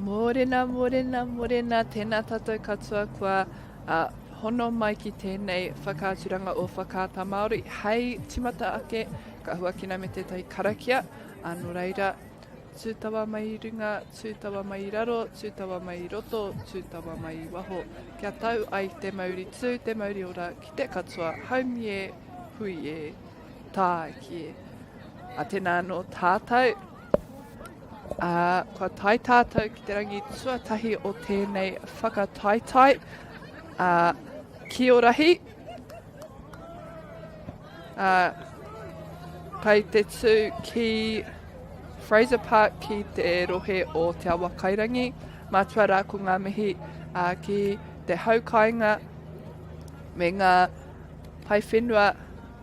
Mōrena, mōrena, mōrena, tēnā tātou katoa kua uh, hono mai ki tēnei whakaaturanga o Whakaata Māori. Hei timata ake, ka huakina me tētahi karakia, ā, nō reira, tū tawa mai i runga, tū tawa mai i raro, tū tawa mai i roto, tū tawa mai i waho. Kia tau ai te mauri tū, te mauri ora ki te katoa, haumi e, hui e, tāiki e. A tēnā anō tātou, ā, kua tae tātou ki te rangi tuatahi o tēnei whakataetae, ā, Kiorahi, ā, kei te tū ki Fraser Park ki te rohe o Te Awakairangi. Mātua rā ko ngā mihi ā, ki te hau kāinga me ngā pae whenua,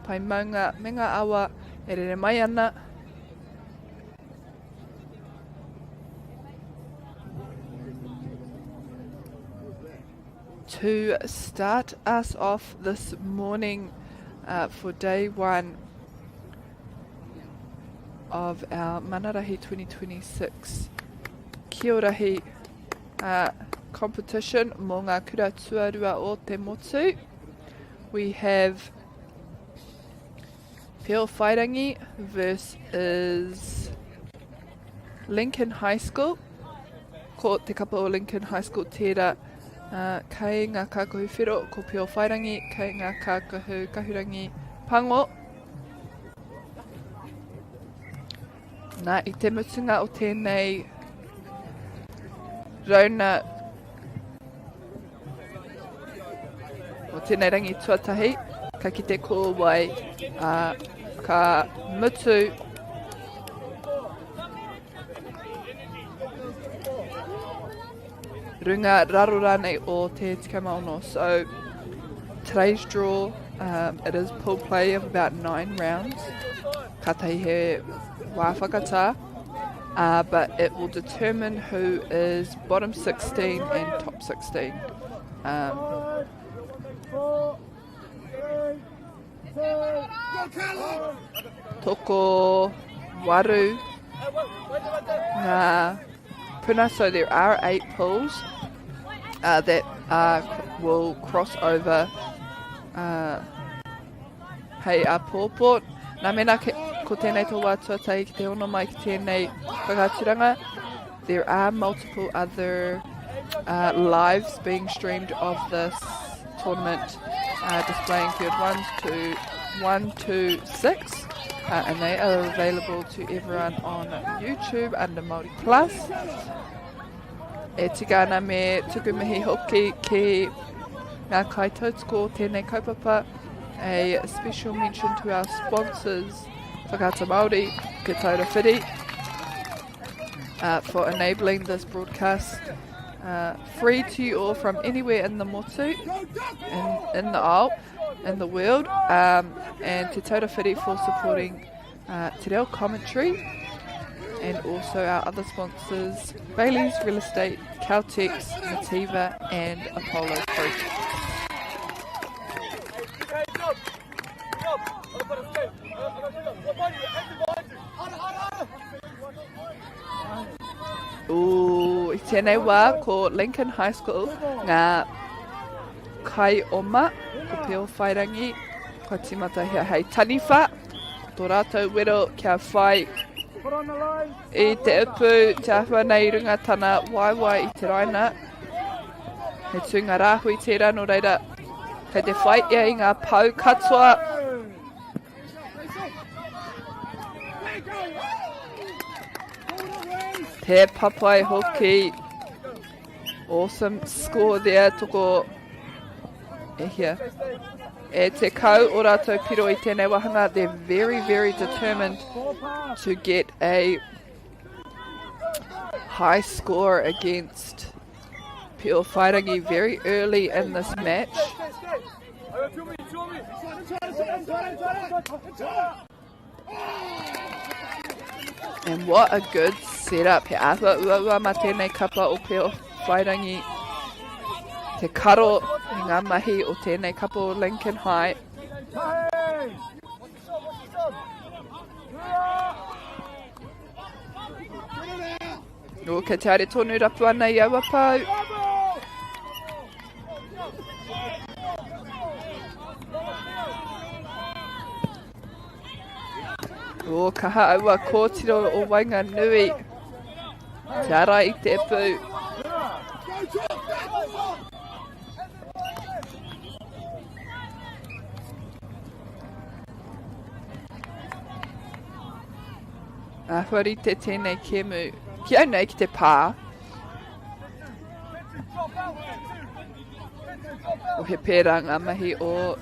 pae maunga me ngā awa e rere mai ana. To start us off this morning uh, for day one of our Manarahi 2026 Kiorahi uh, competition mō ngā kura tuarua o te motu. We have Pēowhairangi versus Lincoln High School. Ko te kapa o Lincoln High School tērā. Uh, kei ngā kākahu whero ko Pēowhairangi, kei ngā kākahu kahurangi pango. Nā, i te mutunga o tēnei rauna o tēnei rangi tuatahi, ka kite ko wai, ā, ka mutu runga raro rānei o te 16. So, today's draw, um, it is pool play of about nine rounds. Katahi he wā whakatā, uh, but it will determine who is bottom 16 and top 16. Um, toko waru ngā puna, so there are eight pools uh, that uh, will cross over uh, hei āpōpō. Nā mēnā ke, ko tēnei tō wā tuatahi ki te hono mai ki tēnei whakaaturanga, there are multiple other uh, lives being streamed of this tournament uh, displaying field 1 to 1 to 6 uh, and they are available to everyone on YouTube under Māori Plus. E tika ana me tuku mihi hoki ki ngā kaitautoko o tēnei kaupapa. A special mention to our sponsors, Whakaata Māori, Te Taura Whiri, uh, for enabling this broadcast uh, free to you all from anywhere in the motu, in, in the ao, in the world, um, and Te Taura Whiri for supporting uh, Te Reo Commentary and also our other sponsors, Bailey's Real Estate, Caltex, Nativa and Apollo Fruit. Ooh, i tēnei wā ko Lincoln High School ngā kaioma, ko Pēowhairangi, kua tīmatahia hei taniwha. Ko tō rātou wero kia whai i te upu, te āhua nei i runga tana waewae i te raina. He tūnga rāhui tērā, nō reira, kei te whai ia i ngā pau katoa. Te papai hoki. Awesome score there, toko e hia. E te kau o rātou piro i tēnei wāhanga, they're very, very determined to get a high score against Pio Whairangi very early in this match. And what a good setup. He āhua uaua mā tēnei kapa o Peo Whairangi. Te karo i ngā mahi o tēnei kapa o Lincoln High. Nō, kei te haere tonu rapu ana i aua pau. O, kaha aua kōtiro o Waenganui. Te ara i te pū. Āhua rite tēnei kēmu ki au nei ki te pā. O he pērā ngā mahi o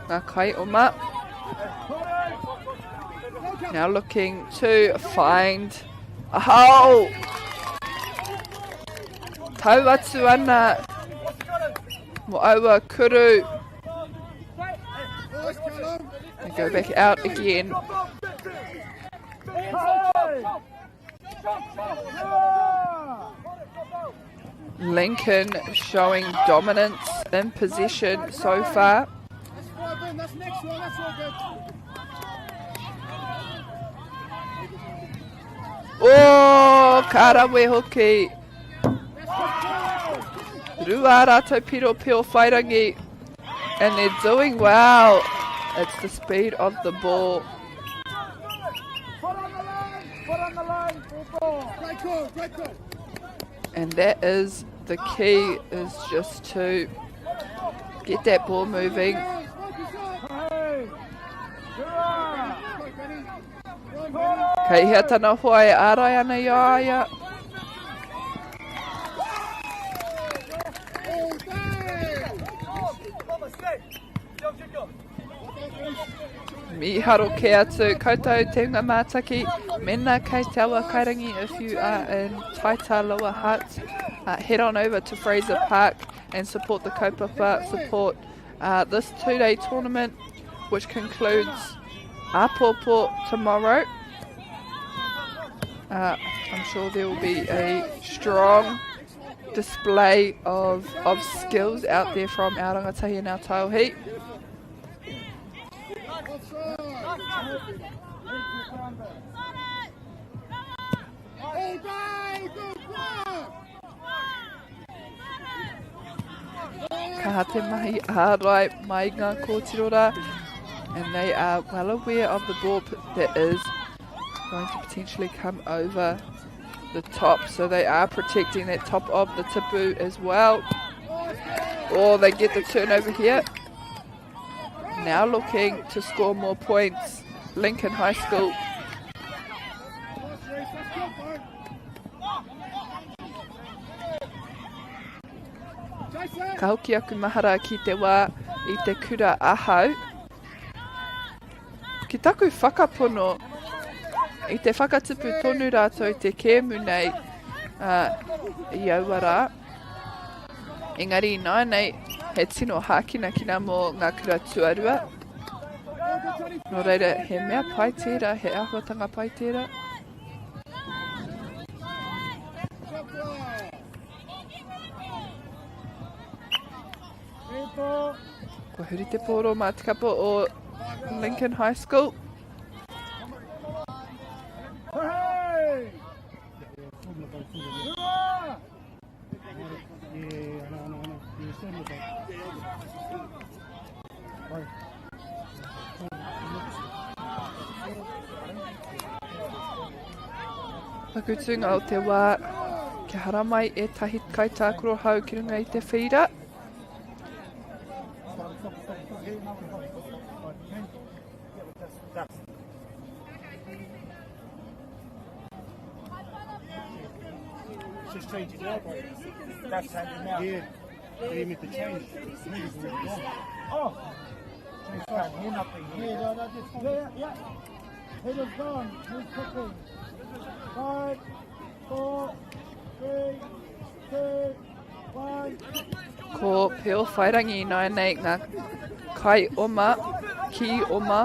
ngā kai oma. Now looking to find a hole. Tau atu ana mo aua kuru. They go back out again. Lincoln showing dominance in possession so far. Oh, ka rawe hoki. Rua rātou piro pio whairangi. And they're doing well. It's the speed of the ball. And that is the key, is just to get that ball moving. Kei hea tana hoa e ārai ana i a ia. Miharo ke atu koutou te hunga mātaki. Mena kei te awa kairangi if you are in Taita Lower Hutt, head on over to Fraser Park and support the kaupapa, support this 2-day tournament, which concludes āpōpō tomorrow. I'm sure there will be a strong display of, of skills out there from our rangatahi and our taiohi. Kaha te mahi ārai mai ngā kōtiro rā. And they are well aware of the ball that is going to potentially come over the top. So they are protecting that top of the tipu as well. Oh, they get the turnover here. Now looking to score more points. Lincoln High School. Ka hoki aku mahara ki te wā i te kura ahau. Ki taku whakapono, i te whakatupu tonu rātou te kēmu nei uh, i aua rā. Engari ināianei, he tino hākinakina mō ngā kura tuarua. Nō reira, he mea pai tērā, he āhuatanga pai tērā. Kua huri te pōro mā te kapa o Lincoln High School. Paku tūnga o te wā, kia haramai ētahi kaitākaro hou ki runga i te whīra. Just change it now, bro. That's changing now. Yeah. They need to change. Oh. Can't hear nothing. Yeah, no, no, just, yeah, yeah. Peter's gone. Who's kicking? 5, 4, 3, 2, 1. Ko Peo Whairangi nāianei ngā kai oma, ki oma.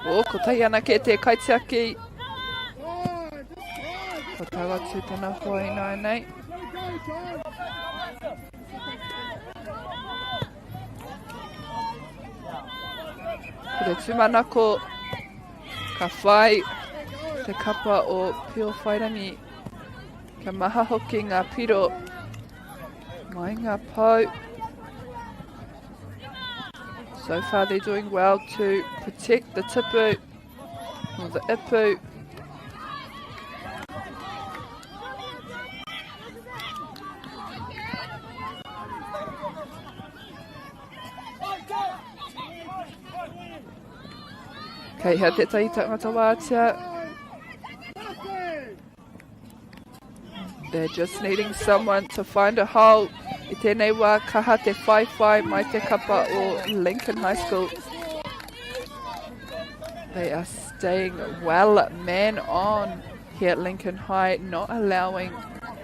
O, ko tahi anake te kaitiaki. Ko tau atu tana hoa ināianei. Ko te tūmanako ka whai. te kapa o Piowhairangi. Kia maha hoki ngā piro mai ngā pou. So far they're doing well to protect the tipu or the ipu. Kei hea tētahi tangata wātea. They're just needing someone to find a hole. I tēnei wā, kaha te whaiwhai mai te kapa o Lincoln High School. They are staying well man on here at Lincoln High, not allowing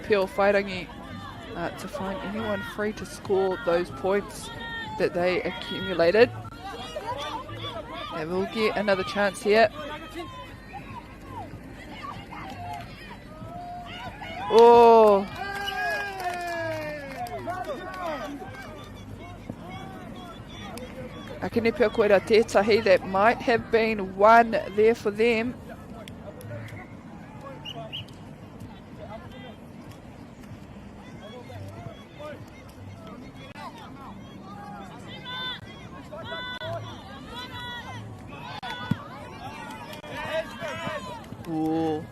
Pio Whairangi to find anyone free to score those points that they accumulated. They will get another chance here. Oh! Akene pea koera tētahi, that might have been one there for them. Ooh.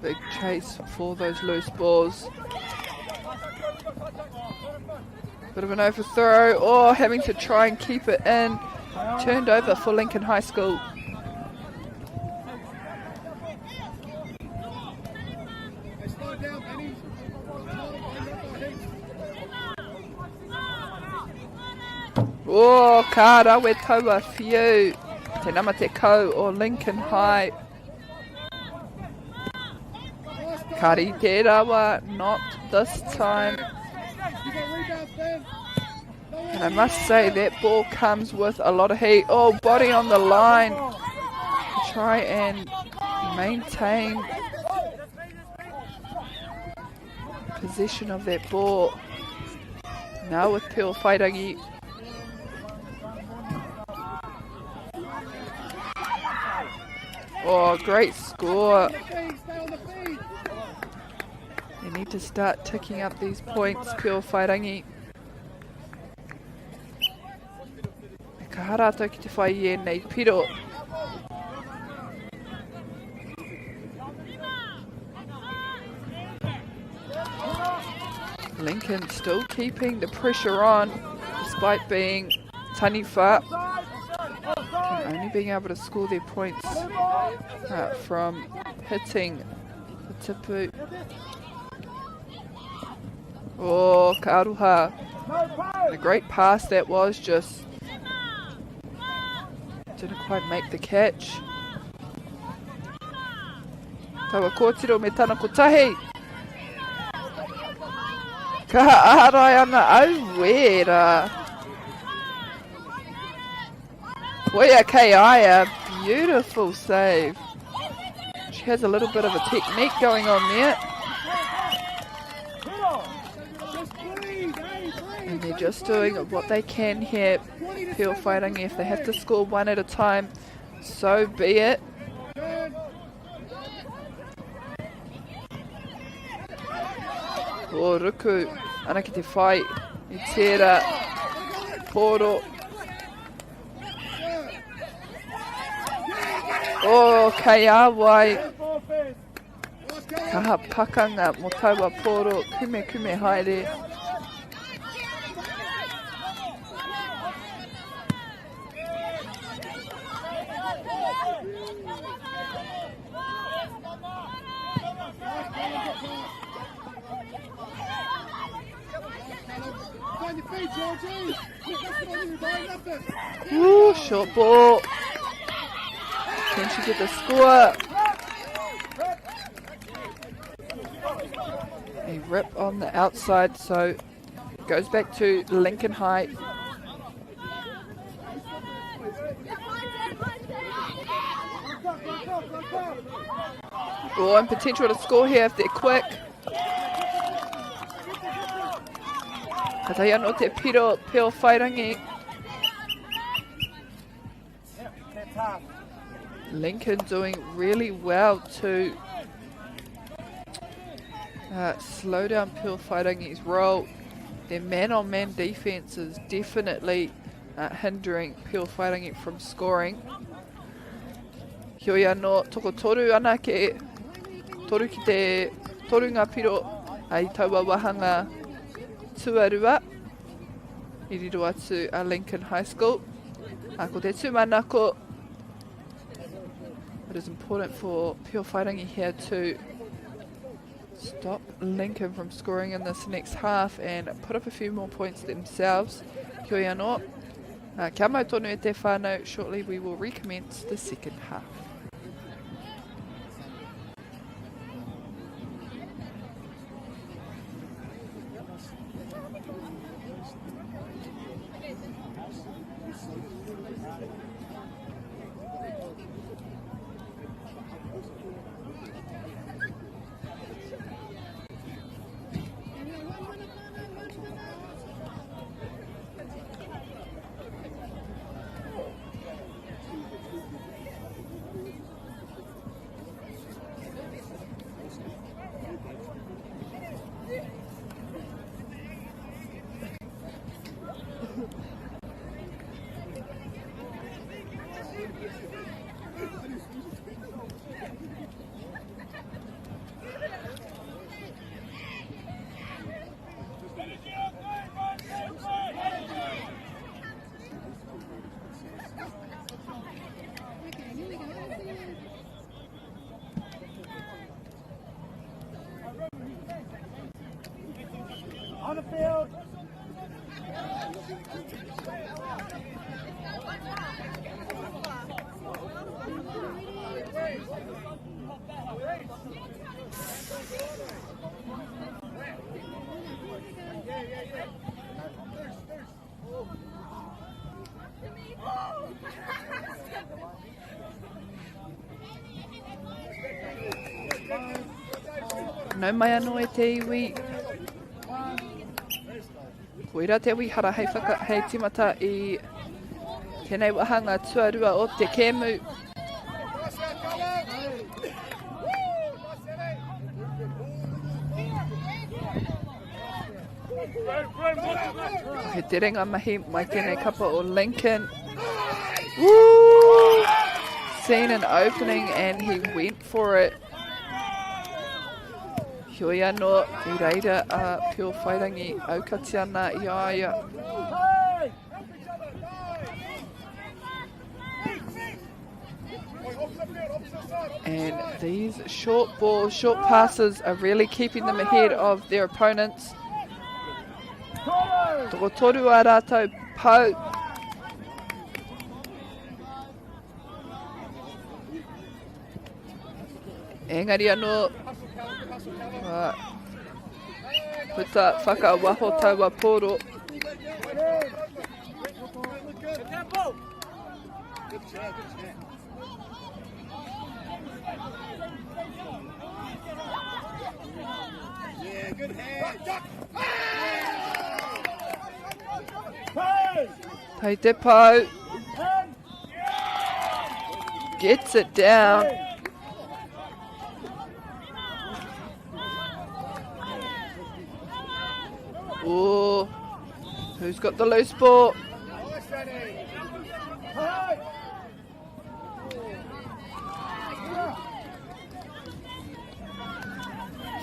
Big chase for those loose balls. Bit of an overthrow. Oh, having to try and keep it in. Turned over for Lincoln High School. Oh, ka rawe taua whiu. Te nama te kau o Lincoln High. Ka rite rawa, not this time. And I must say that ball comes with a lot of heat. Oh, body on the line. Try and maintain possession of that ball. Now with Piowhairangi. Oh, great score. They need to start ticking up these points, Piowhairangi. E kaha rātou ki te whai i ēnei piro. Lincoln still keeping the pressure on despite being taniwha and only being able to score their points from hitting the tipu. Oh, ka aroha. A great pass that was, just didn't quite make the catch. Taua kōtiro me tana kotahi. Ka ārai ana au wera. Koia Keiaia, beautiful save. She has a little bit of a technique going on there. And they're just doing what they can here. Piowhairangi, if they have to score one at a time, so be it. O ruku, ana ki te whai i tērā pōro. O, kei a wai. Kaha pakanga mo taua pōro, kume kume haere. Ooh, short ball. Can she get the score? A rip on the outside, so goes back to Lincoln High. Oh, and potential to score here if they're quick. Ka tahi anō te piro, Piowhairangi. Lincoln doing really well to slow down Pewhairangi's role. Their man-on-man defense is definitely hindering Pewhairangi from scoring. Heoi anō, tokotoru anake, toru ki te, toru ngā piro i taua wāhanga tuarua i riro atu a Lincoln High School. Ko te tūmanako, it is important for Pewhairangi here to stop Lincoln from scoring in this next half and put up a few more points themselves. Heoi anō, kia mau tonu e te whānau, shortly we will recommence the second half. On the field. Nau mai anō e te iwi. Koira te wihara hei, whaka, hei timata i tēnei wahanga tuarua o te kēmu. He terenga mahi mai tēnei kapa o Lincoln. Woo! Seen an opening and he went for it. Heoi anō, i reira a Pewhairangi aukati ana i a ia. And these short balls, short passes are really keeping them ahead of their opponents. Tokotoru a rātou pau. Engari anō, uh, puta whakawaho taua pōro. Pei te pau. Gets it down. Oh, who's got the loose ball?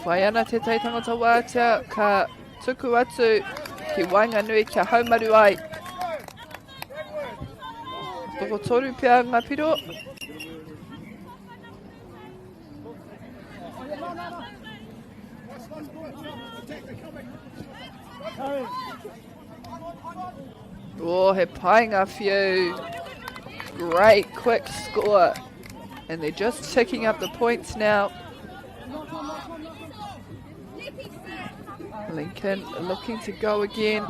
Whai ana te tai tangata wātea, ka tuku atu ki waenganui kia haumaru ai. Tokotoru pea ngā piro. Oh, he pai ngā whiu. Great quick score. And they're just ticking up the points now. Lincoln looking to go again.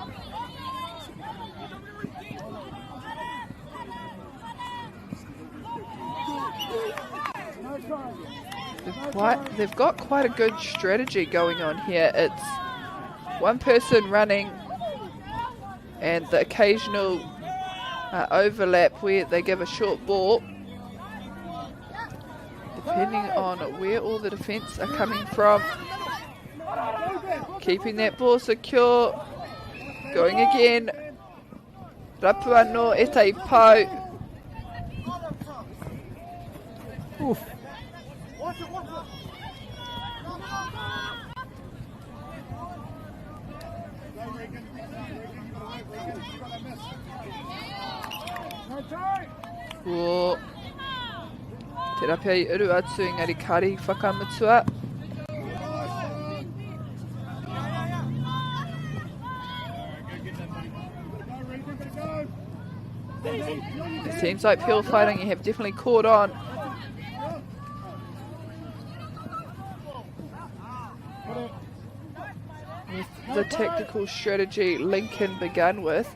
They've, quite, they've got quite a good strategy going on here. It's one person running and the occasional overlap where they give a short ball. Depending on where all the defence are coming from. Keeping that ball secure. Going again. Rapu anō e tai pau. Oof. Ko te rapea i uru atu engari kari whakamutua. It seems like Pure Whairangi have definitely caught on. With the tactical strategy Lincoln began with.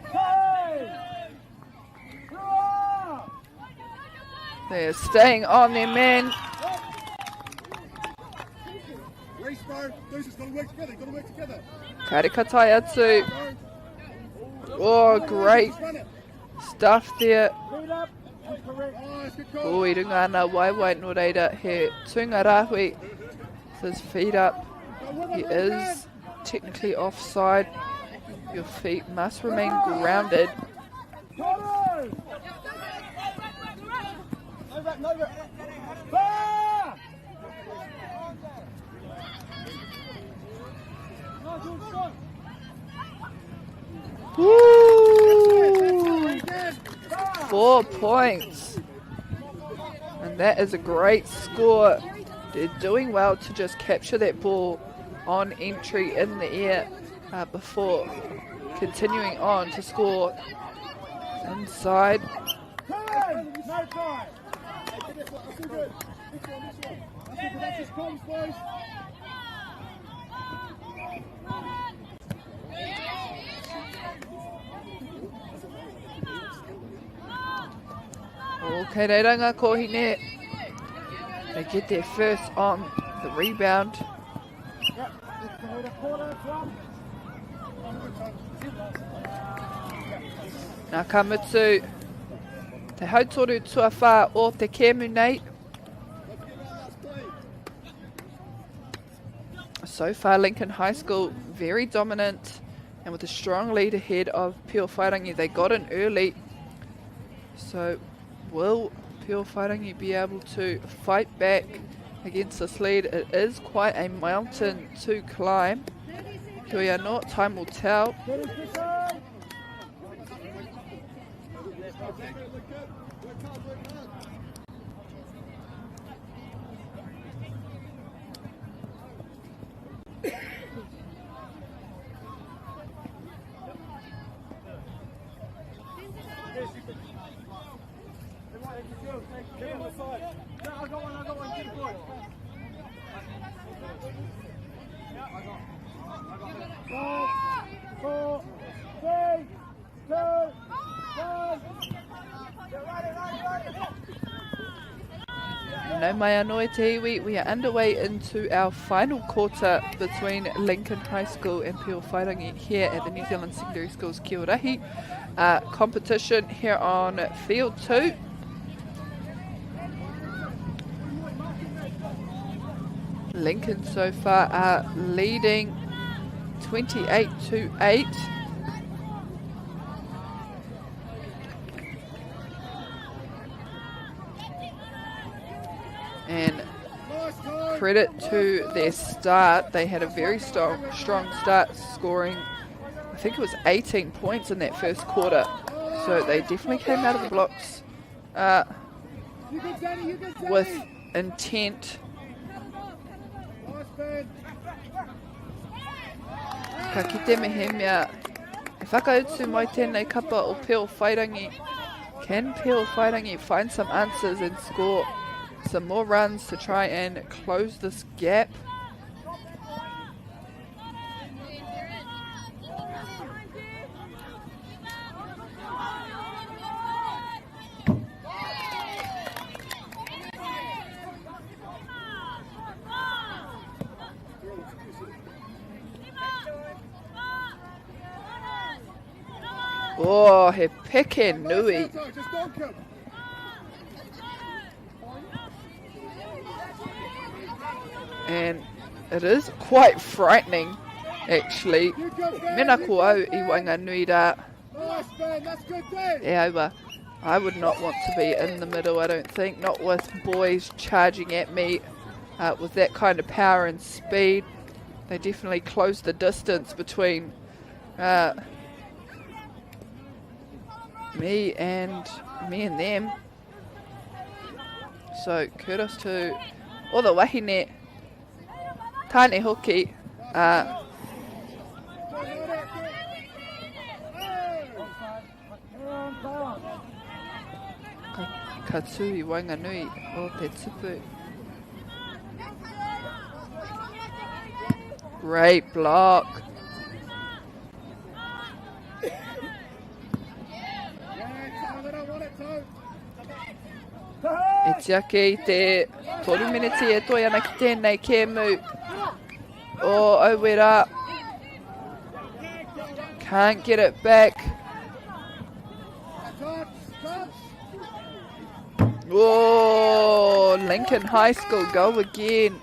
They're staying on their man. Karikatai atu. Oh, great stuff there. Oh, i runga ana waiwai nō reira he tūnga rāhui. With his feet up. He is technically offside. Your feet must remain grounded. Woo! 4 points. And that is a great score. They're doing well to just capture that ball on entry in the air before continuing on to score inside. Okay, reira ngā kōhine. They get their first on the rebound. Nā ka mutu te hautoru tuawhā o te kēmu nei. So far, Lincoln High School very dominant and with a strong lead ahead of Pure Whairangi. They got in early. So will Pure Whairangi be able to fight back against this lead? It is quite a mountain to climb. Here we are not, time will tell. No mai anō e te iwi, we are underway into our final quarter between Lincoln High School and Pure Whairangi here at the New Zealand Secondary Schools Kiorahi competition here on Field 2. Lincoln so far are leading 28-8. And credit to their start, they had a very strong start, scoring, I think it was 18 points in that first quarter. So they definitely came out of the blocks with intent. Ka kite me he mea, e whakautu mai tēnei kapa o Pure Whairangi. Can Pure Whairangi find some answers and score some more runs to try and close this gap? Oh, he peke nui. And it is quite frightening, actually. Mena ko au i waenganui rā. E aua, I would not want to be in the middle, I don't think. Not with boys charging at me with that kind of power and speed. They definitely close the distance between me and them. So kudos to all the wahine, tāne hoki. Ka tū i waenganui o te tupu. Great block. E tiake i te 3 miniti e toe ana ki tēnei kēmu o Auera. Can't get it back. Oh, Lincoln High School, go again.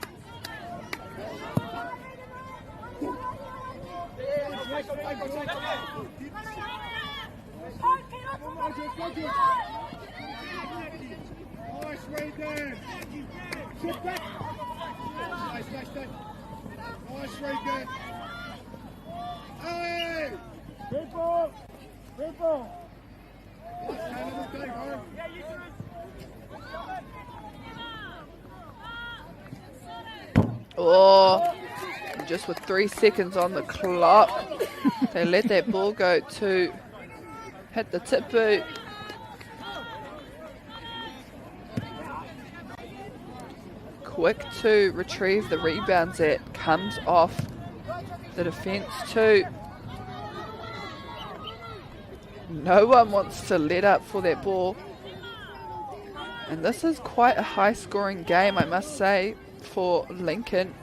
Oh, just with 3 seconds on the clock, they let that ball go to hit the tip boot. Quick to retrieve the rebounds that comes off the defence too. No one wants to let up for that ball. And this is quite a high scoring game, I must say, for Lincoln.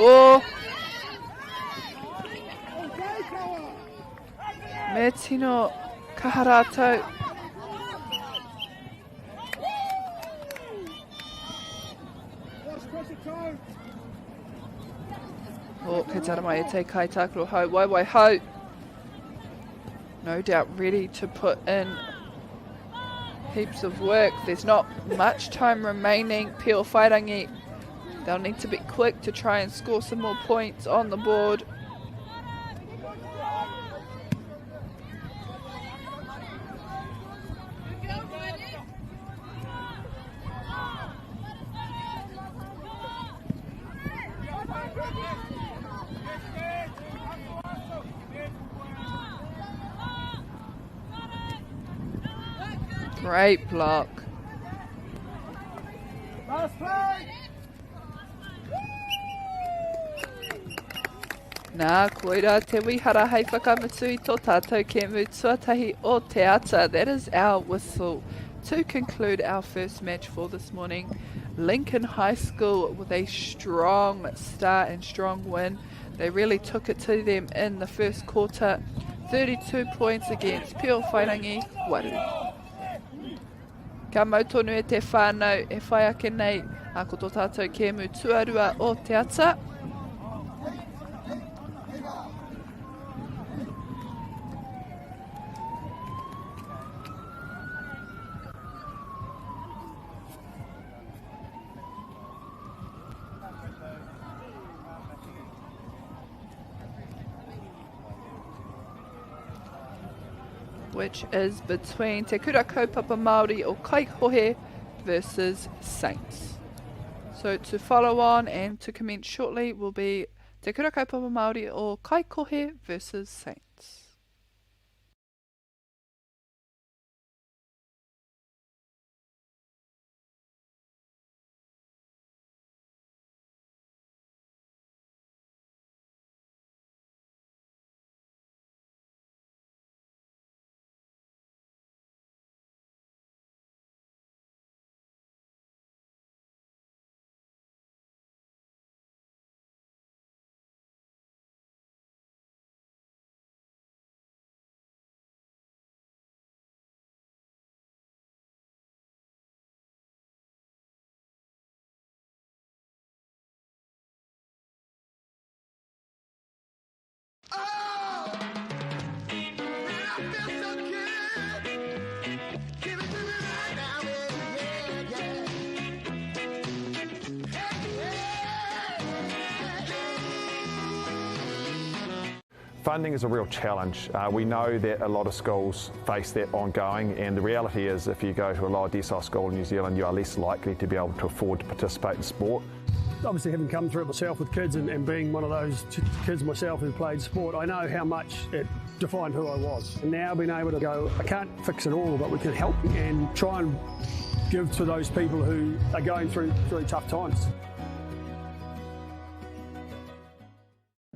Oh! Me tino kaha rātou. Oh, kei tara mai e te kai tākaro hau, wai wai hau. No doubt ready to put in heaps of work. There's not much time remaining. Pio Whairangi, they'll need to be quick to try and score some more points on the board. Great block. Last play. Nā, koira te wihara hei whakamutu i tō tātou kēmu tuatahi o te ata. That is our whistle to conclude our first match for this morning. Lincoln High School with a strong start and strong win. They really took it to them in the first quarter. 32 points against Pio Whairangi, Waru. Ka mau tonu e te whānau e whai ake nei a ko tō tātou kēmu tuarua o te ata. Which is between Te Kura Kaupapa Māori o Kaikohe versus Saints. So to follow on and to commence shortly will be Te Kura Kaupapa Māori o Kaikohe versus Saints. Funding is a real challenge. Uh, we know that a lot of schools face that ongoing, and the reality is if you go to a lower decile school in New Zealand, you are less likely to be able to afford to participate in sport. Obviously, having come through it myself with kids and, and being one of those kids myself who played sport, I know how much it defined who I was. And now being able to go, I can't fix it all, but we can help and try and give to those people who are going through really tough times.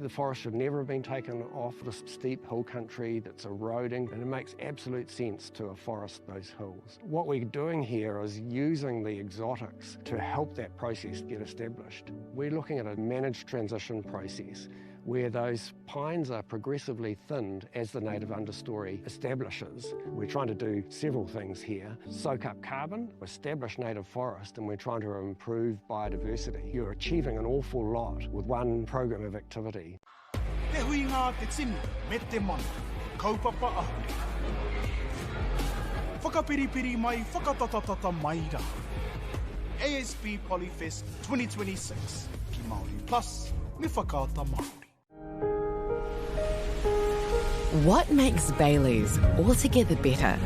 The forest should never have been taken off this steep hill country that's eroding, and it makes absolute sense to afforest those hills. What we're doing here is using the exotics to help that process get established. We're looking at a managed transition process where those pines are progressively thinned as the native understory establishes. We're trying to do several things here. Soak up carbon, establish native forest, and we're trying to improve biodiversity. You're achieving an awful lot with one program of activity. Te huinga a te tini me te mana, kaupapa ahurea. Whakapiripiri mai, whakatatatata mai rā. ASB Polyfest 2026 ki Māori Plus me Whakaata Māori. What makes Bailey's altogether better?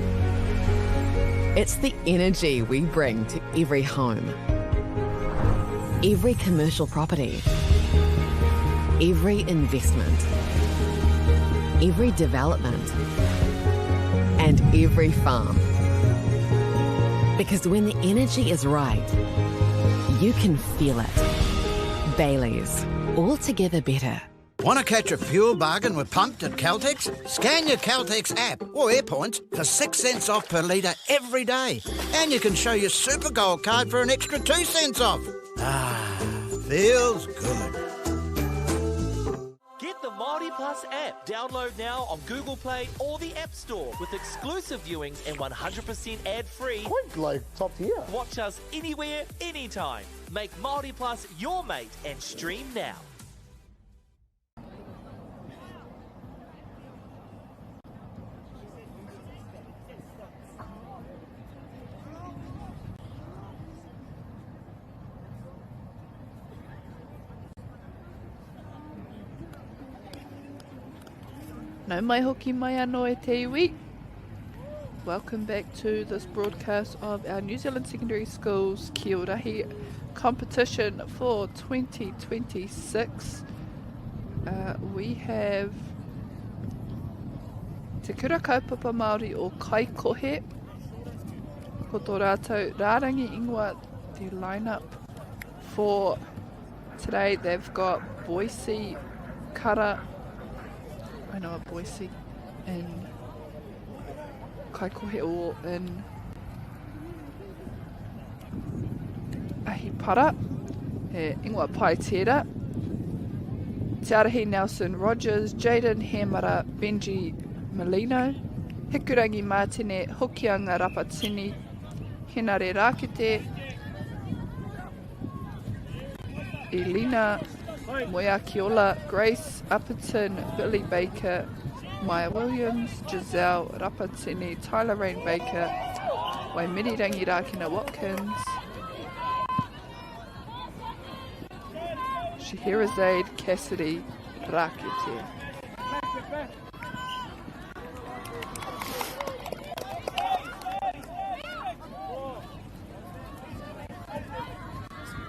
It's the energy we bring to every home, every commercial property, every investment, every development, and every farm. Because when the energy is right, you can feel it. Bailey's, altogether better. Want to catch a fuel bargain with Pumped at Caltex? Scan your Caltex app or Airpoints for 6 cents off per litre every day. And you can show your Super Gold card for an extra 2 cents off. Ah, feels good. Get the Māori Plus app. Download now on Google Play or the App Store with exclusive viewings and 100% ad-free. Quite like top tier. Watch us anywhere, anytime. Make Māori Plus your mate and stream now. Nau mai hoki mai anō e te iwi. Welcome back to this broadcast of our New Zealand Secondary Schools Kiorahi competition for 2026. Uh, we have Te Kura Kaupapa Māori o Kaikohe. Ko tō rātou rārangi ingoa the lineup for today. They've got Boise, Kara, I know a Boise in Kaikohe or in Ahipara, he ingoa pai tērā. Te Arahi Nelson Rogers, Jaden Hemara, Benji Molino, Hikurangi Mātene, Hokianga Rapatini, Henare Rākete, Elina Moeakiola, Grace Upperton, Billy Baker, Maya Williams, Giselle Rapatini, Tyler Rain Baker, Waimirirangi Rākina Watkins, Scheherazade Cassidy Rakete.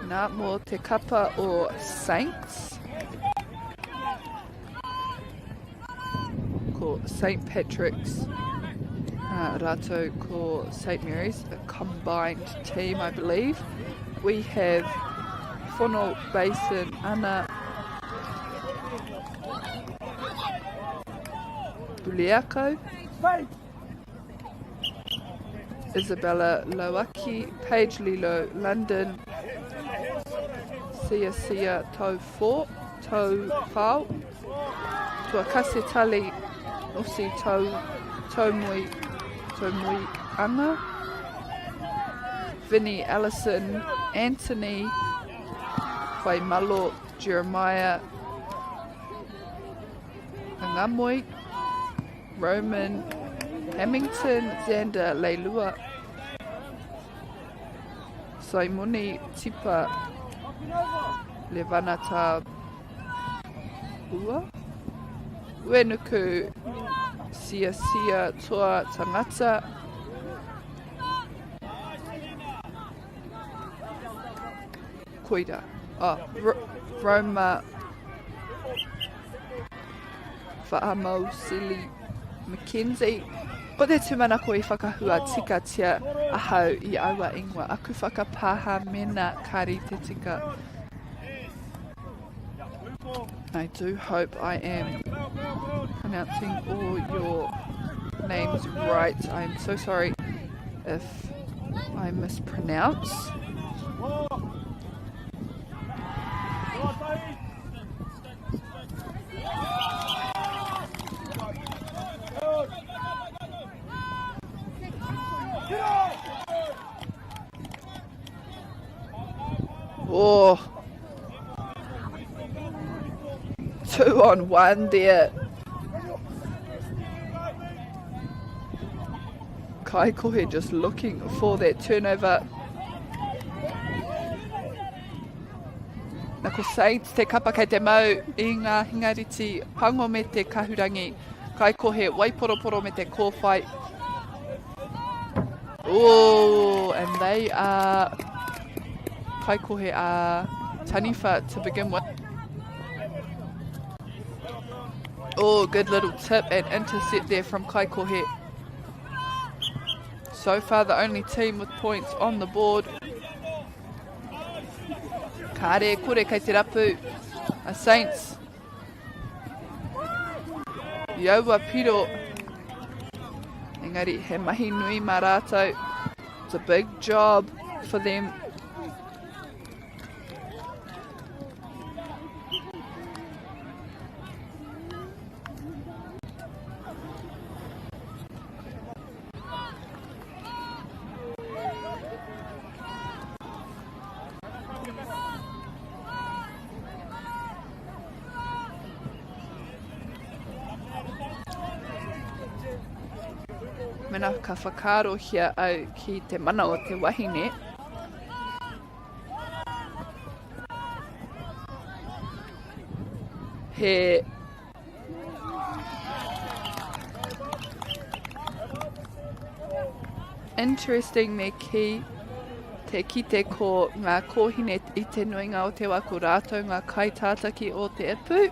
Nā mō te kapa o Saints. Ko St Patrick's uh, rātou ko St Mary's, a combined team, I believe. We have Fono Basin Ana Buliako, Isabella Loaki, Paige Lilo London, Sia Sia Tau Fo, Tau Fao, Tuakase Tali, Osi Tau, Tau Mui, Tau Mui Anga, Vinny Allison, Anthony, Whaimalo, Jeremiah, Ngamoi, Roman, Hamilton, Xander Leilua, Saimoni Tipa Levanata Ua, Uenuku Sia Sia Toa Tangata. Koira. Oh, Roma Fa'amausili McKenzie. Ko te tūmanako i whakahua tikatia ahau i aua ingoa. Aku whakapāha mena ka rite tika. I do hope I am pronouncing all your names right. I'm so sorry if I mispronounce. Oh, 2 on 1 there. Kaikohe just looking for that turnover. Na ko Saints te kapa kei te mau i ngā hingariti pango me te kahurangi. Kaikohe, waiporoporo me te kōwhai. Oh, and they are Kaikohe are taniwha to begin with. Oh, good little tip and intercept there from Kaikohe. So far the only team with points on the board. Kāre kore kei te rapu a Saints. I aua piro. Engari he mahi nui mā rātou. It's a big job for them. Mena ka whakaarohia au ki te mana o te wahine. He Interesting me kī, te kite ko ngā kōhine i te nuinga o te wā ko rātou ngā kaitātaki o te ipu.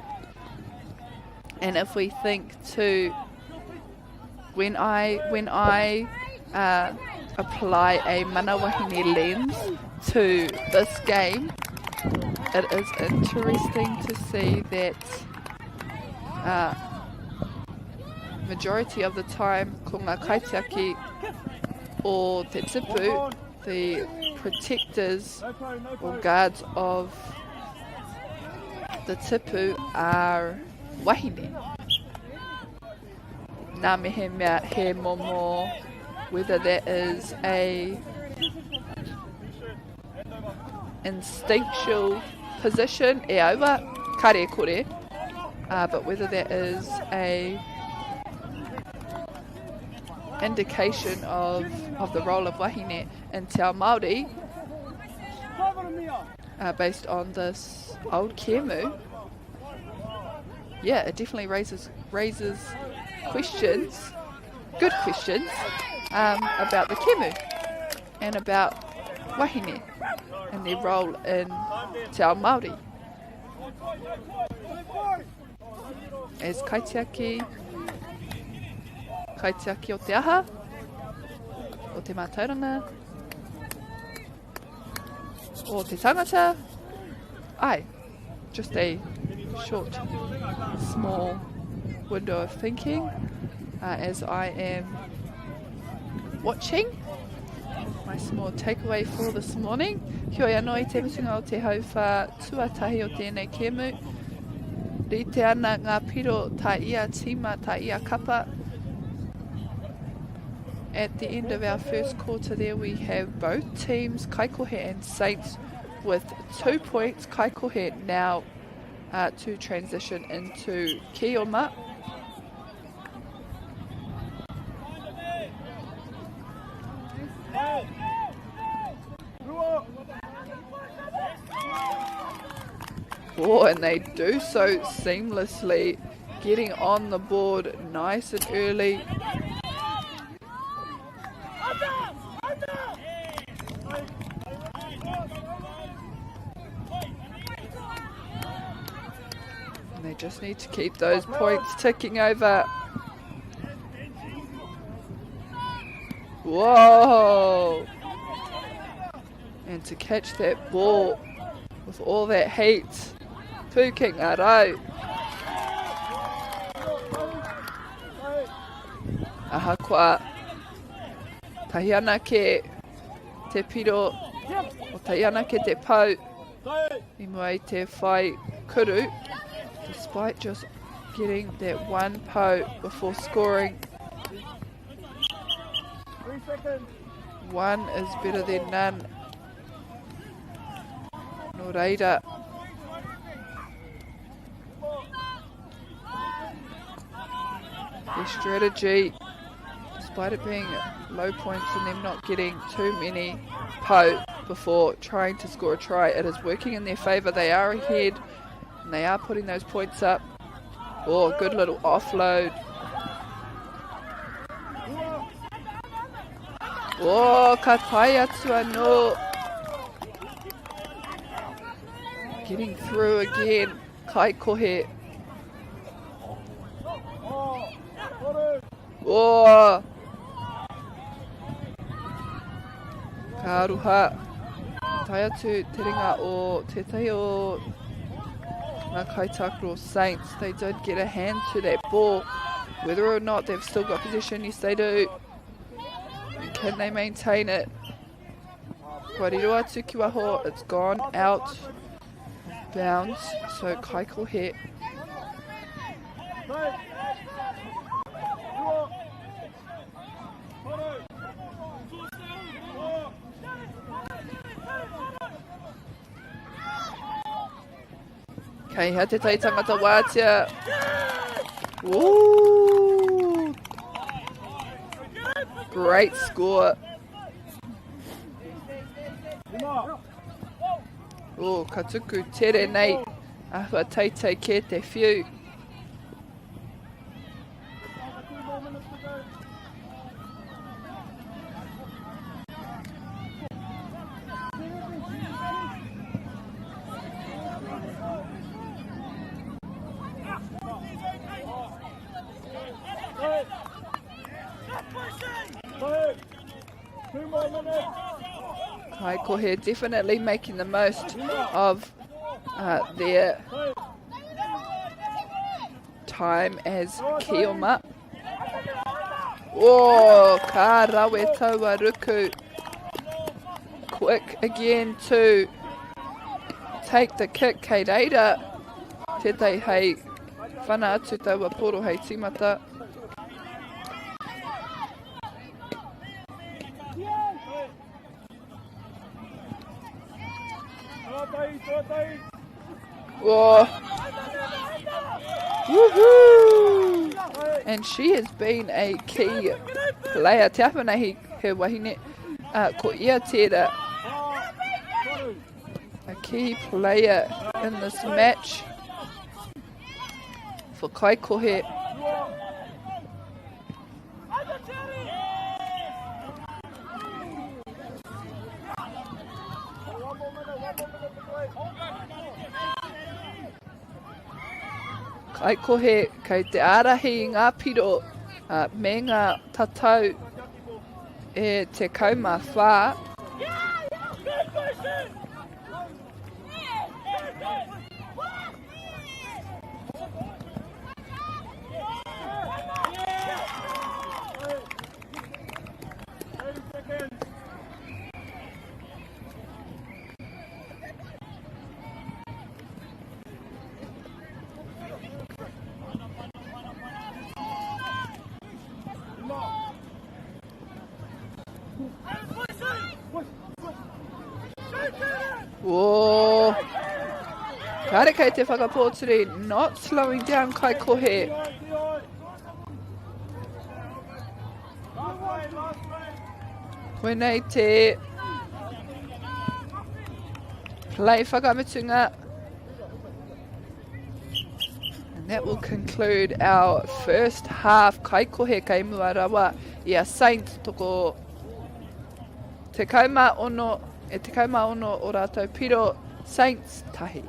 And if we think to when I, when I uh, apply a mana wahine lens to this game, it is interesting to see that uh, majority of the time ko ngā kaitiaki o te tipu, the protectors or guards of the tipu are wahine. Nā mehemea he momo, whether that is a instinctual position, e aua, kare kore, uh, but whether that is a indication of, of the role of wahine in Te Ao Māori, uh, based on this old kemu, yeah, it definitely raises raises questions, good questions, um, about the kemu and about wahine and their role in Te Ao Māori. As kaitiaki, kaitiaki o te aha, o te mātauranga, o te tangata, ai, just a short, small window of thinking uh, as I am watching. My small takeaway for this morning. Heoi anō i te mutunga o te hauwhā tuatahi o tēnei kēmu. Rite ana ngā piro tā ia tīma, tā ia kapa. At the end of our first quarter there we have both teams, Kaikohe and Saints, with two points. Kaikohe now uh, to transition into Kioma. Oh, and they do so seamlessly. Getting on the board nice and early. And they just need to keep those points ticking over. Whoa! And to catch that ball with all that heat. Pūkenga rau. Ahakoa, tahi anake te piro, o tahi anake te pau i mua i te whai kuru, despite just getting that one pau before scoring. One is better than none. Nō reira, their strategy, despite it being low points and them not getting too many po before trying to score a try, it is working in their favour. They are ahead and they are putting those points up. Oh, good little offload. Oh, ka tae atu anō. Getting through again. Kai kohe. Oh. Ka aroha. Tae atu te ringa o tētahi o ngā kaitākaro Saints. They did get a hand to that ball. Whether or not they've still got possession, yes they do. And can they maintain it? Kua riro atu ki waho, it's gone out of bounds. So Kaikohe. Kei hea te tai tangata wātea. Ooh. Great score. Oh, ka tuku tere nei. Ahua teitei ke te whiu. Kaikohe definitely making the most of their time as Kioma. Oh, ka rawe taua ruku. Quick again to take the kick kei reira. Tētahi hei whana atu taua poro hei tīmata. Oh. Woohoo! And she has been a key player. Te awha nei he wahine, ko ia tērā. A key player in this match for Kaikohe. Kaikohe kei te ārahi i ngā piro me ngā tatau e 14. Whoa. Kāre kei te whakapōturi, not slowing down Kaikohe. Koinei te play whakamutunga. And that will conclude our first half. Kaikohe kei mua rawa i a Saints toko 16, e 16 o rātou piro Saints tahi.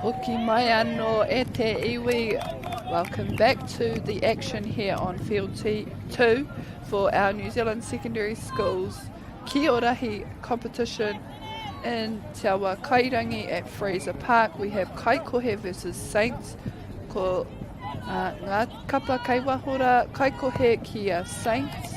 Hoki mai anō e te iwi. Welcome back to the action here on Field T2 for our New Zealand Secondary Schools Kiorahi competition in Te Awa Kairangi at Fraser Park. We have Kaikohe versus Saints. Ko uh, ngā kapa kei wahora Kaikohe ki a Saints.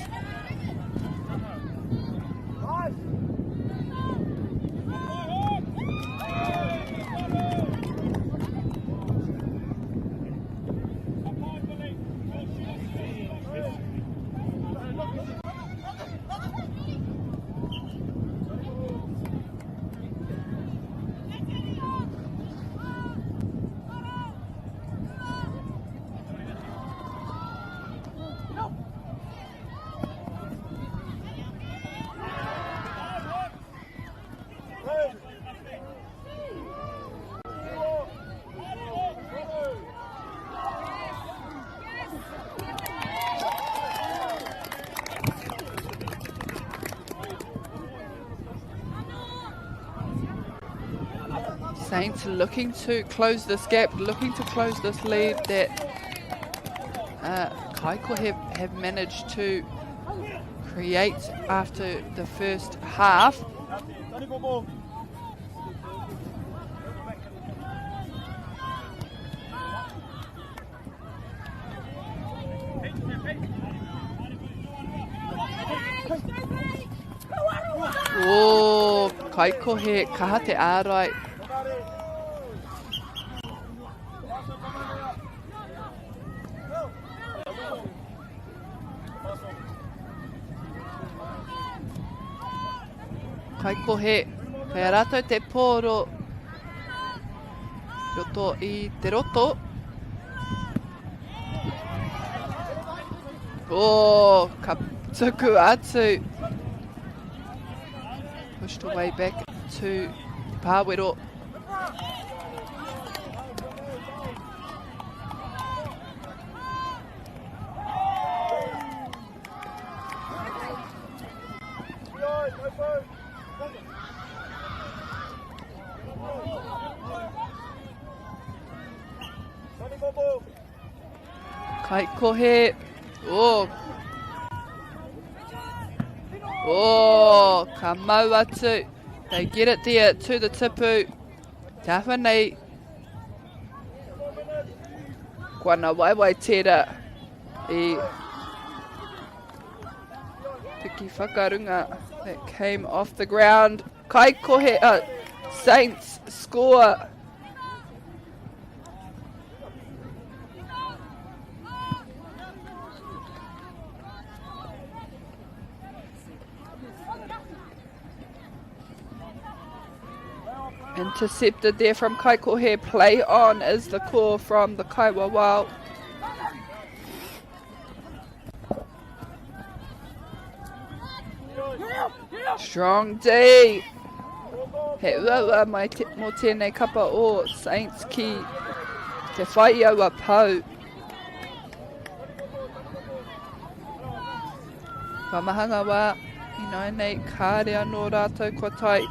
Saints looking to close this gap, looking to close this lead that uh, Kaiko have, have managed to create after the first half. Oh, Kaikohe, kaha te ārai. Kaikohe, kei a rātou te pōro roto i te roto. Oh, ka tuku atu. Pushed away back to Te Pāwero. Kaikohe. Oh. Oh, ka mau atu. They get it there to the tipu. Te awha nei. Kua na waiwai tērā i Piki whakarunga that came off the ground. Kaikohe, Saints score. Intercepted there from Kaikohe. Play on is the call from the Kaiwawao. Strong D. He uaua mai te, mō tēnei kapa o Saints ki te whai i aua pau. Kua maha ngā wā ināianei kāre anō rātou kua tae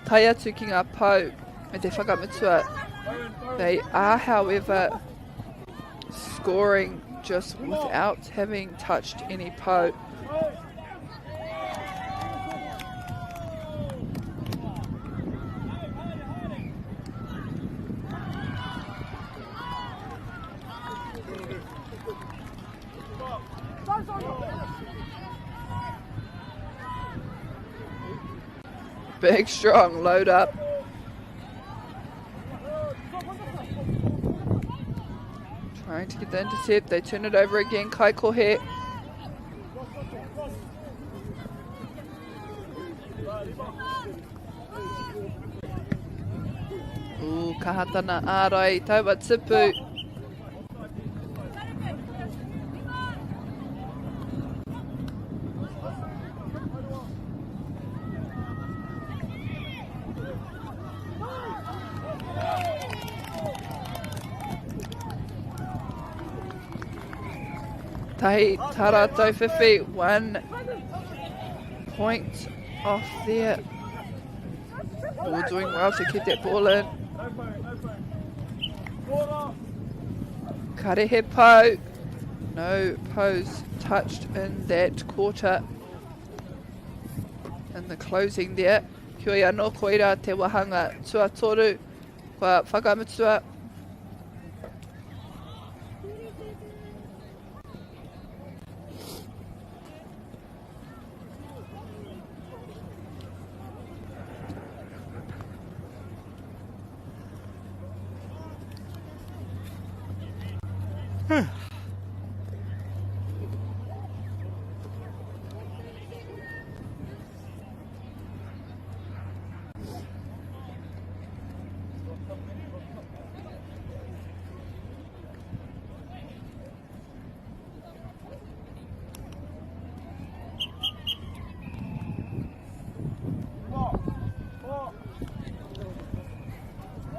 tae atu ki ngā pau me te whakamutua. They are, however, scoring just without having touched any pau. Big, strong load up. Trying to get the intercept. They turn it over again. Kaikohe. Ooh, kahatana ārai, taua tipu. Tahi tara tauwhiwhi, 1 point off there. All doing well to keep that ball in. Karehe pau. No pose touched in that quarter. In the closing there. Heoi anō, koira te wahanga tuatoru. Kua whakamutua.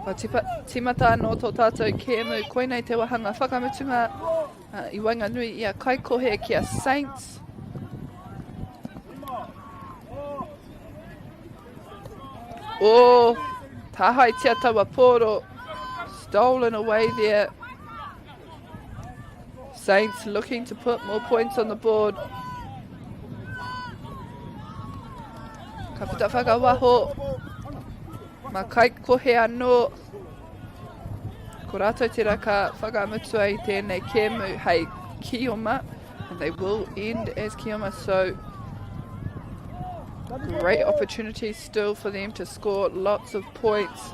Kua tīmata anō tō tātou kēmu, koinei te wāhanga whakamutunga i waenganui i a Kaikohe ki a Saints. Oh, tāhaetia taua pōro. Stolen away there. Saints looking to put more points on the board. Ka puta whakawaho. Ma Kaikohe anō. Ko rātou tērā ka whakamutua i tēnei kēmu hei Kioma. And they will end as Kioma, so great opportunity still for them to score lots of points.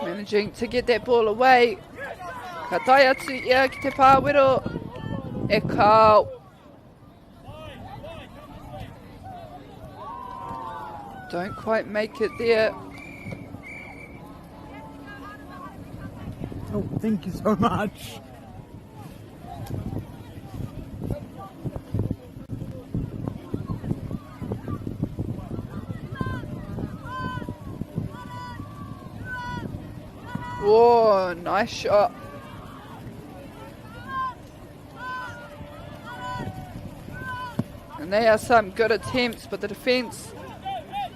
Managing to get that ball away. Ka tae atu ia ki te pāwero. E kao. Don't quite make it there. Oh, thank you so much. Whoa, nice shot. And they are some good attempts, but the defence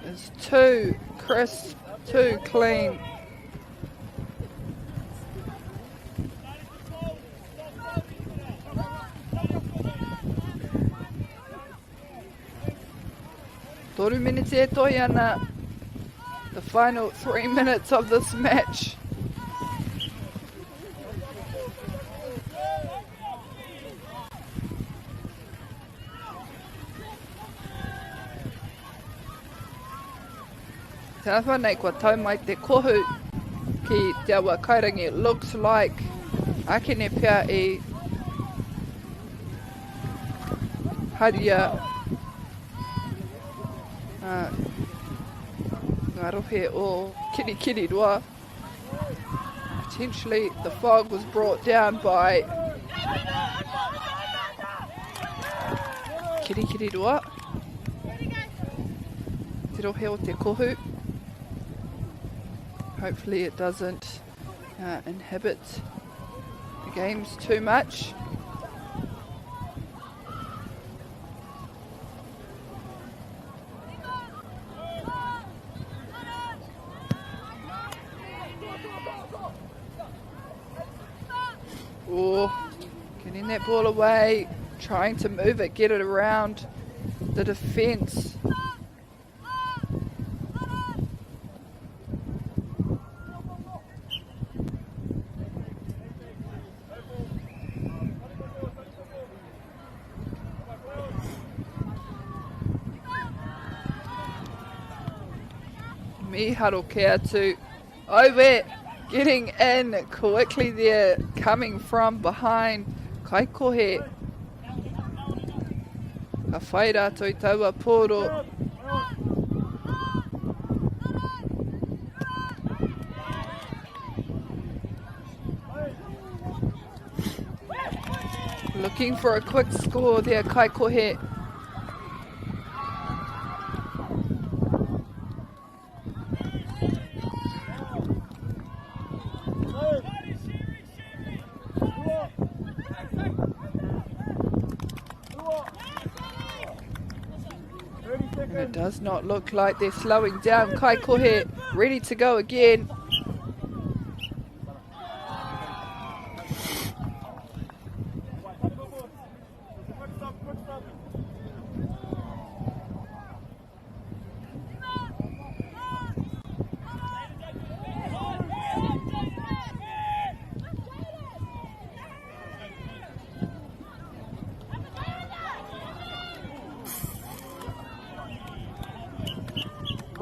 is too crisp, too clean. Toru miniti e toi ana. The final 3 minutes of this match. Te āhua nei kua tau mai te kohu ki Te Awa Kairangi. It looks like akene pea i haria ngā rohe o Kirikiriroa. Potentially the fog was brought down by Kirikiriroa. Te rohe o te kohu. Hopefully it doesn't inhibit the games too much. Oh, getting that ball away, trying to move it, get it around the defence. Miharo ke atu. Owe getting in quickly there, coming from behind. Kaikohe. Ka whai rātou i taua pōro. Looking for a quick score there, Kaikohe. And it does not look like they're slowing down. Kaikohe ready to go again.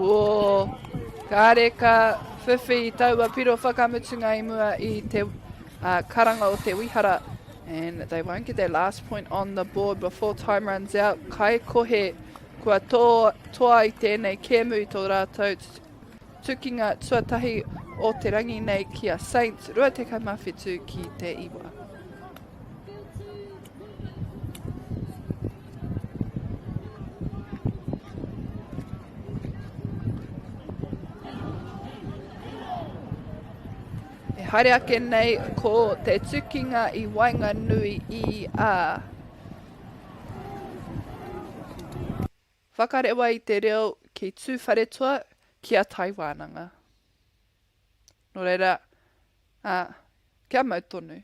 Oh, kāre ka whiwhi i taua piro whakamutunga i mua i te karanga o te wihara. And they won't get their last point on the board before time runs out. Kai kohe kua tō, toa i tēnei kēmu i tō rātou tukinga tuatahi o te rangi nei ki a Saints 27 ki te 9. E haere ake nei ko te tukinga i waenganui i a Whakarewa i te reo ki Tūwharetoa ki a Tai Wānanga. Nō reira, ā, kia mau tonu.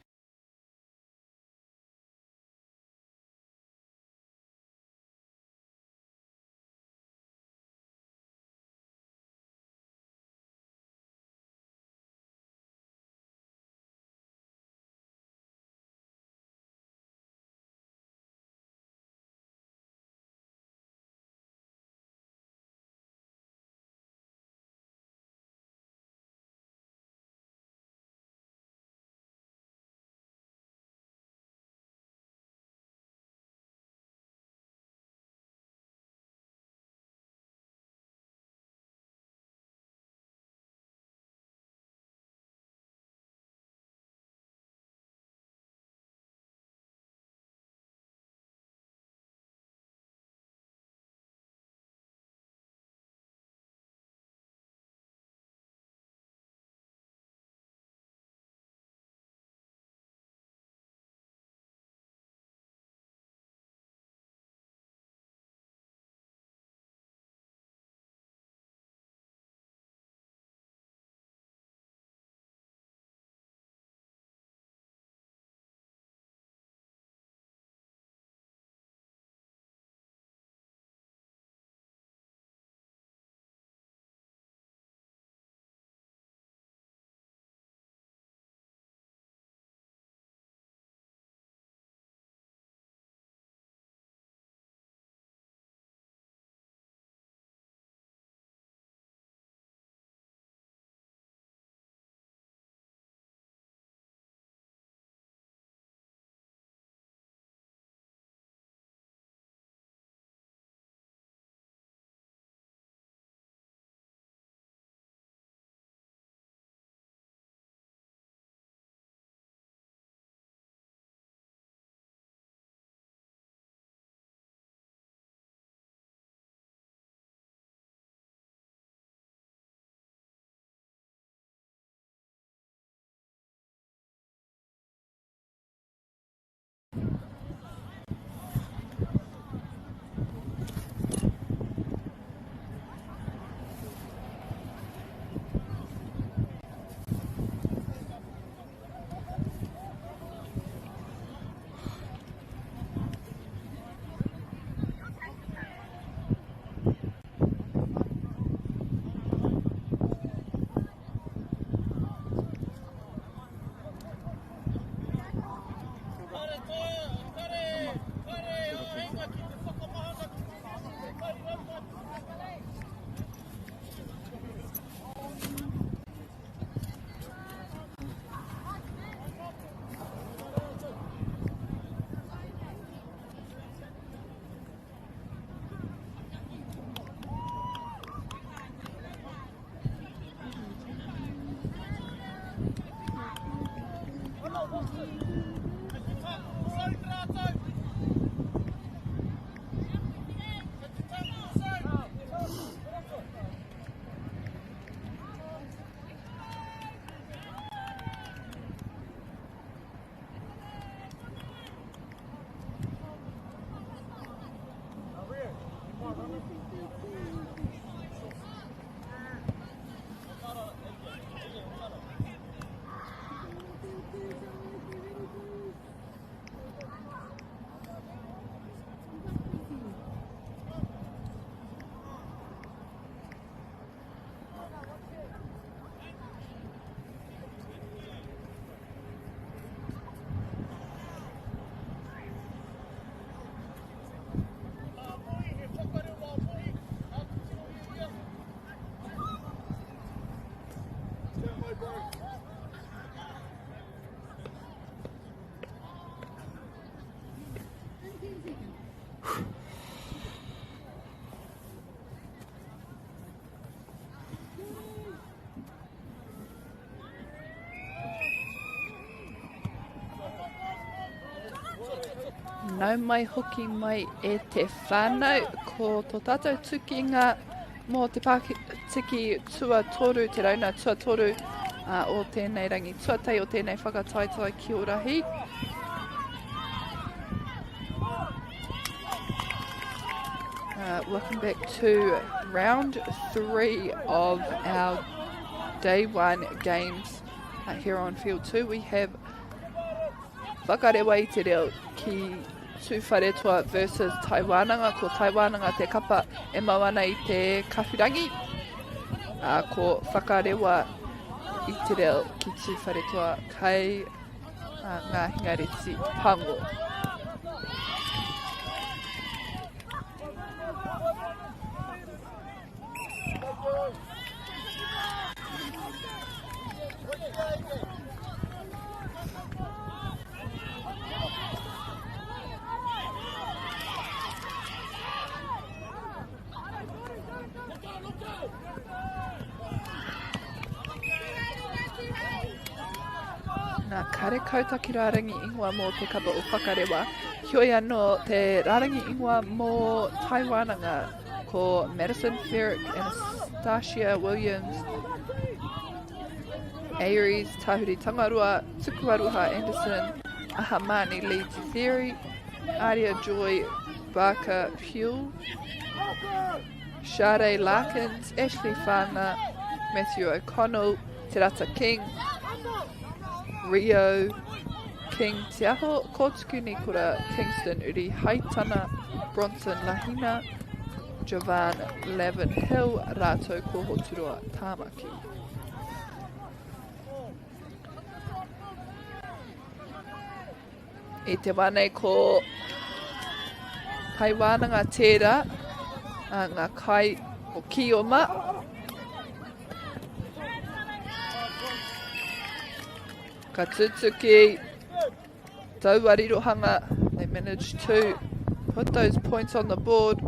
Nau mai hoki mai e te whānau, ko tō tātou tukinga mō te pātiki tuatoru, te rauna tuatoru uh, o tēnei rangi tuatahi o tēnei whakataetae ki Orahi. Uh, welcome back to round three of our day one games uh, here on field two. We have Whakarewa i te reo ki Tūwharetoa versus Taiwānanga. Ko Taiwānanga te kapa e mau ana i te kahurangi. Uh, ko Whakarewa i te reo ki Tūwharetoa kai uh, ngā hingareti pango. Nā, karekau taki rārangi ingoa mō te kapa o Whakarewa. Heoi anō, te rārangi ingoa mō Taiwānanga. Ko Madison Ferrick, Anastasia Williams, Aries Tahuri Tangaroa, Tukuaruha Anderson, Ahamani Lee Te Aria Joy Barker Pule, Sade Larkins, Ashley Whanga, Matthew O'Connell, Te Rata King, Rio King Te Aho, Kōtuku Nikora, Kingston Uri Haitana, Bronson Lahina, Jovan Lavin Hill, rātou ko Hoturoa Tāmaki. I te wā nei ko Taiwānanga tērā, a ngā kai o Kioma. Ka tutuki taua rirohanga. They managed to put those points on the board.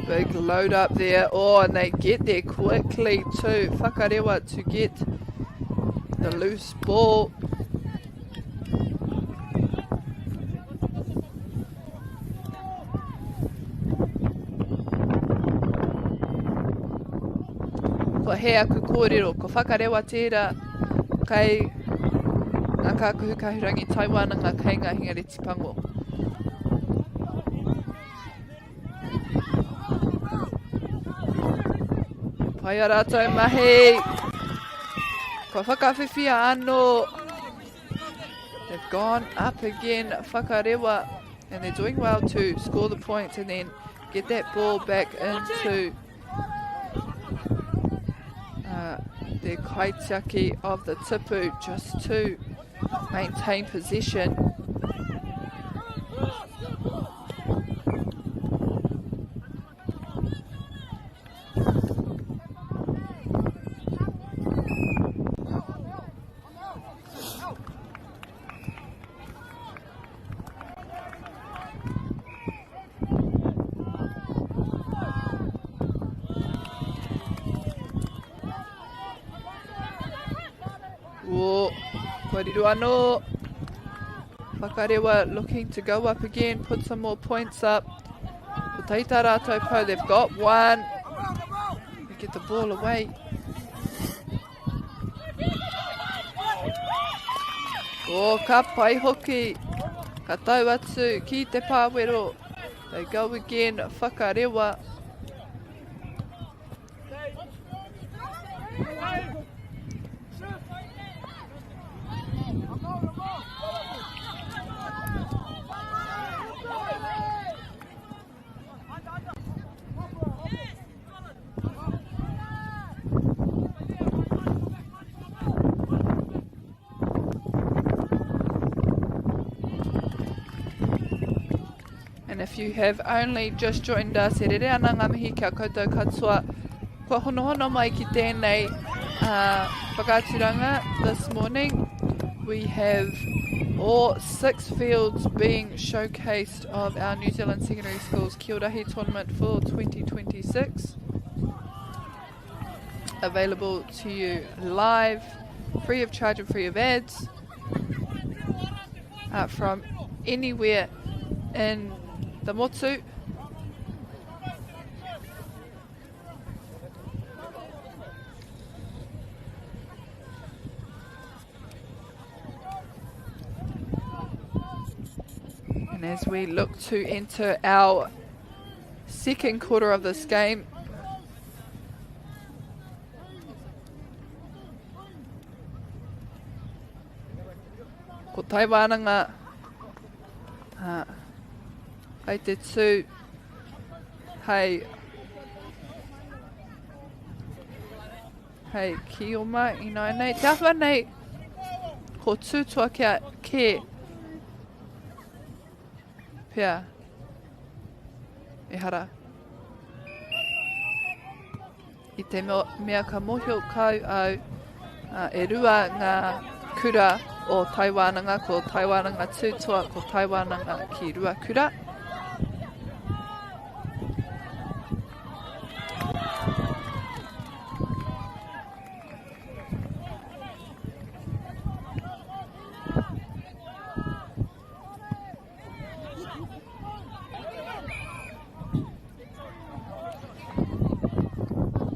Big load up there. Oh, and they get there quickly too. Whakarewa to get the loose ball. Ko he aku kōrero, ko Whakarewa tērā, kei ngā kākahu kahurangi Taiwānanga, kei ngā hingareti pango. Pai a rātou mahi. Kua whakawhiwhia anō. They've gone up again, Whakarewa, and they're doing well to score the points and then get that ball back into uh, the kaitiaki of the tipu just to maintain possession. Oh, kua riro anō. Whakarewa looking to go up again, put some more points up. Ko taita rātou pau, they've got one. They get the ball away. Oh, ka pai hoki. Ka tau atu ki te pāwero. They go again, whakarewa. And if you have only just joined us, e rere ana ngā mihi ki a koutou katoa. Kua honohono mai ki tēnei whakaaturanga this morning. We have all six fields being showcased of our New Zealand Secondary Schools Kiorahi Tournament for 2026. Available to you live, free of charge and free of ads, uh, from anywhere in the motu. And as we look to enter our second quarter of this game, Ko Taiwānanga uh, hei te tū hei hei kioma i nai nei. Te ahua nei, ko tūtoa kia kē pea ehara. I te mea ka mōhio kau au, e rua ngā kura o Taiwānanga, ko Taiwānanga Tūtoa, ko Taiwānanga ki Ruakura.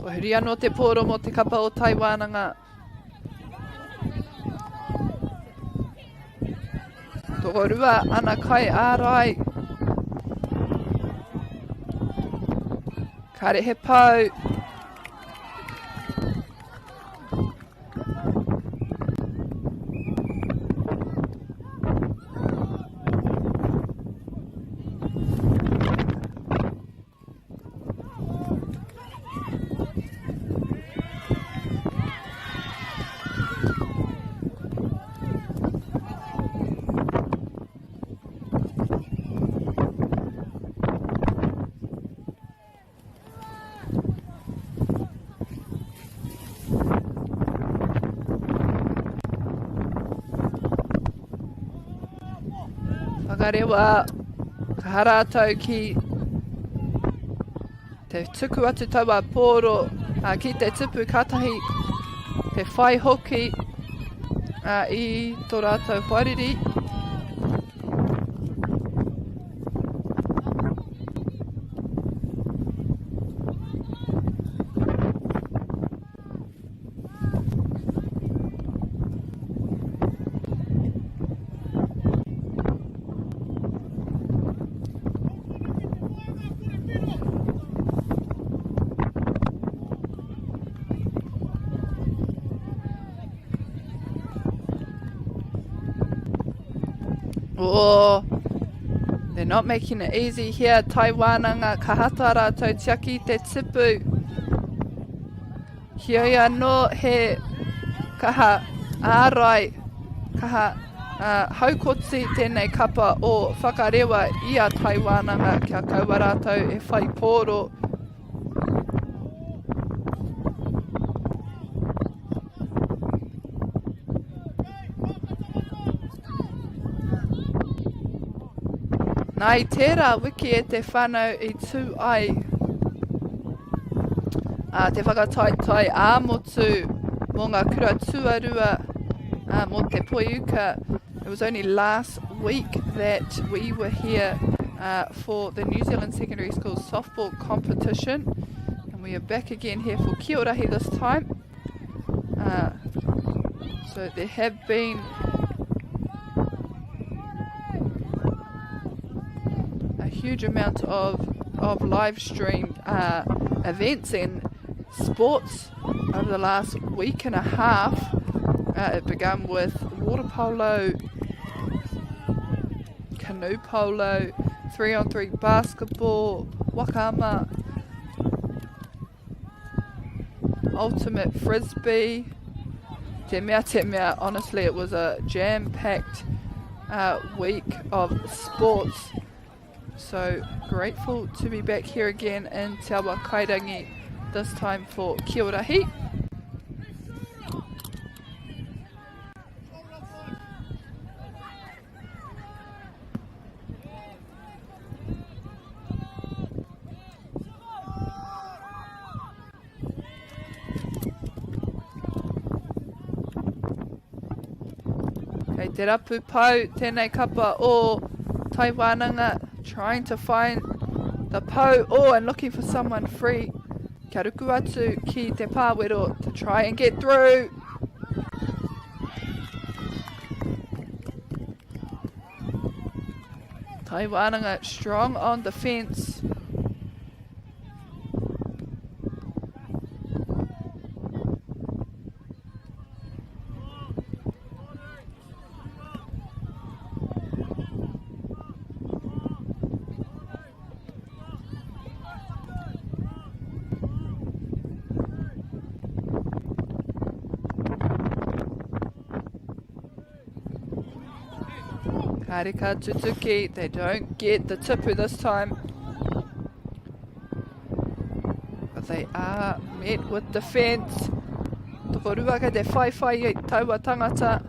Kua huri anō te pōro mō te kapa o Taiwānanga. Tokorua ana kai ārai. Kāre he pau. Whakarewa, ka hara rātou ki te tuku atu taua pōro ki te tupu kātahi te whai hoki i tō rātou hoariri. Oh, they're not making it easy here. Taiwananga ka hata rātou tiaki te tipu. Heoi anō he kaha ārai, kaha uh, haukoti tēnei kapa o Whakarewa i a Taiwananga kia kaua rātou e whai pōro. Nā i tērā wiki e te whānau i tū ai a, te whakataetae ā-motu mō ngā kura tuarua a, mō te poiuka. It was only last week that we were here uh, for the New Zealand Secondary School Softball Competition. And we are back again here for Kiorahi this time. Uh, so there have been a huge amount of, of live streamed uh, events and sports over the last week and a half. Uh, it began with water polo, canoe polo, 3 on 3 basketball, wakama, ultimate frisbee. Te mea, te mea, honestly, it was a jam-packed uh, week of sports. So grateful to be back here again in Te Awa Kairangi, this time for Kiorahi. Kei te rapu pau tēnei kapa o Tai Wānanga, trying to find the pau, oh, and looking for someone free. Kia ruku atu ki te pāwero to try and get through. Tai Wānanga strong on defence. Karika tutuki, they don't get the tipu this time. But they are met with defence. Tokorua kei te whaiwhai i taua tangata.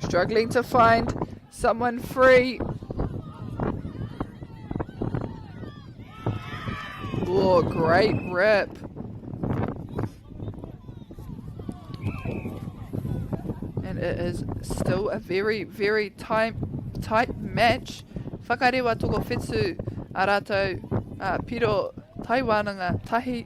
Struggling to find someone free. Oh, great rip. And it is still a very, very tight, tight match. Whakarewa toko whetū a rātou uh, piro Tai wānanga tahi.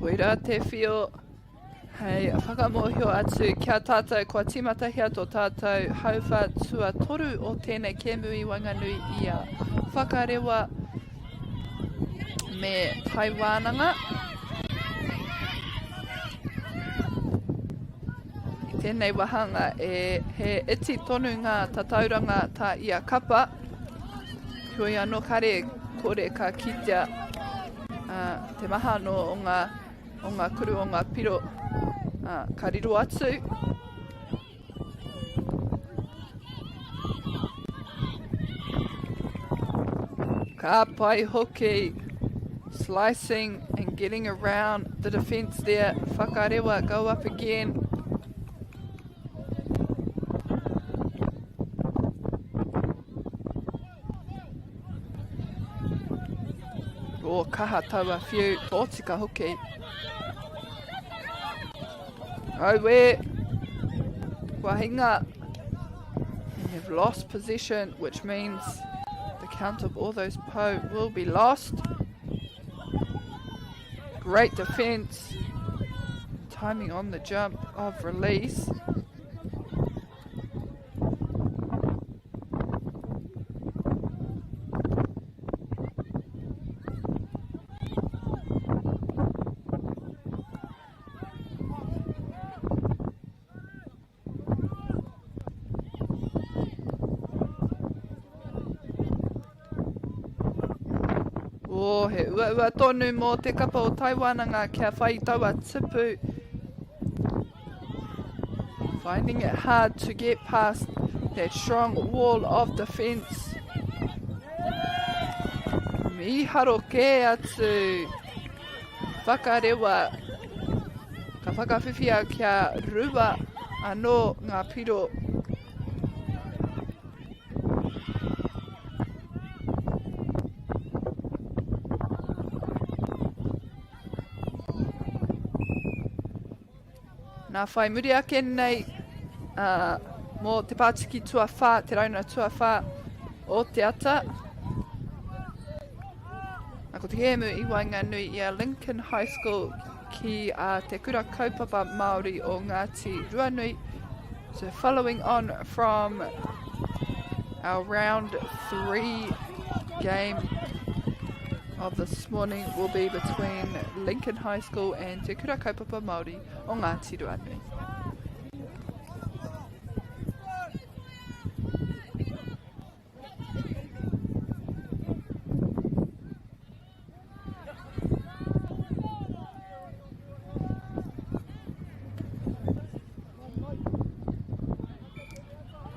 Koira te whio hei whakamōhio atu ki a tātou kua tīmatahia tō tātou hauwha tuatoru o tēnei kēmu i waenganui i a Whakarewa me Tai Wānanga. I tēnei wāhanga e, he iti tonu ngā tatauranga tā ia kapa. Heoi anō kare kore ka kitea uh, te maha anō o ngā, o ngā kuru o ngā piro uh, ka riro atu. Ka pai hoki. Slicing and getting around the defence there. Whakarewa go up again. Oh, kaha taua whiu. Tōtika hoki. Aue! Kua hinga. And have lost possession, which means the count of all those po will be lost. Great defense. Timing on the jump of release. Oh, he uaua tonu mō te kapa o Taiwananga kia whai taua tipu. Finding it hard to get past that strong wall of defence. Miharo kē atu. Whakarewa. Ka whakawhiwhia kia rua anō ngā piro. Nā whai muri ake nei uh, mō te pātiki tuawhā, te rauna tuawhā o te ata. Nā, ko te kēmu i waenganui i a Lincoln High School ki a Te Kura Kaupapa Māori o Ngāti Ruanui. So following on from our round three game of this morning will be between Lincoln High School and Te Kura Kaupapa Māori o Ngāti Ruanui.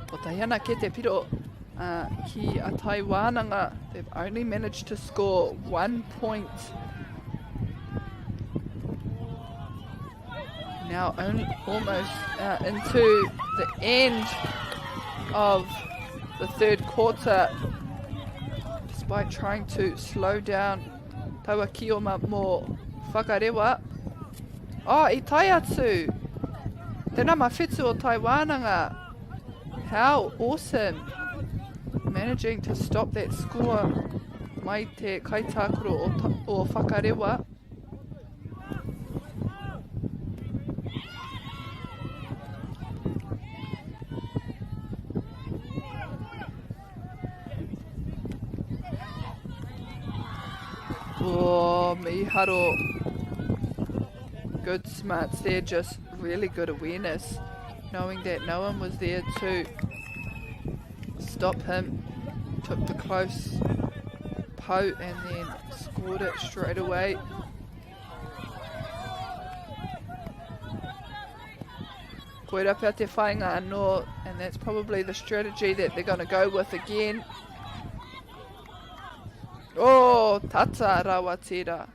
Ko Tahiana ke te piro uh, ki a Tai Wānanga. They've only managed to score one point. Now only almost uh, into the end of the third quarter. Despite trying to slow down taua kioma mō Whakarewa. Oh, i tae atu! Te nama whitu o Tai Wānanga. How awesome! Managing to stop that score mai te kaitākaro o, o Whakarewa. Oh, miharo. Good smarts there, just really good awareness, knowing that no one was there to stop him. Took the close po and then scored it straight away. Koira pea te whainga anō, and that's probably the strategy that they're going to go with again. Oh, tata rawa tērā.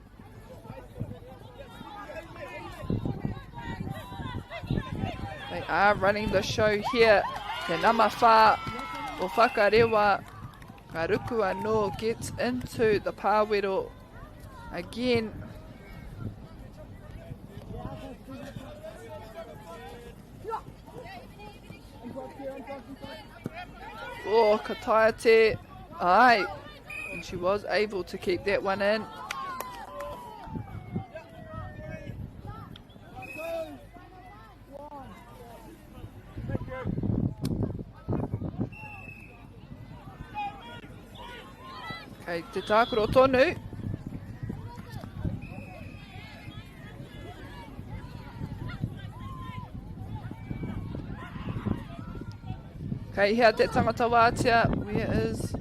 They are running the show here. Te nama whā o Whakarewa. Ka ruku anō gets into the pāwero again. Oh, ka taea te... Ai. And she was able to keep that one in. Kei te tākaro tonu. Kei hea te tangata wātea? Where is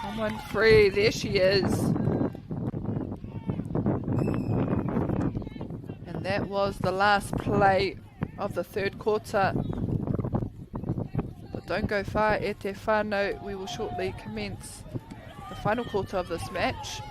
someone free? There she is. And that was the last play of the third quarter. But don't go far, e te whānau. We will shortly commence the final quarter of this match.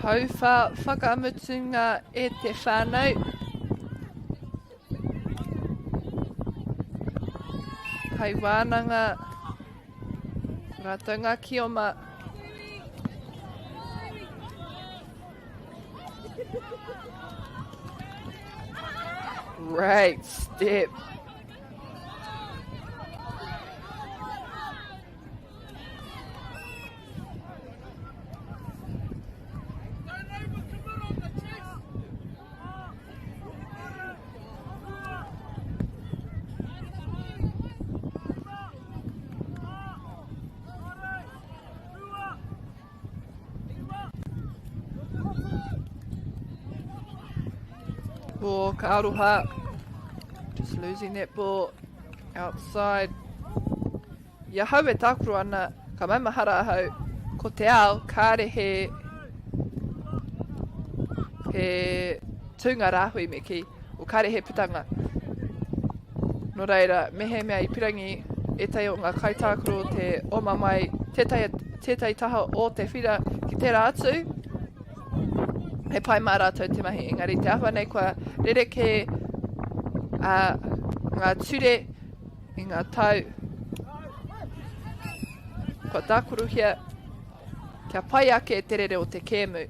Hauwha whakamutunga e te whānau. Hei wānanga rātou ngā kioma. Great step. Oh, ka aroha. Just losing that ball outside. I ahau e tākaro ana, ka maumahara ahau, ko te ao, kāre he, he tūnga rāhui me kī, o kāre he putanga. Nō reira, mehemea i pirangi ētahi o ngā kaitākaro te oma mai tētahi, tētahi taha o te whira ki tērā atu, he pai mā rātou te mahi. Engari te āhua nei kua rerekē uh, ngā ture i ngā tau kua tākorohia kia pai ake te rere o te kēmu.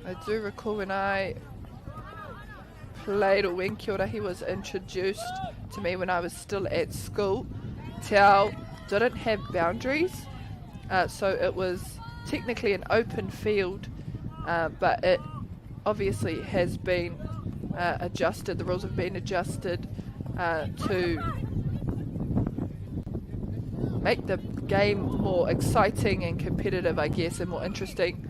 I do recall when I played or when Kiorahi was introduced to me when I was still at school, Te Ao didn't have boundaries, uh, so it was technically an open field, uh, but it obviously has been uh, adjusted, the rules have been adjusted uh, to make the game more exciting and competitive, I guess, and more interesting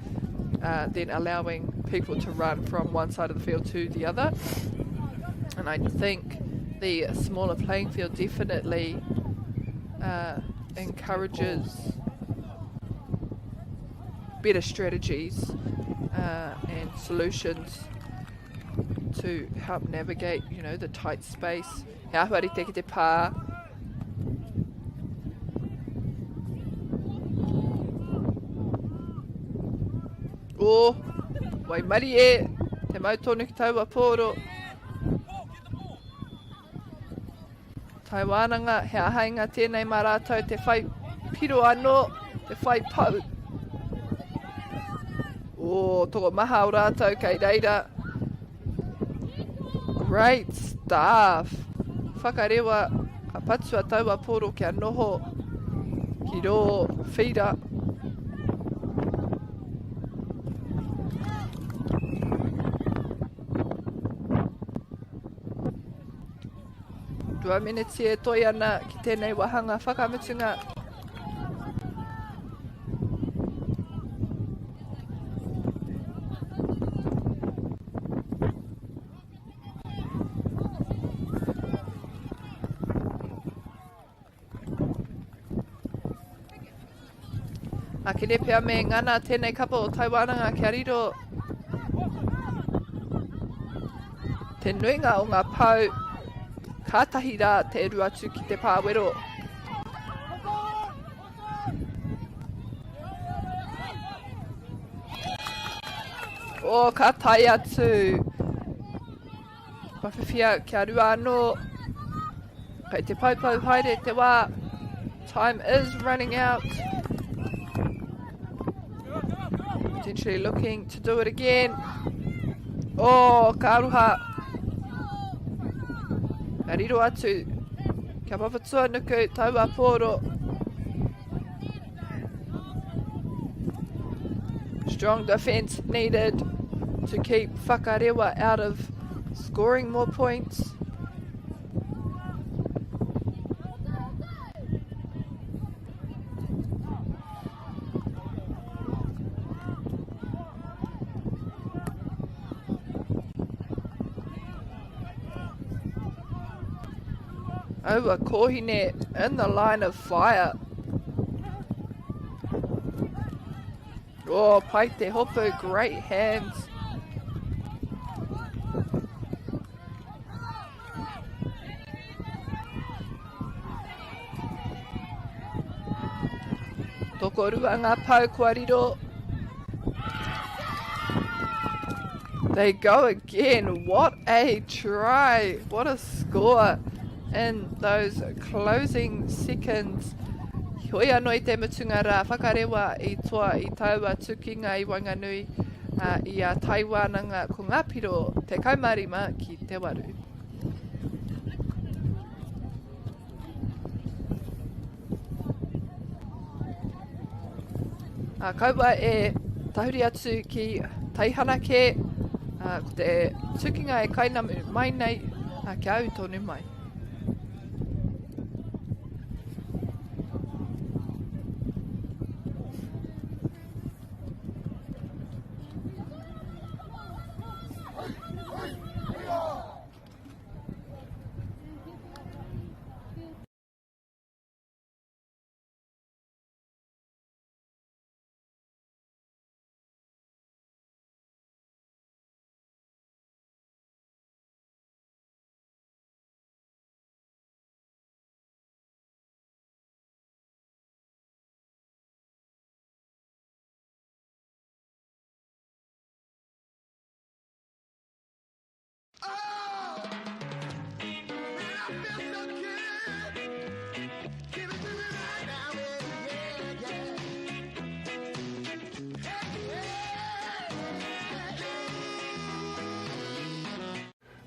uh, than allowing people to run from one side of the field to the other. And I think the smaller playing field definitely uh, encourages better strategies uh, and solutions to help navigate, you know, the tight space. He āhua rite ki te pā. Oh, waimarie, te mau tonu ki taua pōro. Tai wānanga, he āheinga tēnei mā rātou te whai piro anō, te whai pau. O, tokomaha o rātou kei reira. Great stuff. Whakarewa, ka patua taua poro kia noho ki rō whira. 2 meneti e toi ana ki tēnei wāhanga whakamutunga. Akene pea me ngana tēnei kapa o Taiwānanga kia riro te nuinga o ngā pau kātahi rā te uru atu ki te pāwero. Oh, ka tae atu. Kua whiwhia kia rua anō. Kei te poupou haere te wā. Time is running out. Potentially looking to do it again. Oh, ka aroha. Ka riro atu. Kia papatua nuku, taua pōro. Strong defense needed to keep Whakarewa out of scoring more points. Aua kōhine in the line of fire. Oh, pai te hopu, great hands. Tokorua ngā pau kua riro. They go again. What a try. What a score in those closing seconds. Hoi anō i te mutunga rā, whakarewa i toa i taua tukinga i waenganui uh, i a Taiwānanga ko ngā piro 15 ki te waru. Ā, kaua e tahuri atu ki teihana kē, ā, ko te tukinga e kainamu mai nei, ā, kia ū tonu mai.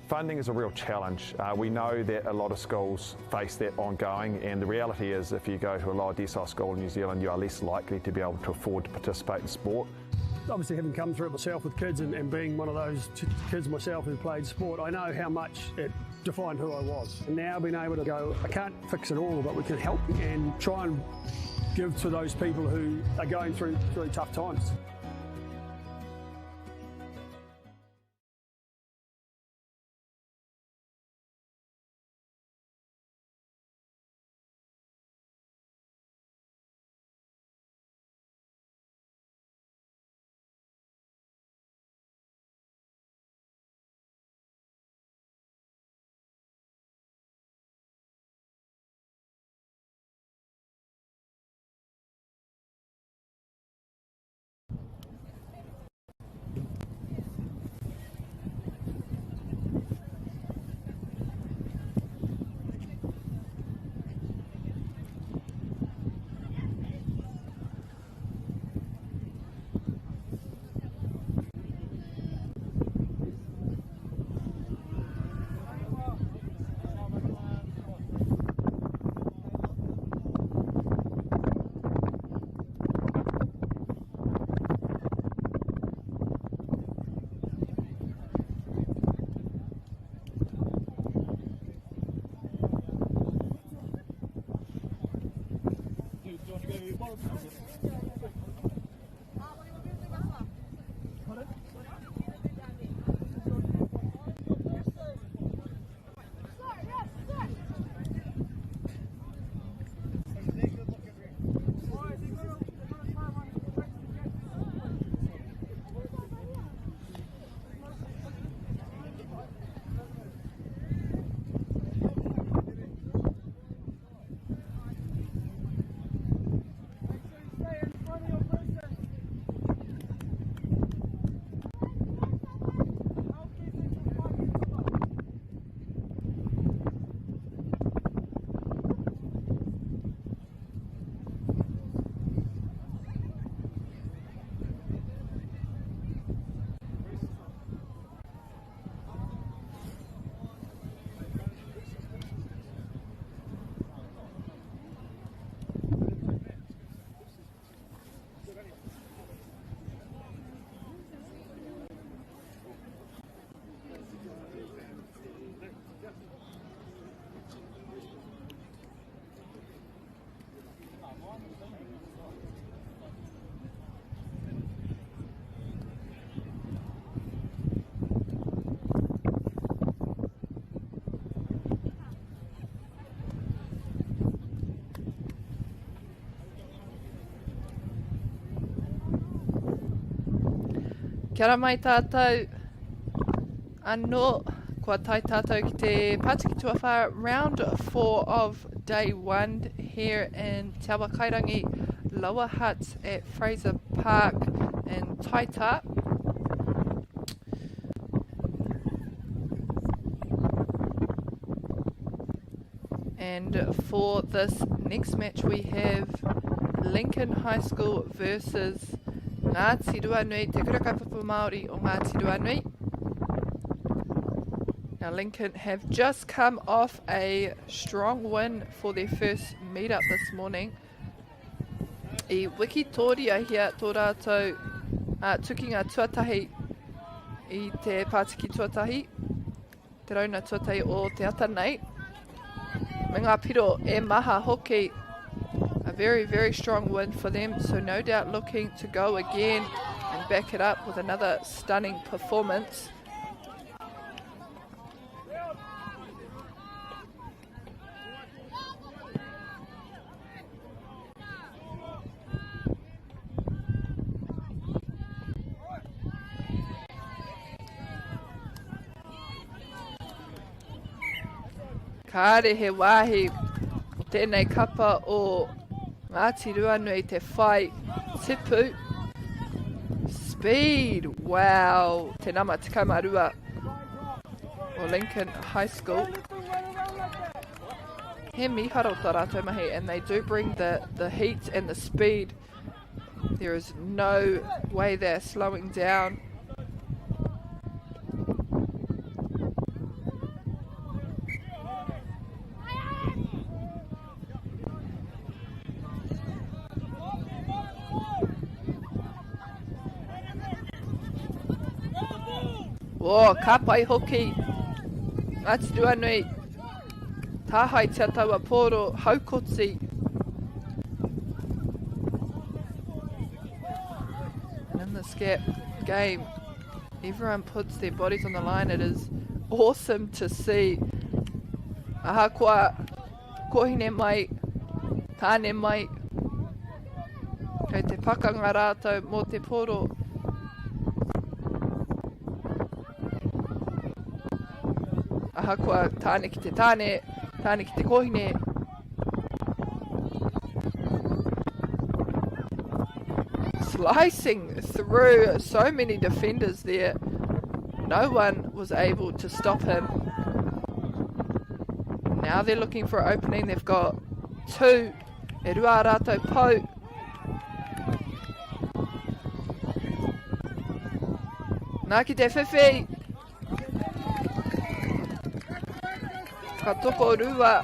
Funding is a real challenge. Uh, we know that a lot of schools face that ongoing, and the reality is if you go to a lower decile school in New Zealand, you are less likely to be able to afford to participate in sport. Obviously, having come through it myself with kids and, and being one of those kids myself who played sport, I know how much it defined who I was. And now being able to go, I can't fix it all, but we can help and try and give to those people who are going through, through tough times. Kia ora mai tātou anō. Kua tae tātou ki te pātiki tuawhā round 4 of day 1 here in Te Awakairangi Lower Hutt at Fraser Park in Taita. And for this next match we have Lincoln High School versus Ngāti Ruanui, Te Kura Kaupapa Māori o Ngāti Ruanui. Now Lincoln have just come off a strong win for their first meet-up this morning. I wikitoria hia tō rātou uh, tukinga tuatahi i te pātiki tuatahi, te rauna tuatahi o te ata nei. Me ngā piro e maha hoki. A very, very strong win for them. So no doubt looking to go again and back it up with another stunning performance. Kāre he wāhi o tēnei kapa o Ngāti Ruanui te whai tipu. Speed! Wow! Te nama 12 o Lincoln High School. He miharo tā rātou mahi and they do bring the, the heat and the speed. There is no way they're slowing down. Oh, ka pai hoki. Ngāti Ruanui. Tāhaetia taua pōro haukoti. And in this gap game, everyone puts their bodies on the line. It is awesome to see. Ahakoa kōhine mai, tāne mai, kei te pakanga rātou mō te pōro. Ahakoa tāne ki te tāne, tāne ki te kōhine. Slicing through so many defenders there. No one was able to stop him. Now they're looking for an opening. They've got two. E rua rātou pou. Nā ki te whiwhi. Ka toko rua.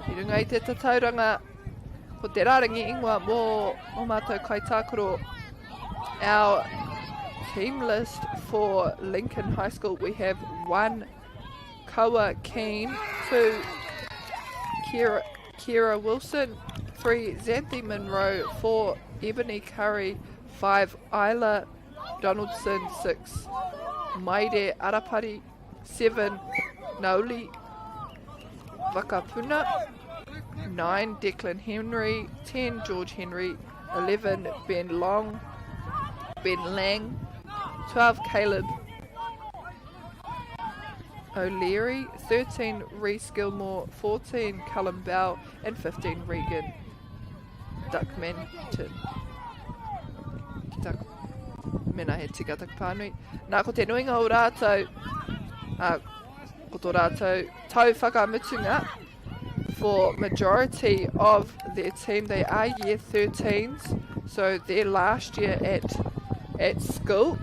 I runga i te tatauranga, ko te rārangi ingoa mō o mātou kaitākaro. Our team list for Lincoln High School, we have one Koa Keane, two Kira, Kira Wilson, three Xanthi Monroe, four Ebony Curry, 5 Isla Donaldson, 6 Maire Arapari, 7 Nauli Vakapuna, 9 Declan Henry, 10 George Henry, 11 Ben Long, Ben Lang, 12 Caleb O'Leary, 13 Reese Gilmore, 14 Callum Bell, and 15 Regan Duckmanton. Ki taku mena he tika taku pānui. Nā, ko te nuinga o rātou, uh, ko tō rātou tau whakamutunga for majority of their team, they are year 13s, so their last year at, at school.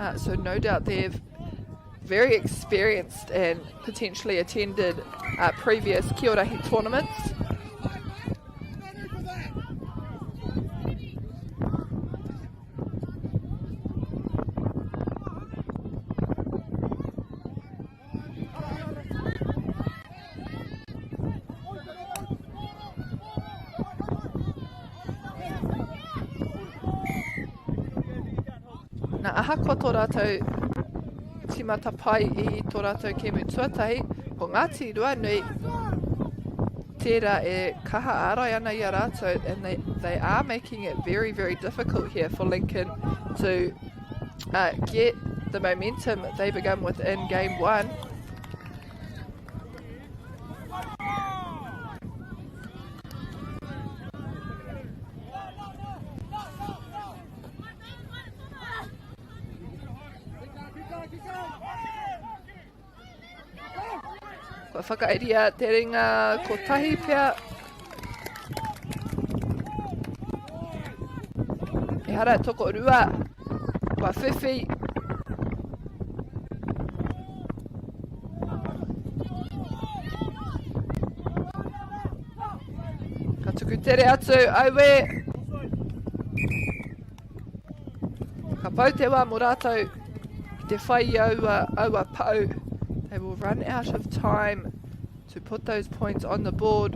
Uh, so no doubt they've very experienced and potentially attended uh, previous Kiorahi tournaments. Nā, ahakoa tō rātou tīmata pai i tō rātou kēmu tuatahi, ko Ngāti Ruanui tērā e kaha ārai ana i a rātou, and they, they are making it very, very difficult here for Lincoln to uh, get the momentum they began with in game one. Kua whakairia te ringa kotahi pea. Ehara tokorua. Kua whiwhi. Ka tuku tere atu, aue! Ka pau te wā mō rātou ki te whai i aua, aua pau. They will run out of time to put those points on the board.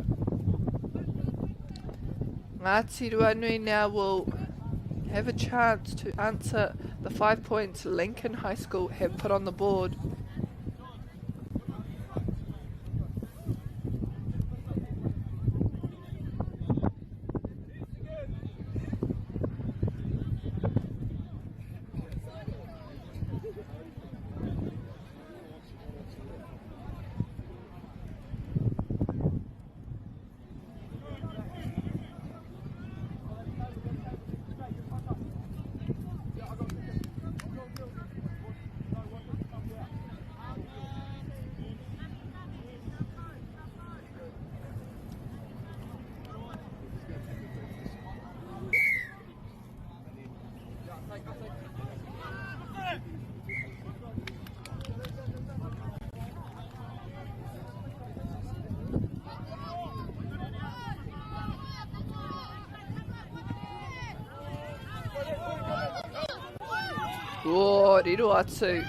Ngāti Ruanui now will have a chance to answer the five points Lincoln High School have put on the board. Oh, riro atu.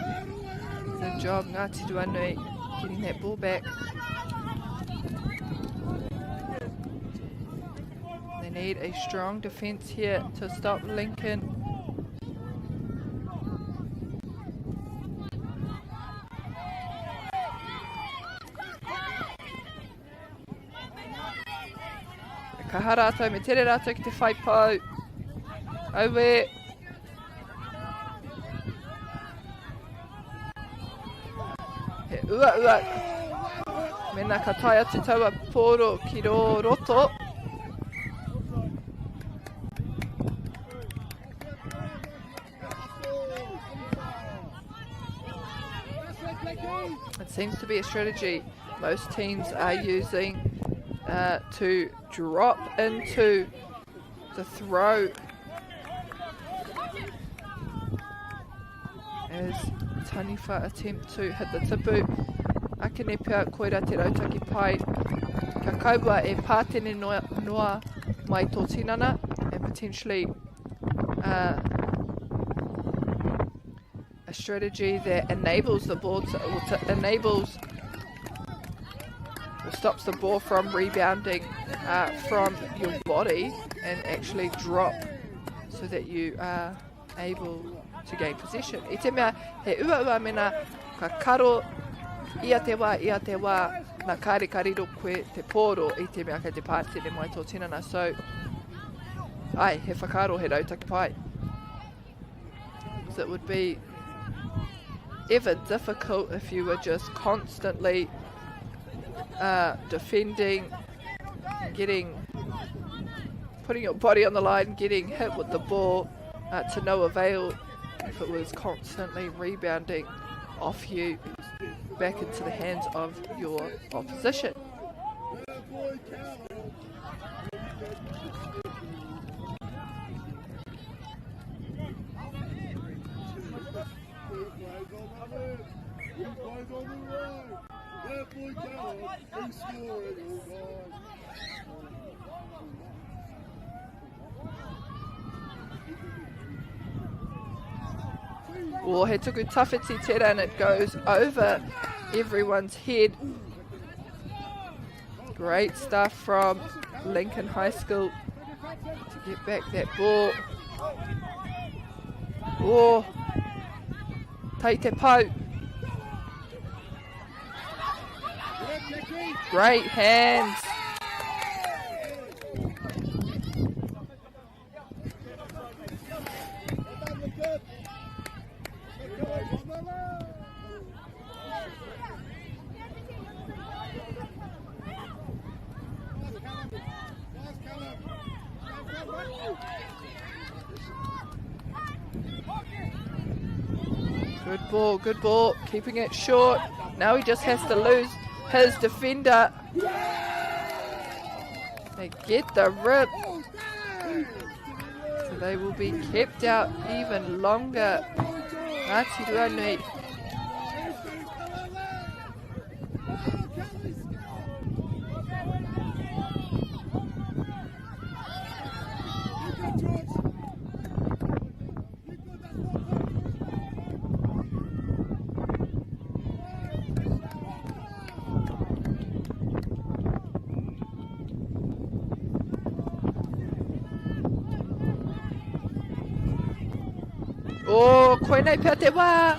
Good job, Ngāti Ruanui, getting that ball back. They need a strong defence here to stop Lincoln. Kaha rātou, me tere rātou ki te whai pau. Aue. He ua ua. Mena ka tae atu taua pōro ki rō roto. It seems to be a strategy most teams are using to drop into the throw as Taniwha attempt to hit the tipu. Akene pea koira te rautaki pai. Ka kaua e pātene noa, noa mai tō tinana and potentially a strategy that enables the ball to, or to enables or stops the ball from rebounding from your body and actually drop so that you are able to gain possession. I te mea, he uaua mena ka karo ia te wā, ia te wā, nā kāre ka riro koe te pōro i te mea kei te pātene mai tō tinana. So, ai, he whakaaro, he rautaki pai. So it would be ever difficult if you were just constantly defending, getting, putting your body on the line, getting hit with the ball to no avail if it was constantly rebounding off you back into the hands of your opposition. Oh, he tuku tawhiti tera and it goes over everyone's head. Great stuff from Lincoln High School to get back that ball. Oh, take te pau. Great hands. Good ball, good ball, keeping it short. Now he just has to lose his defender. They get the rip. So they will be kept out even longer. Ngāti Ruanui. Oh, koinei pea te wā.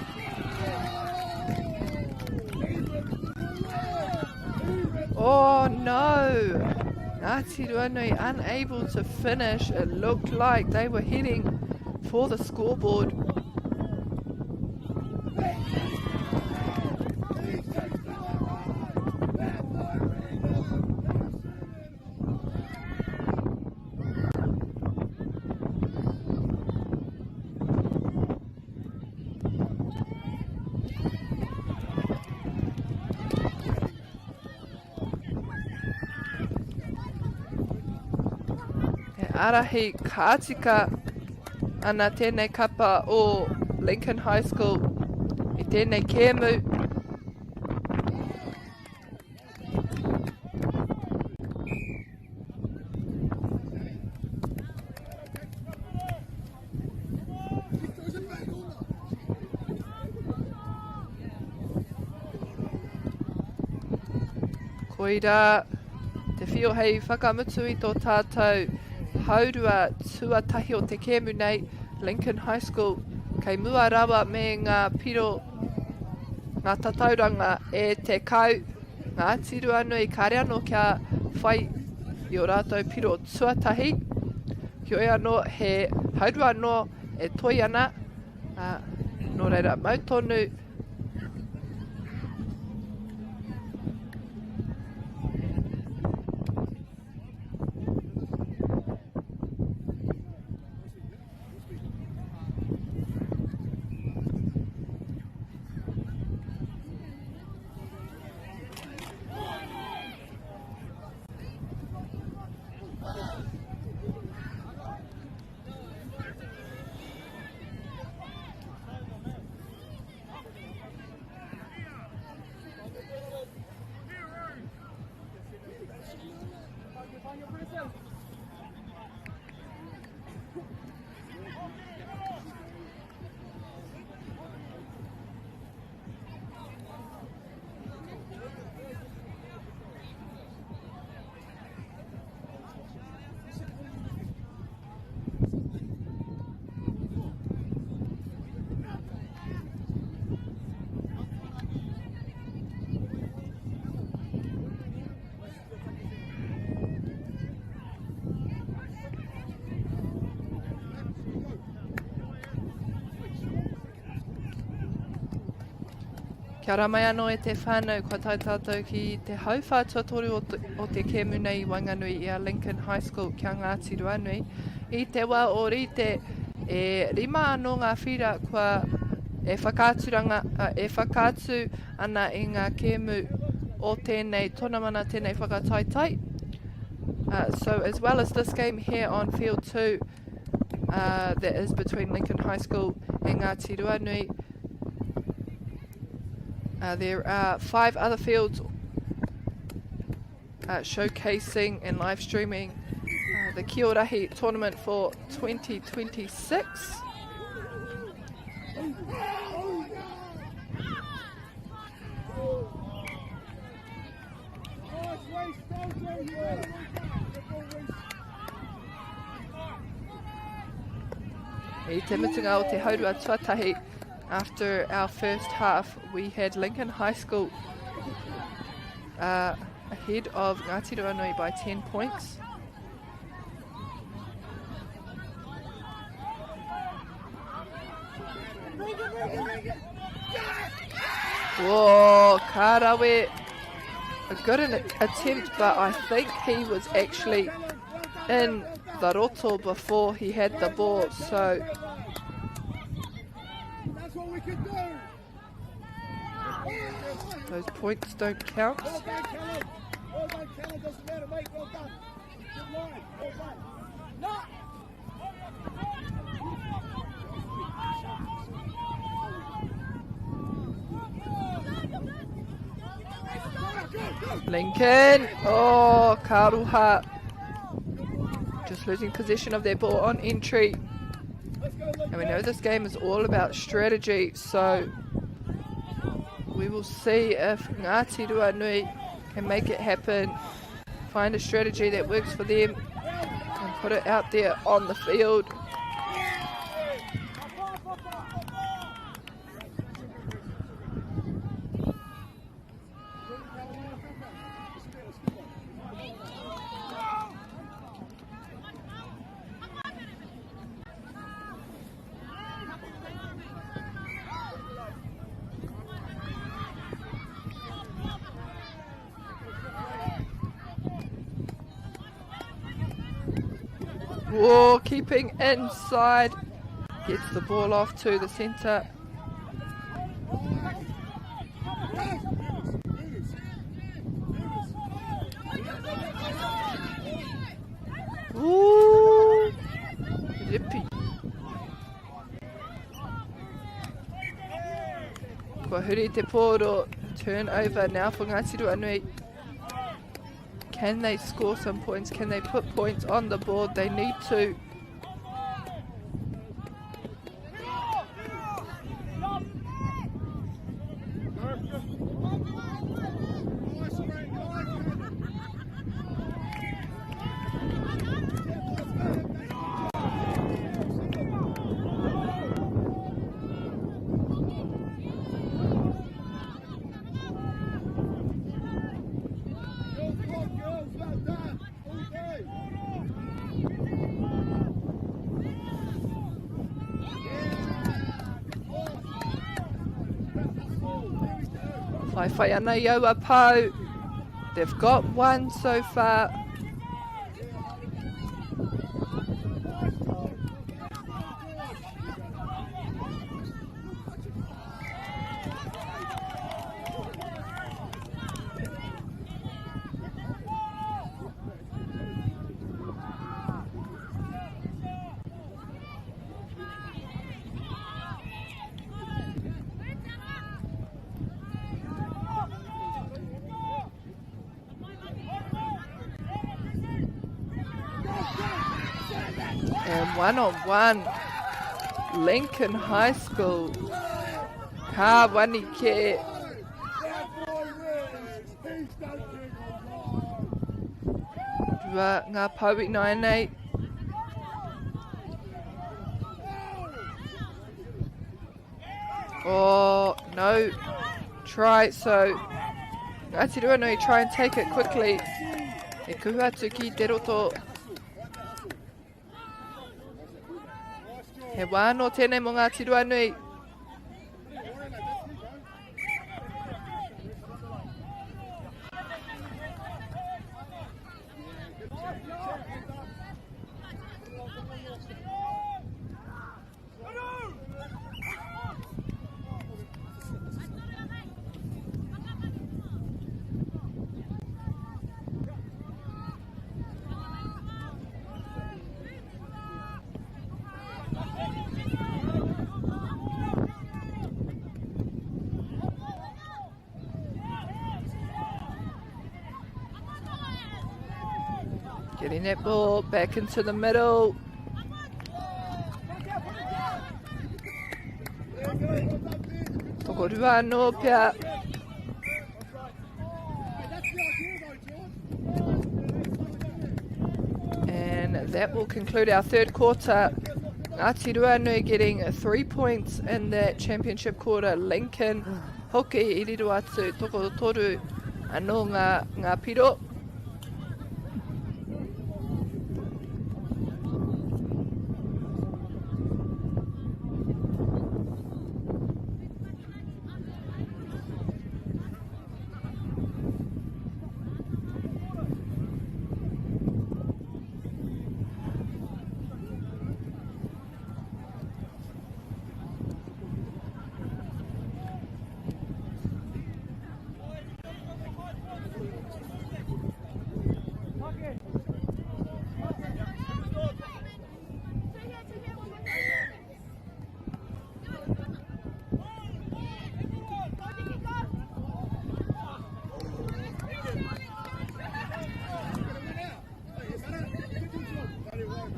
Oh no. Ngāti Ruanui unable to finish. It looked like they were heading for the scoreboard. He arahi kātika ana tēnei kapa o Lincoln High School i tēnei kēmu. Koirā te whio hei whakamutu i tō tātou haurua tuatahi o te kēmu nei, Lincoln High School, kei mua rawa me ngā piro, ngā tatauranga e 10, Ngāti Ruanui kāre anō kia whai i ō rātou piro tuatahi. Heoi anō, he haurua anō e toi ana, ā, nō reira, mau tonu. Kia ora mai anō e te whānau, kua tae tātou ki te hauwhā tuatoru o te, o te kēmu nei i waenganui i a Lincoln High School ki a Ngāti Ruanui. I te wā o Rite, e rima anō ngā whira kua e whakaaturanga, e whakaatu ana i ngā kēmu o tēnei tonamana, tēnei whakataetae. So as well as this game here on field 2, that is between Lincoln High School and Ngāti Ruanui, there are 5 other fields showcasing and live streaming the Kiorahi tournament for 2026. I te mutunga o te haurua tuatahi, after our first half, we had Lincoln High School ahead of Ngāti Ruanui by 10 points. Whoa, ka rawe. A good attempt, but I think he was actually in the roto before he had the ball, so That's what we can do. Those points don't count. Well done, Callum. Well done, Callum. Doesn't matter, mate. Well done. Good line. Well done. No. Lincoln. Oh, Karuha. Just losing possession of their ball on entry. And we know this game is all about strategy, so we will see if Ngāti Ruanui can make it happen, find a strategy that works for them and put it out there on the field. Whoa, keeping inside. Gets the ball off to the centre. Ooh, rippy. Kua huri te pōro, turnover now for Ngāti Ruanui. Can they score some points? Can they put points on the board? They need to. Whaiwhai ana i aua pau. They've got one so far. And one on one, Lincoln High School. Ka wani ke. Rua ngā pau i nāianei. Oh, no. Try, so Ngāti Ruanui try and take it quickly. E kuhu atu ki te roto. He wā nō tēnei mō Ngāti Ruanui. Getting that ball back into the middle. Tokorua anō pea. And that will conclude our third quarter. Ngāti Ruanui getting three points in that championship quarter. Lincoln hoki i riro atu toko toru anō ngā, ngā piro.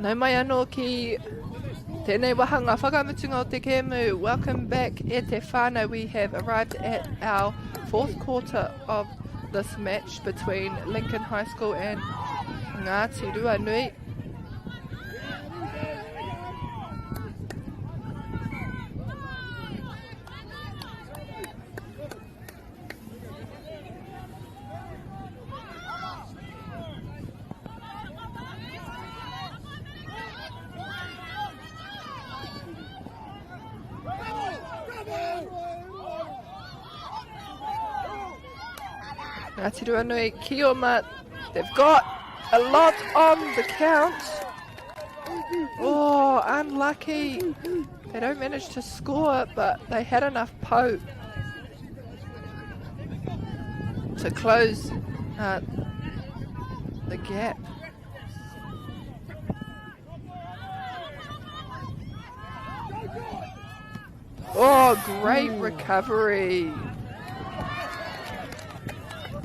Nau mai anō ki tēnei wahanga whakamutunga o te kēmu. Welcome back e te whānau. We have arrived at our fourth quarter of this match between Lincoln High School and Ngāti Ruanui. Ngāti Ruanui, Kioma, they've got a lot on the count. Oh, unlucky. They don't manage to score, but they had enough poke to close uh, the gap. Oh, great recovery.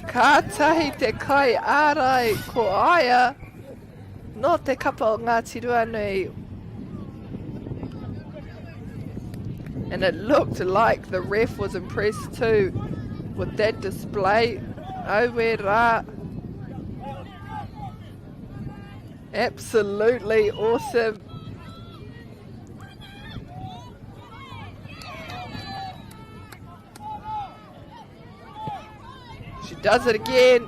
Ka tahi te kai ārai ko aia no te kapa o Ngāti Ruanui. And it looked like the ref was impressed too with that display. Aue rā. Absolutely awesome. She does it again.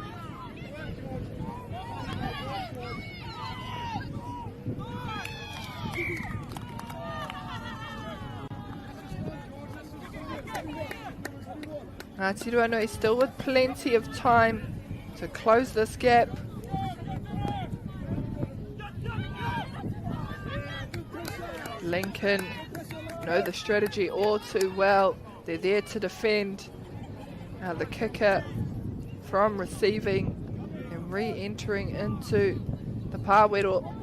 Ngāti Ruanui still with plenty of time to close this gap. Lincoln know the strategy all too well. They're there to defend. Now the kicker from receiving and re-entering into the Pāwero.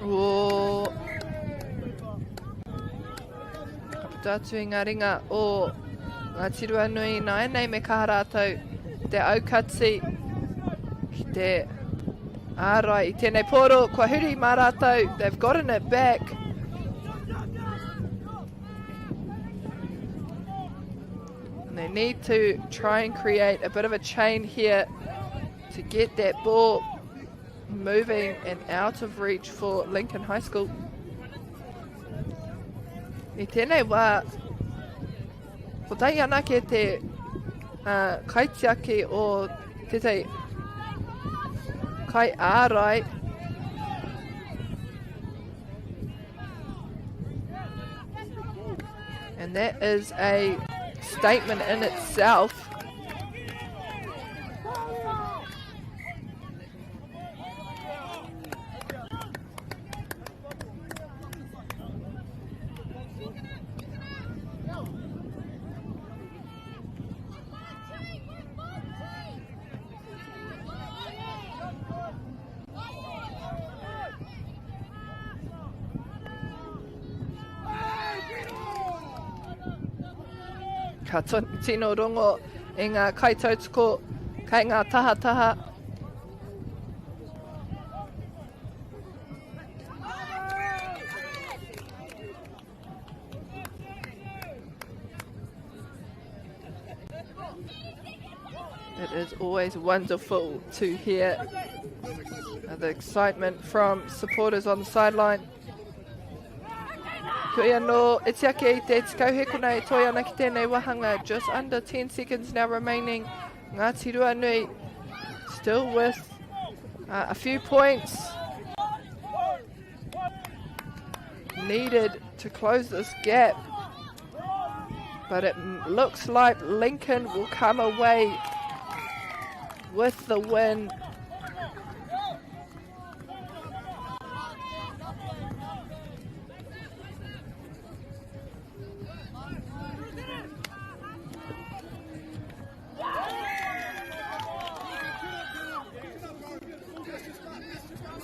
O Ka puta atu i ngā ringa o Ngāti Ruanui nāianei me kaha rātou te aukati ki te ārai i tēnei pōro. Kua huri mā rātou, they've gotten it back. And they need to try and create a bit of a chain here to get that ball moving and out of reach for Lincoln High School. I tēnei wā, ko tai anake te uh, kaitiaki o tētahi kai ārai And that is a statement in itself. Ka tino rongo e ngā kaitautoko kei ngā tahataha. It is always wonderful to hear the excitement from supporters on the sideline. Koe anō, e tiaki i te tikau he kona e toi ana ki tēnei wahanga. Just under 10 seconds now remaining. Ngāti Ruanui still with uh, a few points needed to close this gap. But it looks like Lincoln will come away with the win.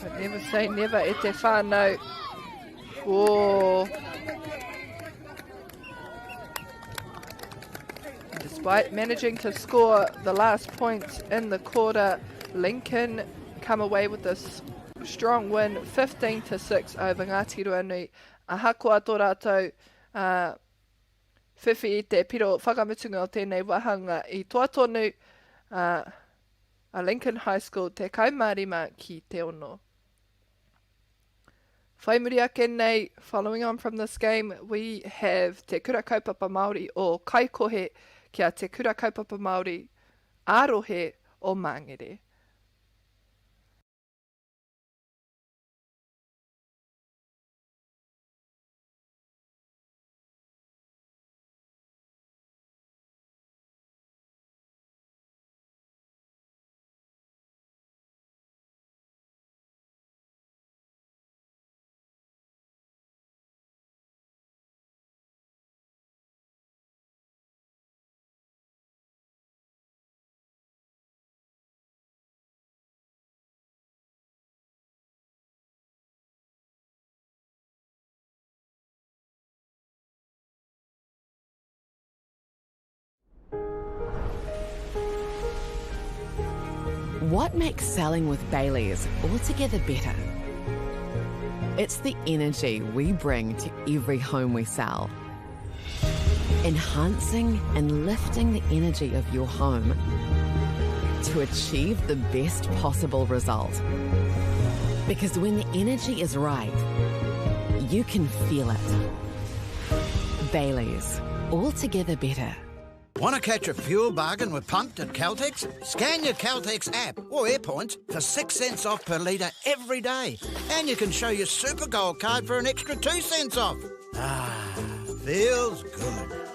But never say never e te whānau. Whoa. Despite managing to score the last points in the quarter, Lincoln come away with this strong win, 15 to 6 over Ngāti Ruanui. Ahakoa tō rātou uh, whiwhi i te piro whakamutunga o tēnei wāhanga i toa tonu uh, a Lincoln High School 15 ki te ono. Whai muri ake nei, following on from this game, we have Te Kura Kaupapa Māori o Kaikohe kia Te Kura Kaupapa Māori ā-rohe o Māngere. What makes selling with Bayleys altogether better? It's the energy we bring to every home we sell. Enhancing and lifting the energy of your home to achieve the best possible result. Because when the energy is right, you can feel it. Bayleys, altogether better. Want to catch a fuel bargain with Pumped at Caltex? Scan your Caltex app or Airpoints for 6 cents off per litre every day. And you can show your Super Gold card for an extra 2 cents off. Ah, feels good.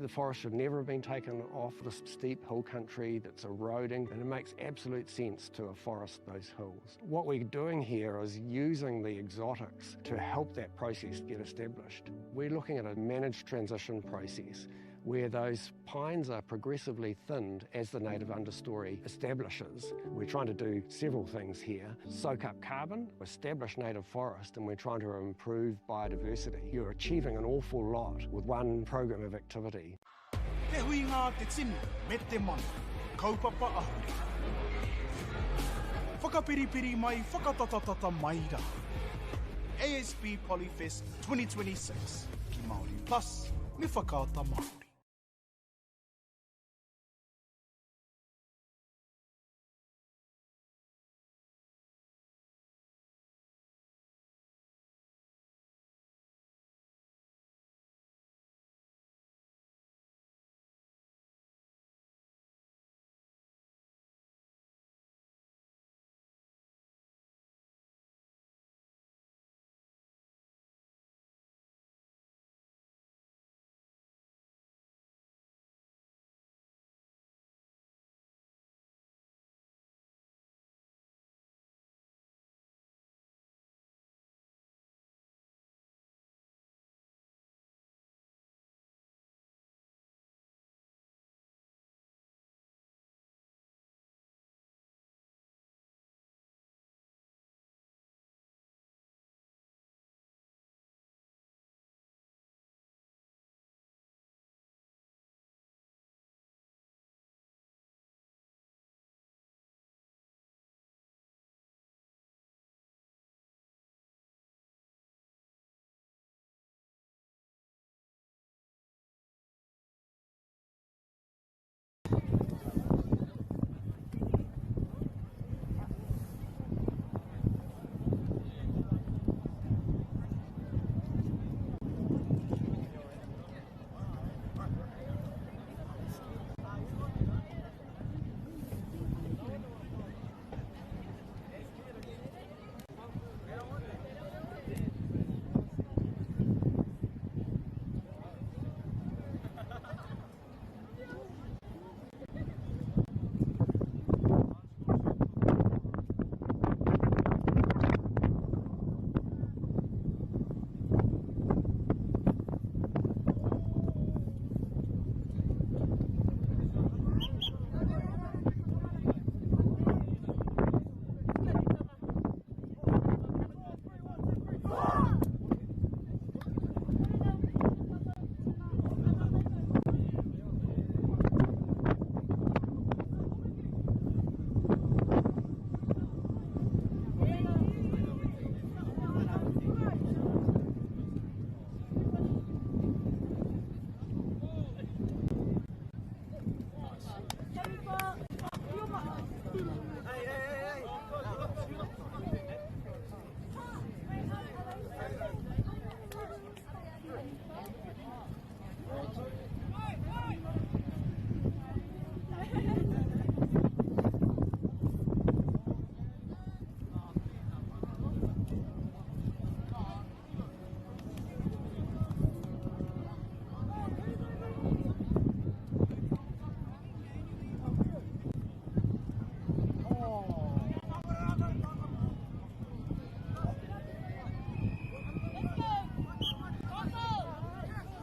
The forest should never have been taken off this steep hill country that's eroding, and it makes absolute sense to afforest those hills. What we're doing here is using the exotics to help that process get established. We're looking at a managed transition process where those pines are progressively thinned as the native understory establishes. We're trying to do several things here. Soak up carbon, establish native forest, and we're trying to improve biodiversity. You're achieving an awful lot with one program of activity. Te huinga a te tini me te mano. Kaupapa ahurea. Whakapiripiri mai, whakatatatata mai rā. ASB Polyfest 2026 ki Māori Plus me Whakaata Māori.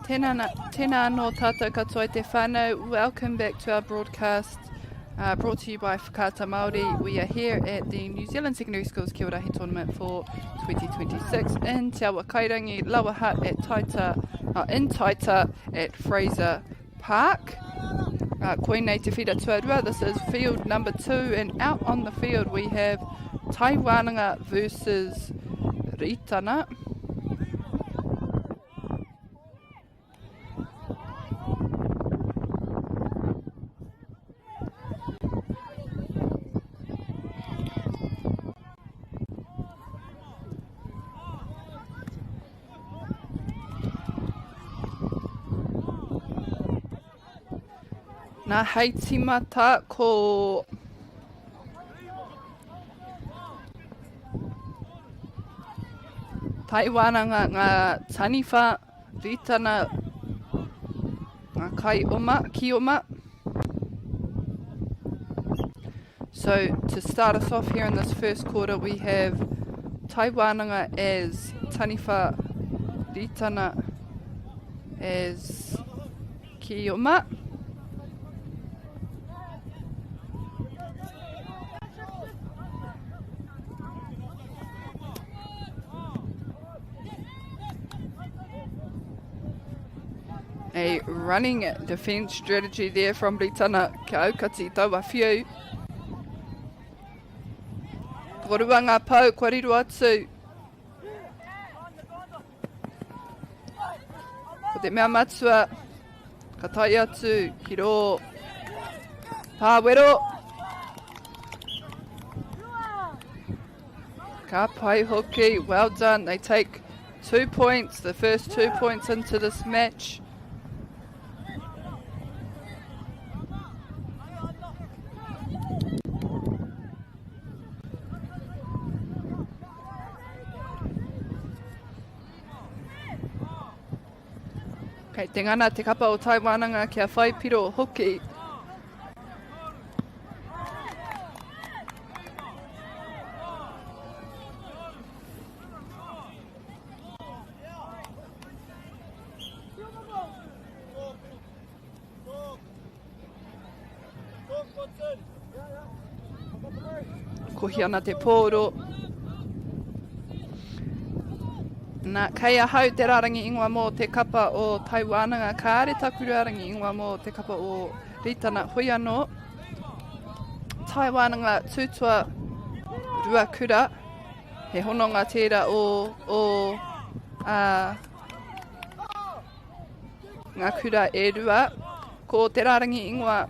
Tēnā, tēnā anō tātou katoa i te whānau. Welcome back to our broadcast uh, brought to you by Whakaata Māori. We are here at the New Zealand Secondary Schools Kiorahi Tournament for 2026 in Te Awakairangi, Lower Hutt at Taita, uh, in Taita at Fraser Park. Uh, koinei te whira tuarua, this is field number two, and out on the field we have Taiwananga versus Ritana. Nā hei tīmata ko Taiwananga ngā taniwha Ritana. Ngā kai oma, ki oma. So to start us off here in this first quarter, we have Taiwananga as Taniwha Ritana as Kioma. A running defence strategy there from Ritana kia aukati taua whiu. Tokorua ngā pou, kua riro atu. Ko te mea matua, ka tae atu ki rō pāwero. Ka pai hoki, well done. They take two points, the first two points into this match. Kei te ngana te kapa o Taiwananga kia whai piro hoki. Kohi ana te pōro. Nā, kei ahau te rārangi ingoa mō te kapa o Taiwānanga. Kāre taku rārangi ingoa mō te kapa o Ritana. Hoi anō, Taiwānanga tūtoa Ruakura. He hononga tērā o, o a, ngā kura e rua. Ko te rārangi ingoa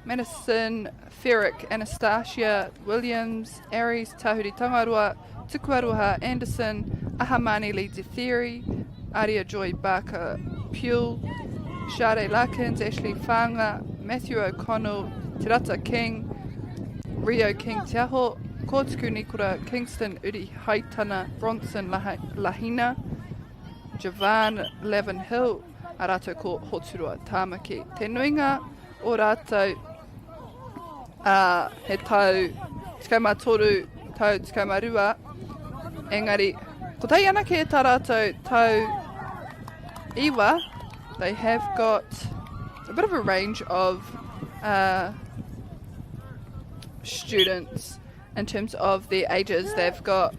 Madison Ferrick, Anastasia Williams, Aries Tahuri Tangaroa, Tukuaroha Anderson, Ahamani Lee Detheri, Aria Joy Barker Pule, Sade Larkins, Ashley Whanga, Matthew O'Connell, Te Rata King, Rio King Te Aho, Kōtuku Nikora, Kingston Uri Haitana, Bronson Lahina, Javan Levin Hill, a rātou ko Hoturoa Tāmaki. Te nuinga o rātou uh, he tau 13, tau 12, engari kotahi anake tā rātou tau iwa, they have got a bit of a range of uh, students in terms of their ages. They've got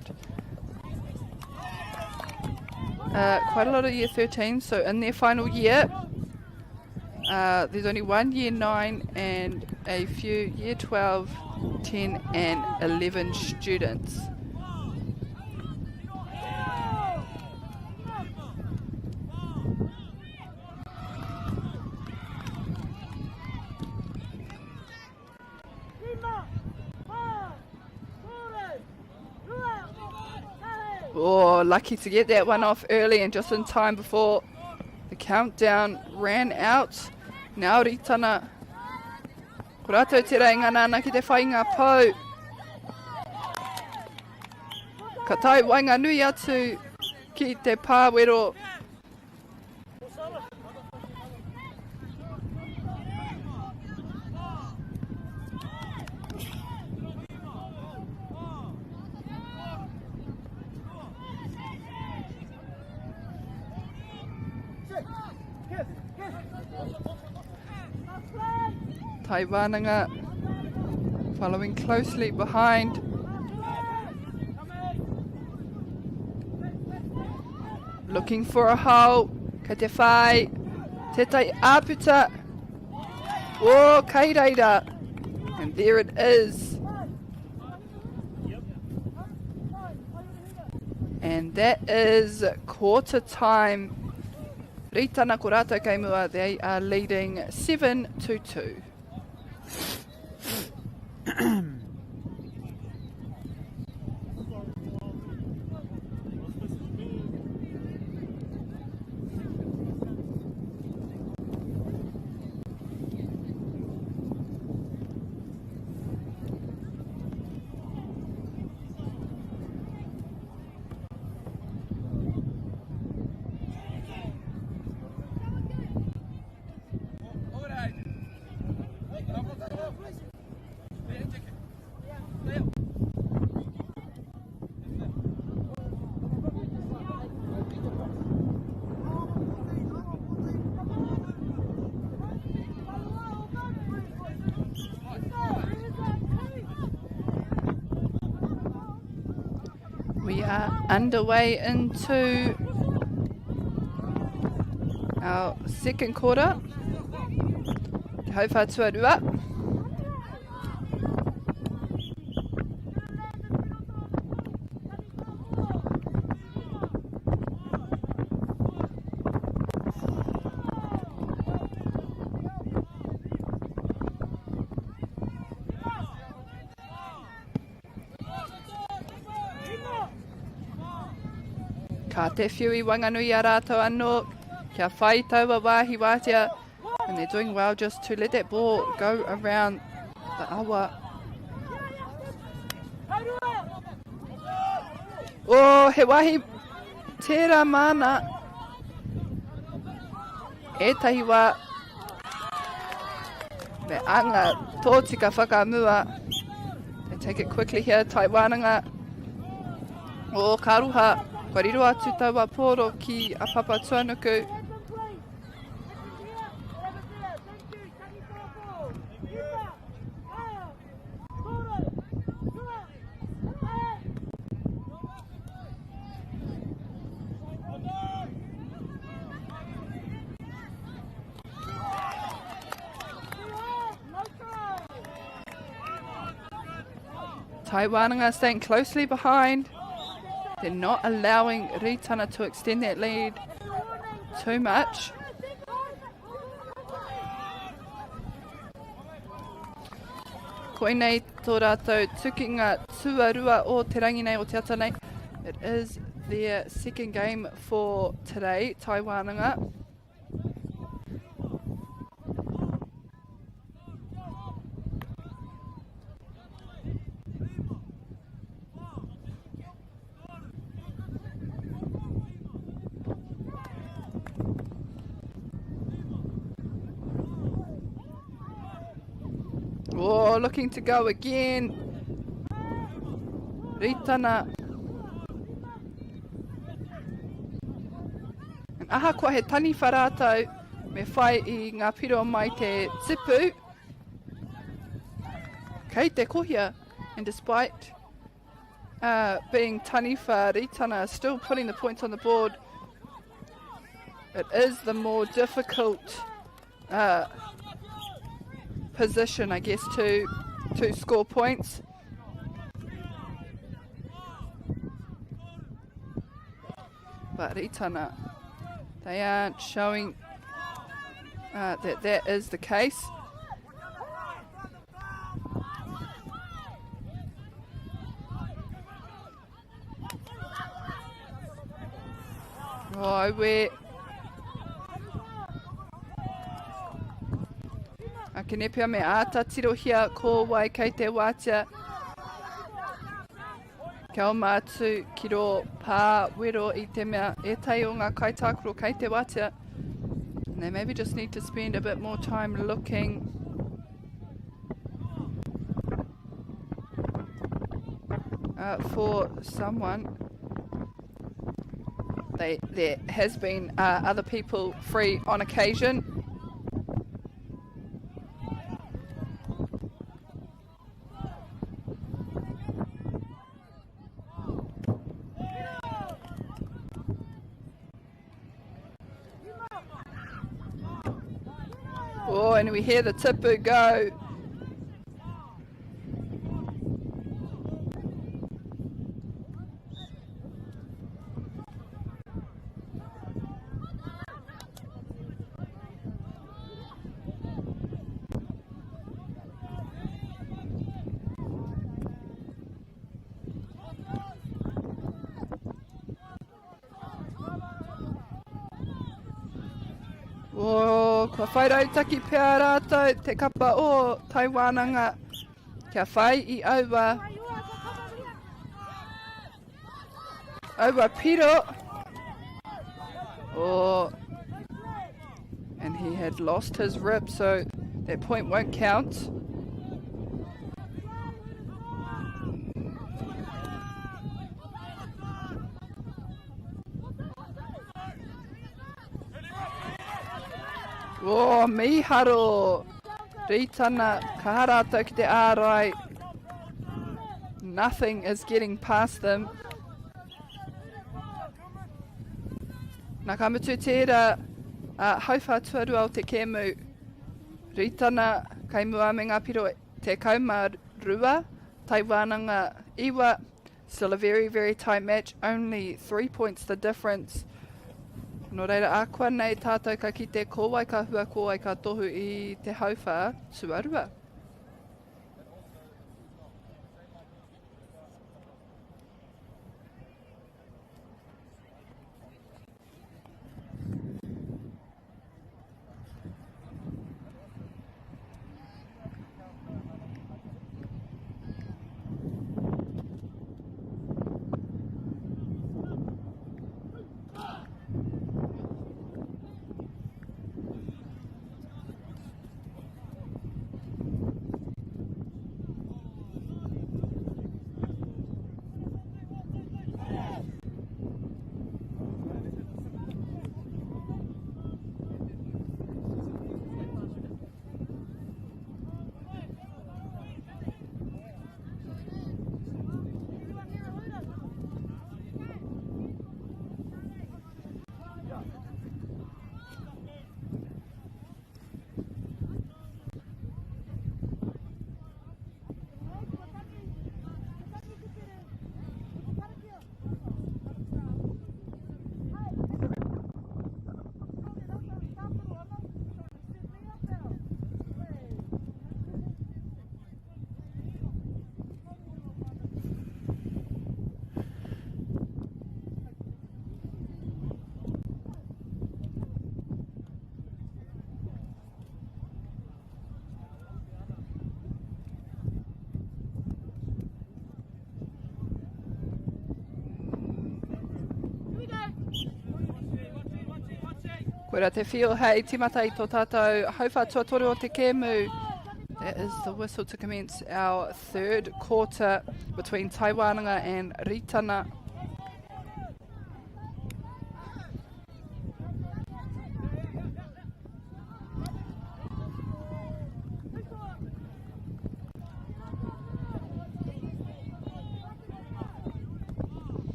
uh, quite a lot of year 13, so in their final year, uh, there's only one year 9 and a few year 12, 10 and 11 students. Oh, lucky to get that one off early and just in time before the countdown ran out. Now Ritana. Ko rātou te reinga nāna ki te whai ngā pou. Ka tae waenganui atu ki te pāwero. Tai Wānanga following closely behind. Looking for a hole. Kei te whai. Tētai āputa. Oh, kei reira. And there it is. And that is quarter time. Ritana ko rātou kei mua, they are leading 7 to 2. Underway into our second quarter. Te hauwhā tuarua. Ka te whiu i Wanganui a rātou anō kia whai taua wāhi wātea and they're doing well just to let that ball go around the awa. Oh, he wāhi tērā māna. Ētahi wā, me anga tōtika whakamua. They take it quickly here, Tai Wānanga. O, oh, ka aroha, kua riro atu taua pōro ki a Papa Tuanuku. Tai Wānanga staying closely behind. They're not allowing Ritana to extend that lead too much. Koinei tō rātou tukinga tuarua o te rangi nei o te ata nei. It is their second game for today, Tai Wānanga. Oh, looking to go again. Ritana. And ahakoa he taniwha rātou, me whai i ngā piro mai te tipu. Kei te kohia. And despite uh, being Taniwha, Ritana still putting the points on the board. It is the more difficult uh, position, I guess, to, to score points. But Ritana, they aren't showing uh, that that is the case. Oh, we A kenepia me āta tirohia ko wai kei te wātea. Kia oma atu ki rō pā wero i te mea ētahi o ngā kaitākaro kei te wātea. And they maybe just need to spend a bit more time looking uh, for someone. They, there has been uh, other people free on occasion. Oh, and we hear the tipu go. Oh, kua whai rautaki pea rātou te kapa o Tai Wānanga kia whai i aua aua piro. Oh, and he had lost his rib, so that point won't count. Oh, miharo! Ritana, kaha rātou ki te ārai. Nothing is getting past them. Nā, ka mutu tērā hauwhā tuarua o te kēmu. Ritana kei mua me ngā piro 12, Tai Wānanga 9. Still a very, very tight match, only 3 points the difference. Nō reira, ākuanei tātou ka kite ko wai ka hua, ko wai ka tohu i te hauwhā tuarua. Koira te whio hei timata i tō tātou hauwhā tuatoru o te kēmu. That is the whistle to commence our third quarter between Tai Wānanga and Ritana.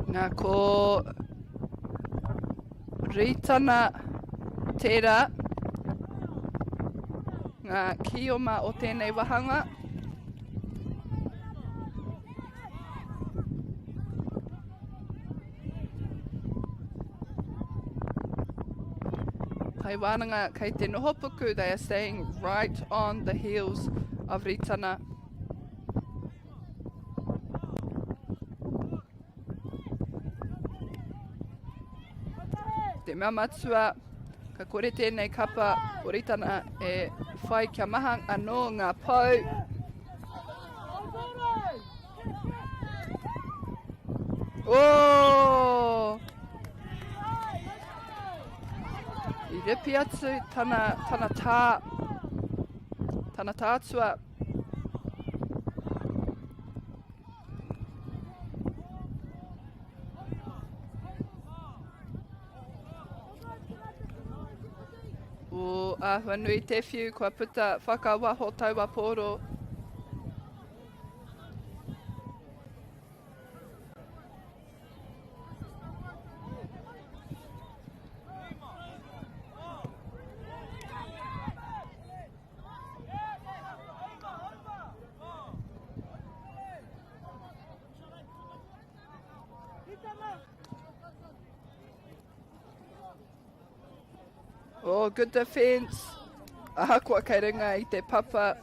Nā, ko Ritana tērā ngā kioma o tēnei wahanga. Tai Wānanga kei te nohopuku, they are staying right on the heels of Ritana. Te mea matua, ka kore tēnei kapa o Ritana e whai kia maha anō ngā pou. Oh! I ripi atu tana, tana tā, tana tātua. O, āhua nui te whiu, kua puta whakawaho taua pōro. Oh, good defence. Ahakoa kei runga i te papa,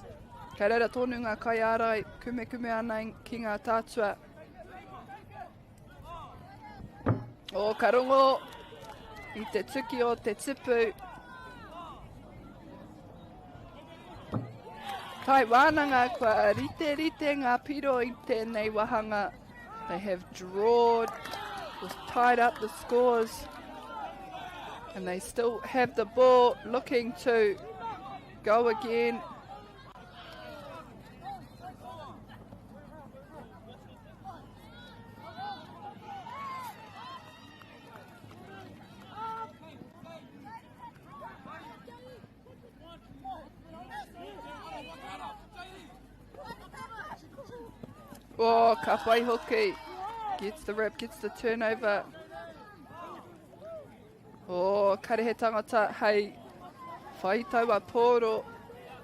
kei reira tonu ngā kaiārai kumekume ana ki ngā tātua. Oh, ka rongo i te tuki o te tipu. Tai wānanga kua rite rite ngā piro i tēnei wahanga. They have drawed, was tied up the scores, and they still have the ball looking to go again. Oh, ka whai hoki. Gets the rip, gets the turnover. Oh, kare he tangata hei whai taua pōro,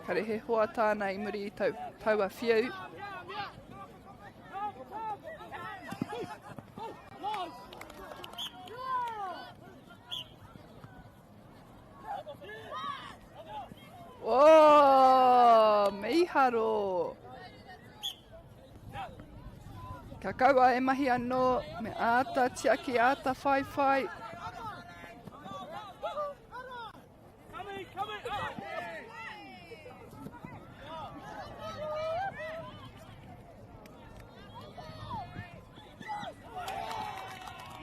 kare he hoa tāna i muri i tau, taua whiu. Oh, miharo. Ka kaua e mahi anō, me āta tiaki, āta whaiwhai.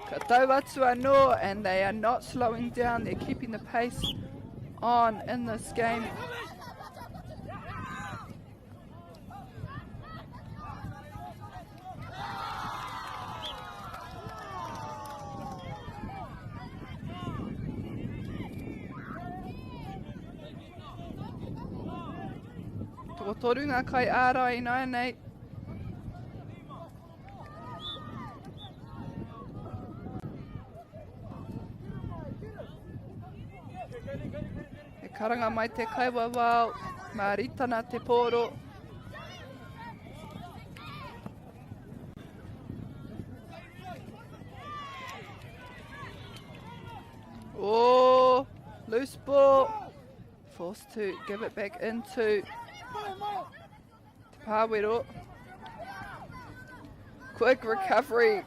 Ka tau atu anō, and they are not slowing down, they're keeping the pace on in this game. Tokotoru ngā kai ārai ināianei. E karanga mai te kaiwawao, mā Ritana te pōro. Oh, loose ball. Forced to give it back into Te Pāwero. Quick recovery.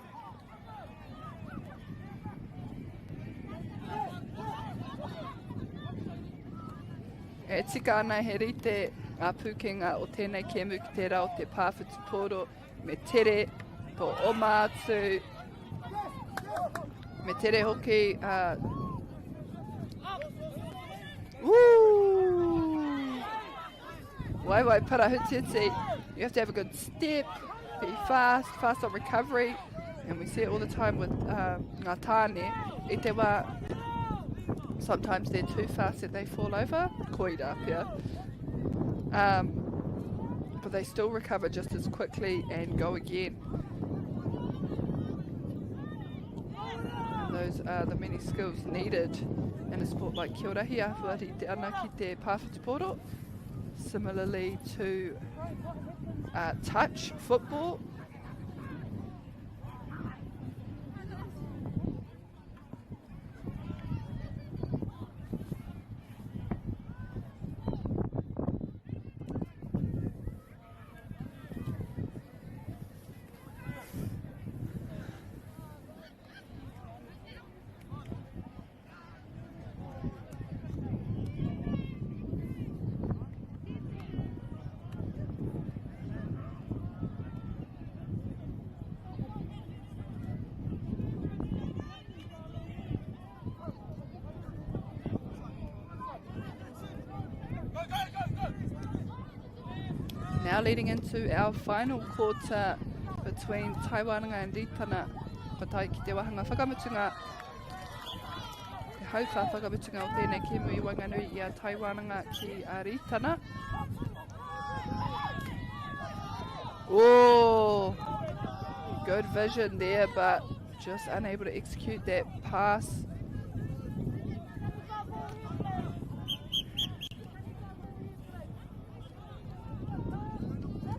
E tika ana he rite ngā pūkenga o tēnei kēmu ki tērā o te pā whutupōro me tere tō oma atu me tere hoki uh, Woo! Waiwai parahutiti. You have to have a good step, be fast, fast on recovery. And we see it all the time with um, ngā tāne. I te wā, sometimes they're too fast that they fall over. Koira pia. Um, but they still recover just as quickly and go again. And those are the many skills needed in a sport like Kia ora, he āhua rite ana ki te pāwhutupōro. Similarly to uh, touch football. Now leading into our final quarter between Taiwananga and Ritana. Ko tae ki te wahanga whakamutunga Te hauwhā whakamutunga o tēnei kēmu i waenganui i a Taiwananga ki a Ritana. Oh, good vision there, but just unable to execute that pass.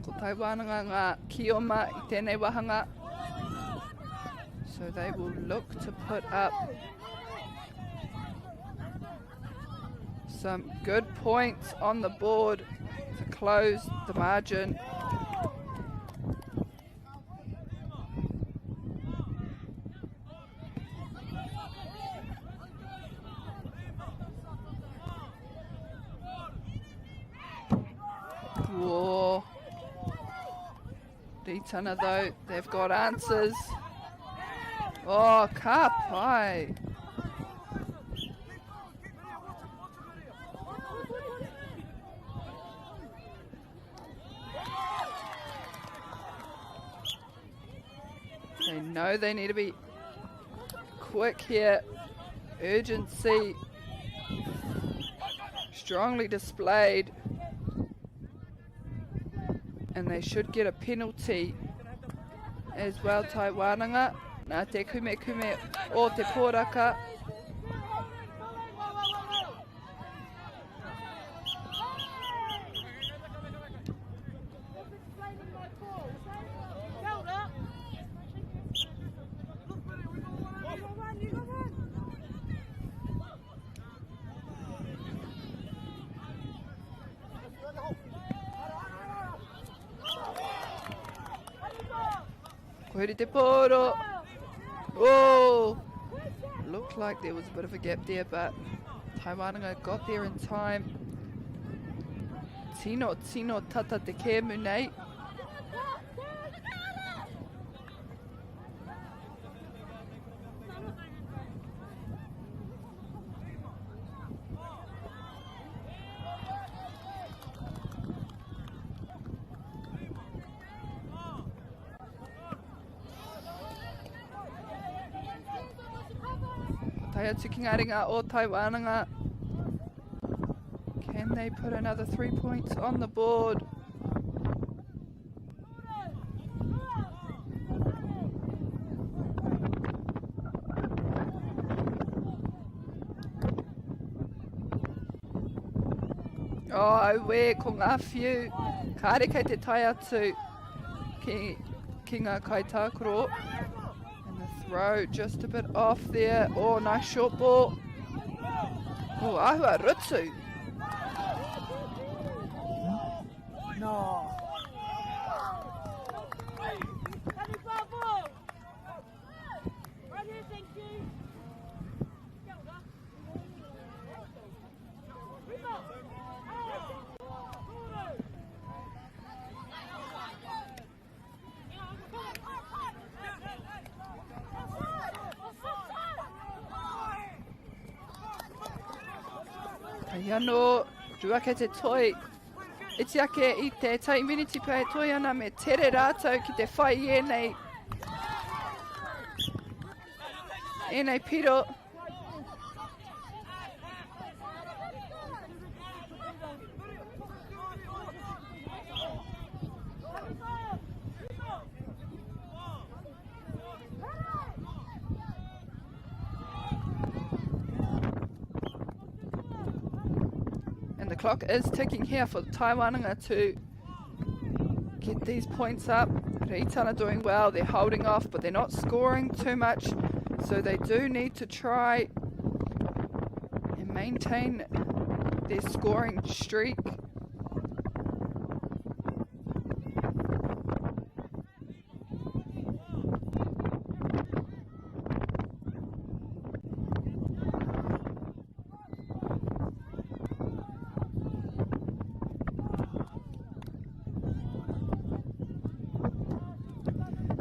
Ko Taiwananga ngā kioma i tēnei wahanga. So they will look to put up some good points on the board to close the margin. Whoa. Ritana though, they've got answers. Oh, ka pai. They know they need to be quick here. Urgency strongly displayed. And they should get a penalty as well, Taiwananga. Nā te kume kume o te pōraka. Ko huri te pōro. Oh! Looked like there was a bit of a gap there, but Taiwānanga got there in time. Tino, tino tata te kēmu nei. Tae atu ki ngā ringa o Taiwānanga. Can they put another 3 points on the board? Oh, aue, ko ngā whiu. Kāre kei te tae atu ki, ki ngā kaitākaro. And the throw just a bit off there. Oh, nice short ball. Oh, ahua rutu. No. Hei anō, rua kei te toi. Iti ake i te tai miniti pea e toi ana me tere rātou ki te whai i ēnei ēnei piro. And the clock is ticking here for Taiwānanga to get these points up. Ritana doing well, they're holding off, but they're not scoring too much. So they do need to try and maintain their scoring streak.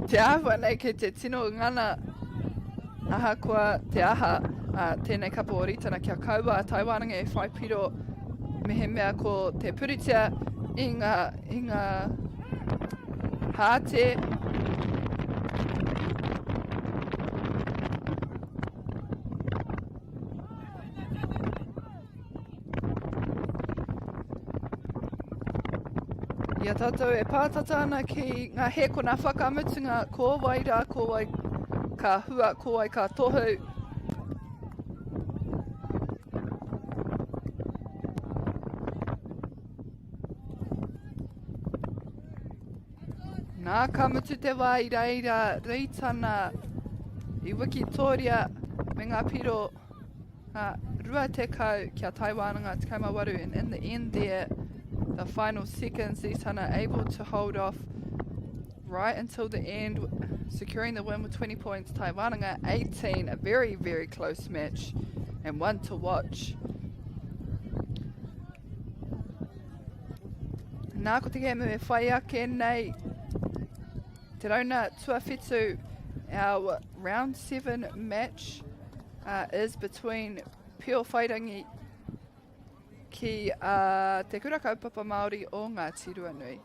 Te āhua nei kei te tino ngana ahakoa te aha a tēnei kapa o Ritana kia kaua a Taiwānanga e whai piro mehemea ko te puritia i ngā, i ngā hāte. I a tātou e pātata ana ki ngā hēkona whakamutunga, ko wai rā, ko wai ka hua, ko wai ka tohu. Nā, ka mutu te wā i reira Reitana i Wikitoria me ngā piro 20 kia Taiwānanga 18 and in the end there, the final seconds, Reitana able to hold off right until the end, securing the win with 20 points, Taiwānanga 18, a very, very close match and one to watch. Nā, ko te kēmu e whai ake nei, te rauna tuawhitu, our round 7 match is between Pio Whairangi ki Te Kura Kaupapa Māori o Ngāti Ruanui.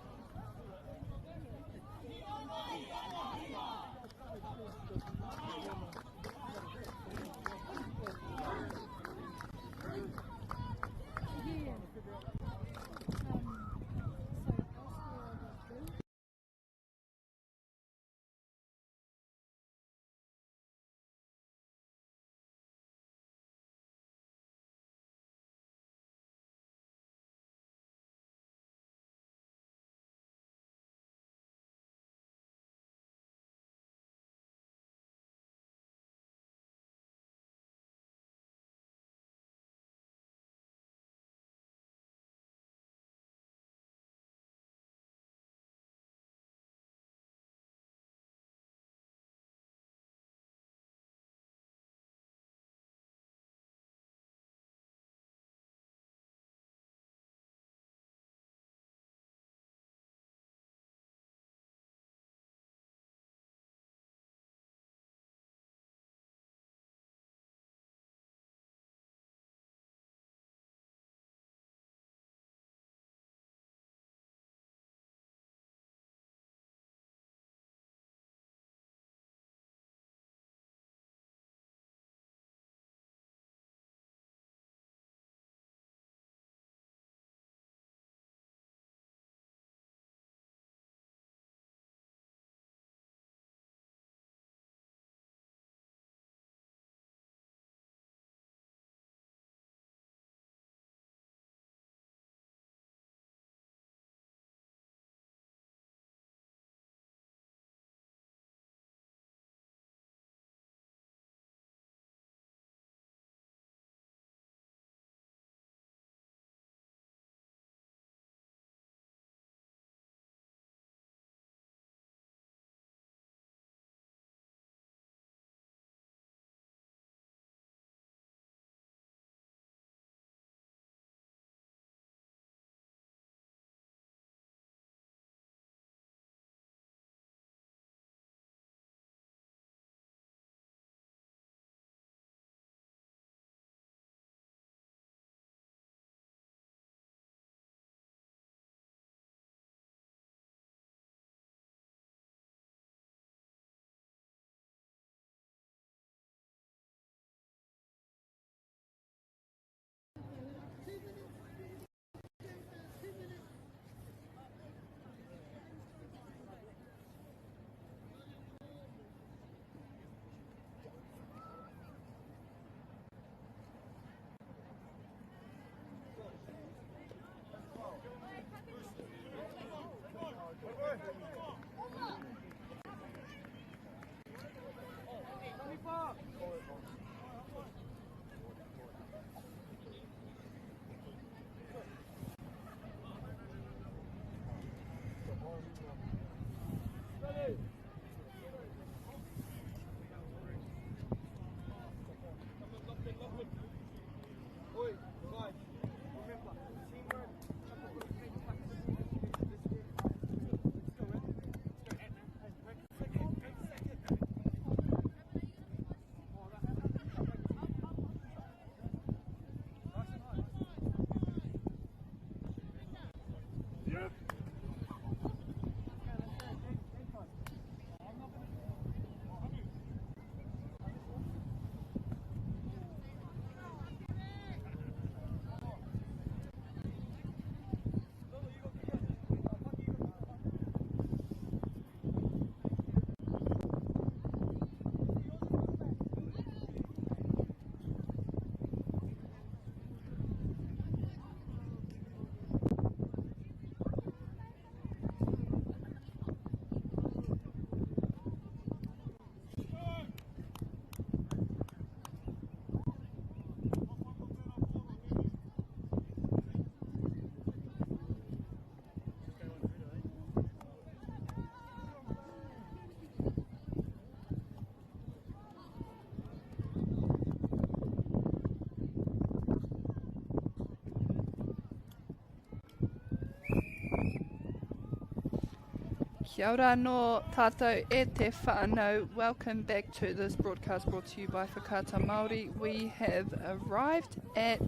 Kia ora anō tātou e te whānau. Welcome back to this broadcast brought to you by Whakaata Māori. We have arrived at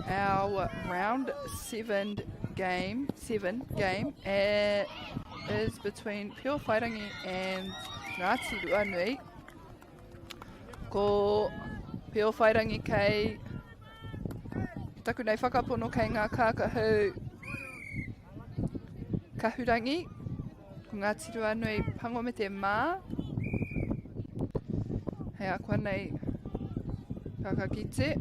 our round 7 game, 7 game. It is between Piowhairangi and Ngāti Ruanui. Ko Piowhairangi kei taku nei whakapono kei ngā kākahu Kahurangi, ko Ngāti Ruanui pango me te mā. Hei a koa nei ka ka kite.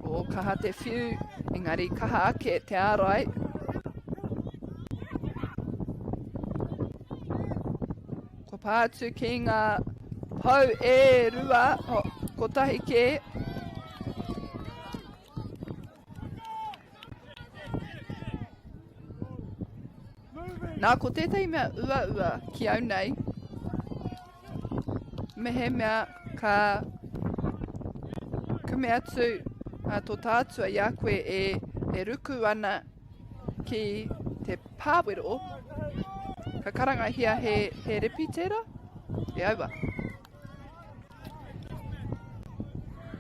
O kaha te whiu, engari kaha ake te ārai. Kua pā atu ki ngā pou e rua, oh, kotahi kē. Nā, ko tētahi mea uaua ki au nei, mehemea ka kume atu a tō tātua i a koe e, e ruku ana ki te pāwero, ka karangahia he, he ripi tērā? E aua.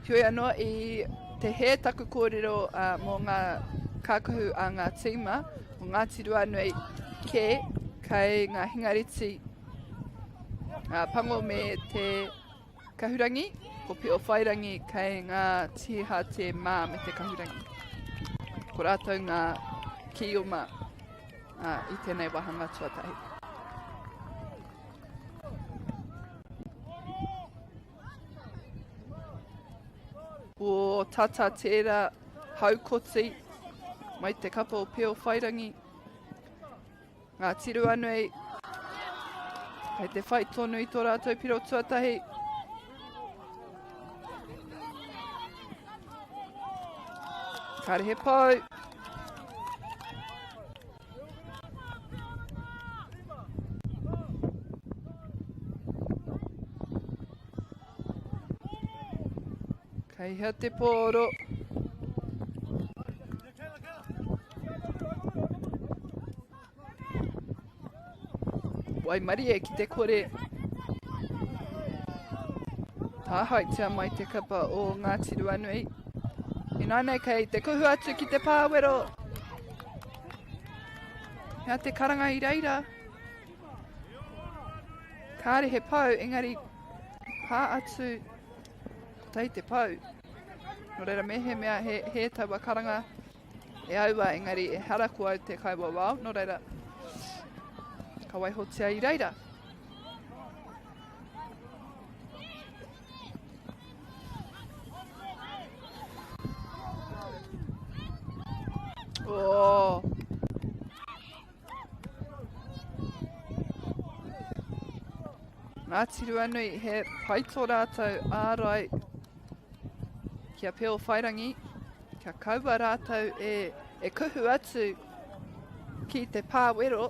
Heoi anō, i te hē taku kōrero uh, mō ngā kākahu a ngā tīma, o Ngāti Ruanui kē, kei ngā hingariti uh, pango me te kahurangi, ko Piowhairangi kei ngā tīhate mā me te kahurangi. Ko rātou ngā kīoma uh, i tēnei wāhanga tuatahi. Ko Tata tērā haukoti mai te kapa o Pēowhairangi. Ngā Tiruanui kei te whai tonu i tō rātou piro tuatahi. Kāre he pou. Kei hea te pōro? Waimarie ki te kore. Tāhaetia mai te kapa o Ngāti Ruanui. Inānei kei te kuhu atu ki te pāwero. Hea te karanga i reira? Kāre he pou, engari pā atu kotahi te pou. Nō reira, mehemea he, he taua karanga e aua, engari e hara ko au te kaiwawao, nō reira, ka waihotia i reira. Oh. Ngāti Ruanui, he pai tō rātou ārai ki a Pēowhairangi, kia kaua rātou e, e kuhu atu ki te pāwero.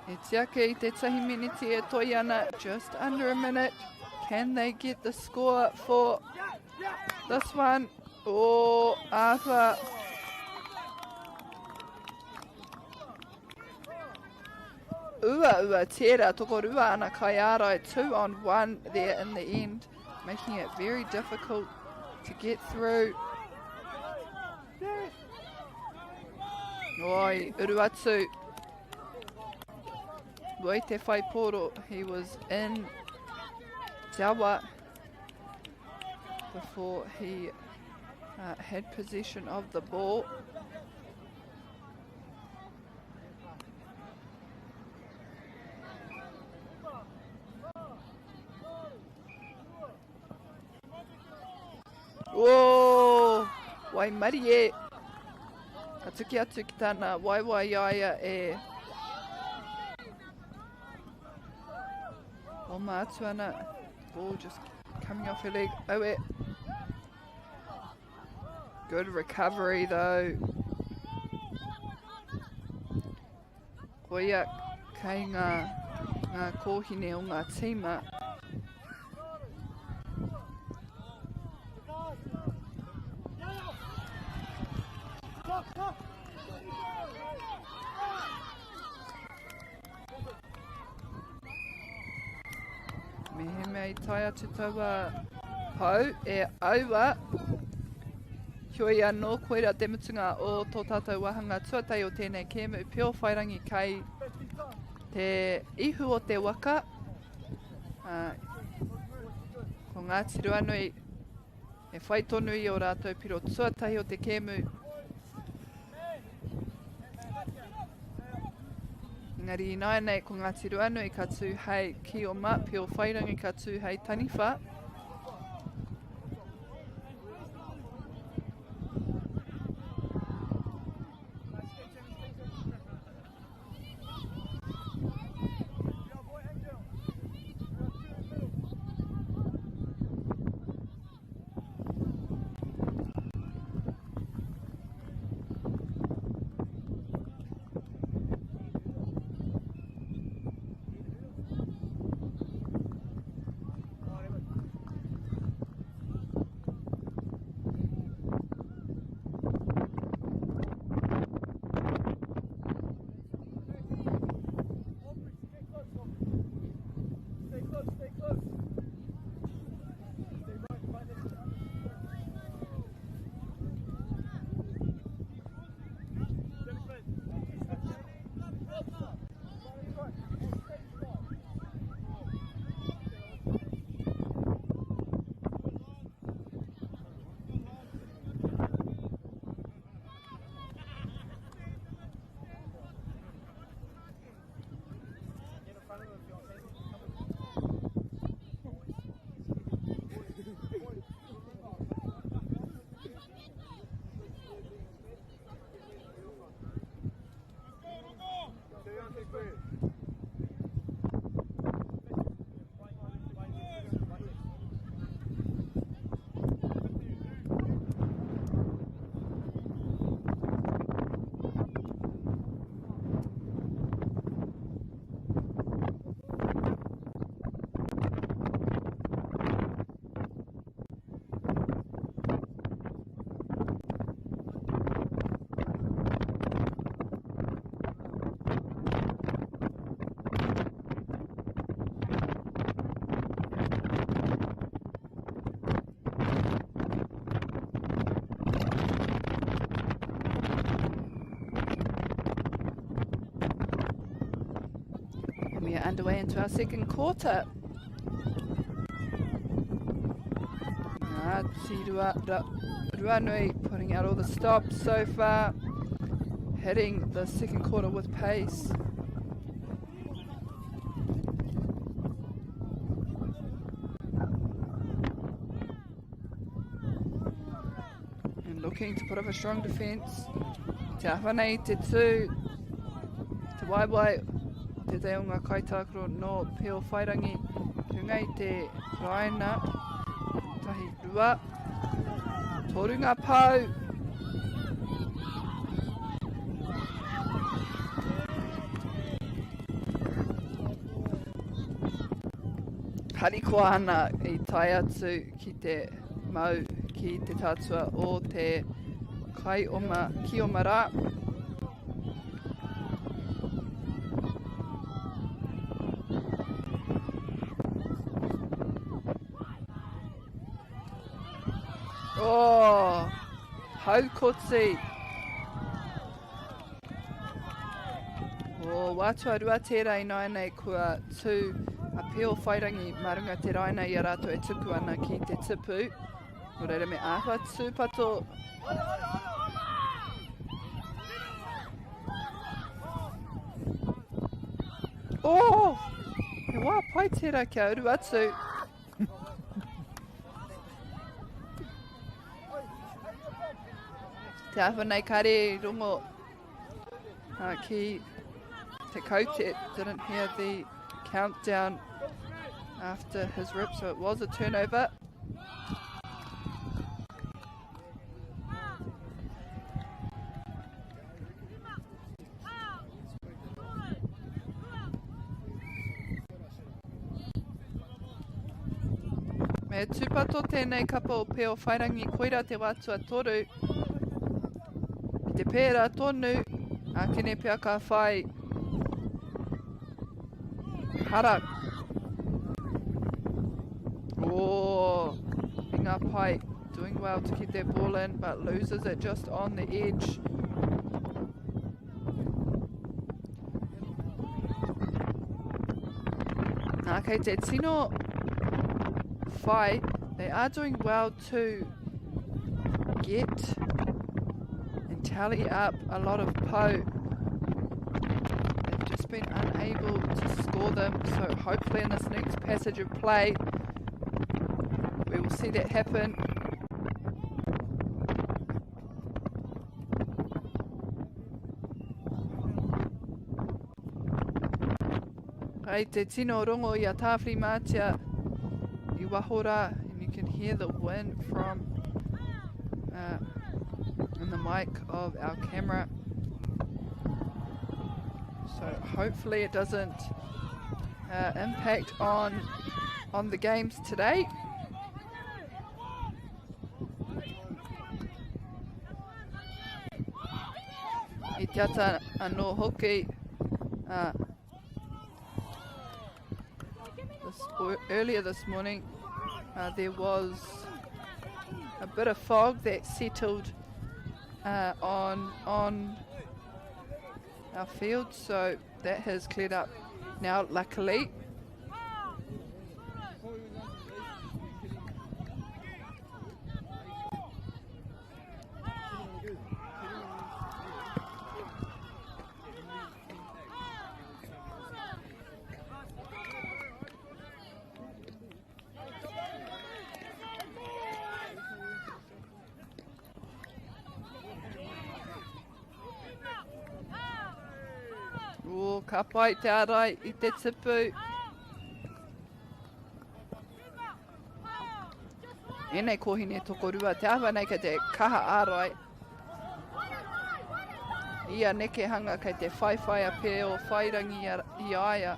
E tiake i te tahi miniti e toi ana, just under a minute. Can they get the score for this one? Oh, Arthur. Uaua tērā, tokorua ana kaiārai, 2 on 1 there in the end, making it very difficult to get through. Oi, uru atu. Wai te whai pōro, he was in Jawa before he uh, had possession of the ball. Oh, waimarie. Ka tuki atu ki tana waewae i a ia e... Oma atu ana. Ball just coming off her leg. Oh, it. Good recovery though. Koia kei ngā, ngā kōhine o ngā tīma. Mehemea i tae atu taua pou e aua. Heoi anō, koira te mutunga o tō tātou wāhanga tuatahi o tēnei kēmu Pio Whairangi kei te ihu o te waka. Ko Ngāti Ruanui e whai tonu i ō rātou piro tuatahi o te kēmu. Engari ināianei ko Ngāti Ruanui ka tū hei Kioma, Pio Whairangi ka tū hei Taniwha. We are underway into our second quarter. Ngāti Rua, Ruanui putting out all the stops so far, hitting the second quarter with pace. And looking to put up a strong defence. Te ahua nei te tū, te waewae o te tei o ngā kaitākaro no Peo Whairangi ki runga i te raina. Tahi, rua, toru ngā pau. Harikoa ana i tae atu ki te mau ki te tātua o te kaioma kioma rā. Oh, haukoti. Oh, wātua rua tērā ināianei kua tū a Peo Whairangi mā runga te raina i a rātou e tuku ana ki te tipu. Nō reira me āhua tūpato. Oh! He wā pai tērā kia uru atu. Te āhua nei kare rongo ki te kaute. Didn't hear the countdown. after his rip, so it was a turnover. Me tūpato tēnei kapa o Peo Whairangi, koira te wā tuatoru. I te pērā tonu, a kene pea ka whai hara. Oh, Ngā Pai doing well to keep that ball in, but loses it just on the edge. Nā, kei te tino whai. They are doing well to get and tally up a lot of po. They've just been unable to score them, so hopefully in this next passage of play we will see that happen. Kei te tino rongo i a Tāwhirimātea i waho rā, and you can hear the wind from in the mic of our camera. So hopefully it doesn't impact on the games today. I te ata anō hoki, earlier this morning, there was a bit of fog that settled on our field, so that has cleared up now, luckily. Oh, ka pai te arai i te tipu. Ēnei kōhine tokorua, te āhua nei kei te kaha ārai. Ia nekehanga kei te whaiwhai a Peo Whairangi i a ia.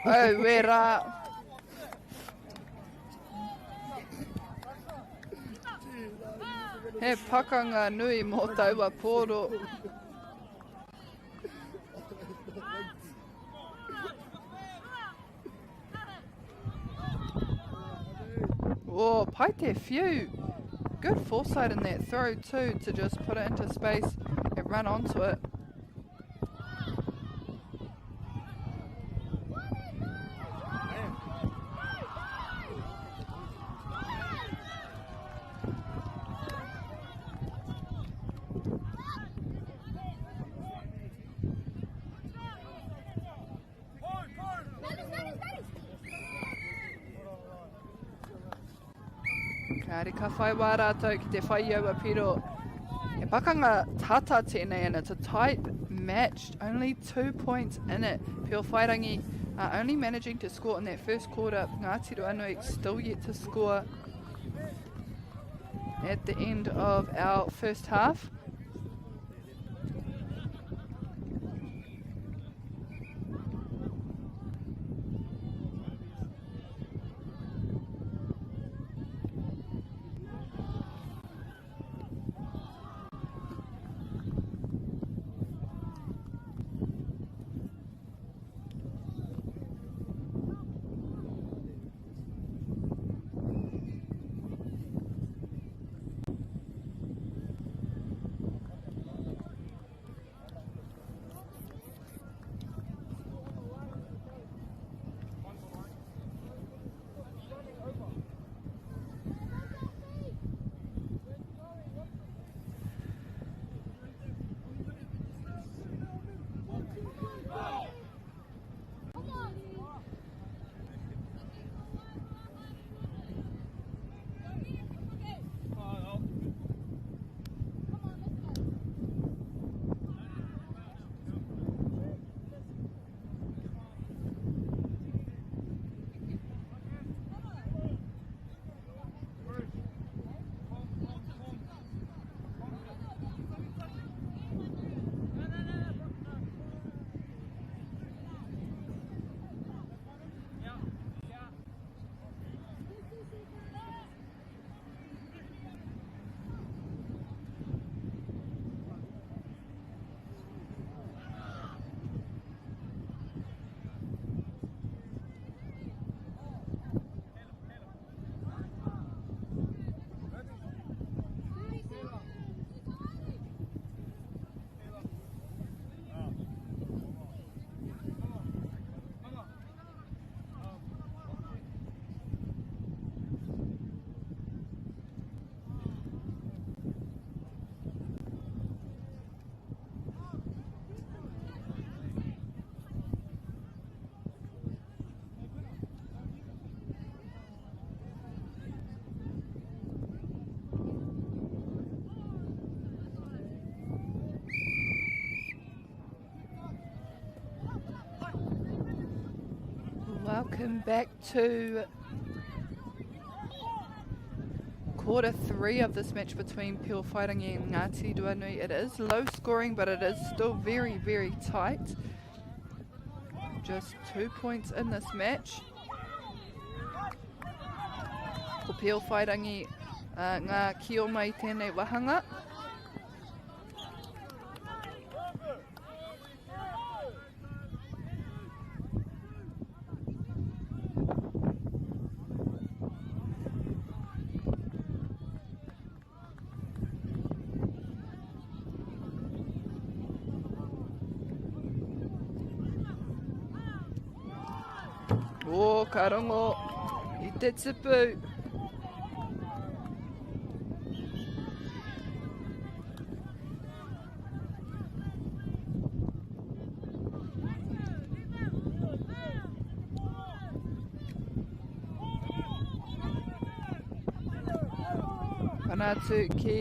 Aue rā! He pakanga nui mō taua pōro. Oh, pai te whiu. Good foresight in that throw too, to just put it into space and run onto it. Kāre ka whai wā rātou ki te whai i aua piro. He pakanga tata tēnei and it's a tight match, only 2 points in it. Pio Whairangi are only managing to score in that first quarter. Ngāti Ruanui still yet to score at the end of our first half. Welcome back to quarter three of this match between Pewhairangi and Ngāti Ruanui. It is low scoring, but it is still very, very tight. Just 2 points in this match. Ko Pewhairangi ngā kio mai tēnei wahanga. Oh, ka rongo i te tipu. Pana atu ki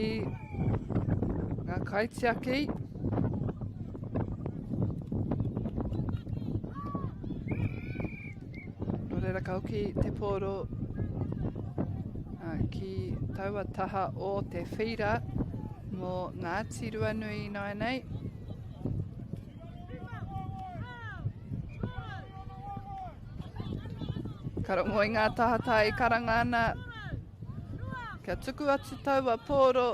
ngā kaitiaki. Nō reira ka hoki te pōro ki taua taha o te whira mō Ngāti Ruanui ināianei. Ka rongo i ngā tahatai e karanga ana kia tuku atu taua pōro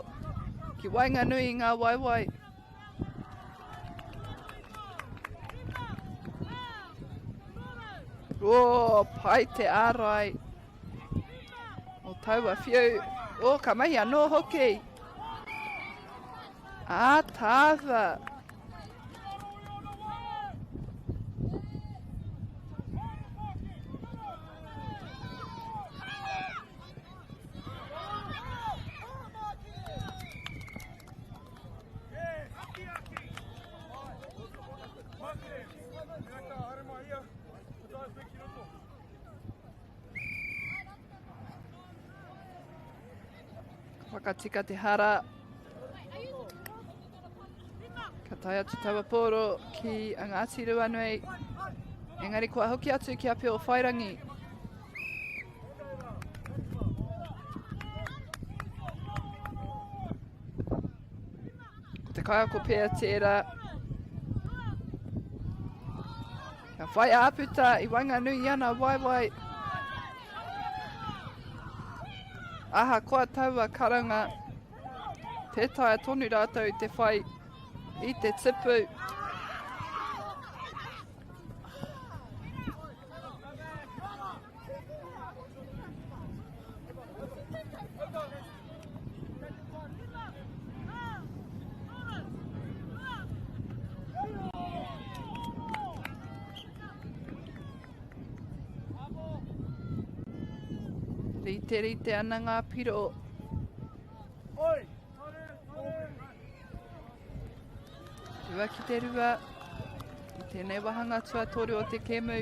ki waenganui i ngā waewae. Oh, pai te ārai o taua whiu. Oh, ka mahi anō hoki. Ātaahua. Whakatika te hara. Ka tae atu taua pōro ki a Ngāti Ruanui. Engari kua hoki atu ki a Peo Whairangi. Ko te kaiako pea tērā. Kia whai āputa i waenganui i ana waewae. Ahakoa taua karanga, tē taea tonu rātou te whai i te tipu. Riterite ana ngā piro. Rua ki te rua. I tēnei wāhanga tuatoru o te kēmu.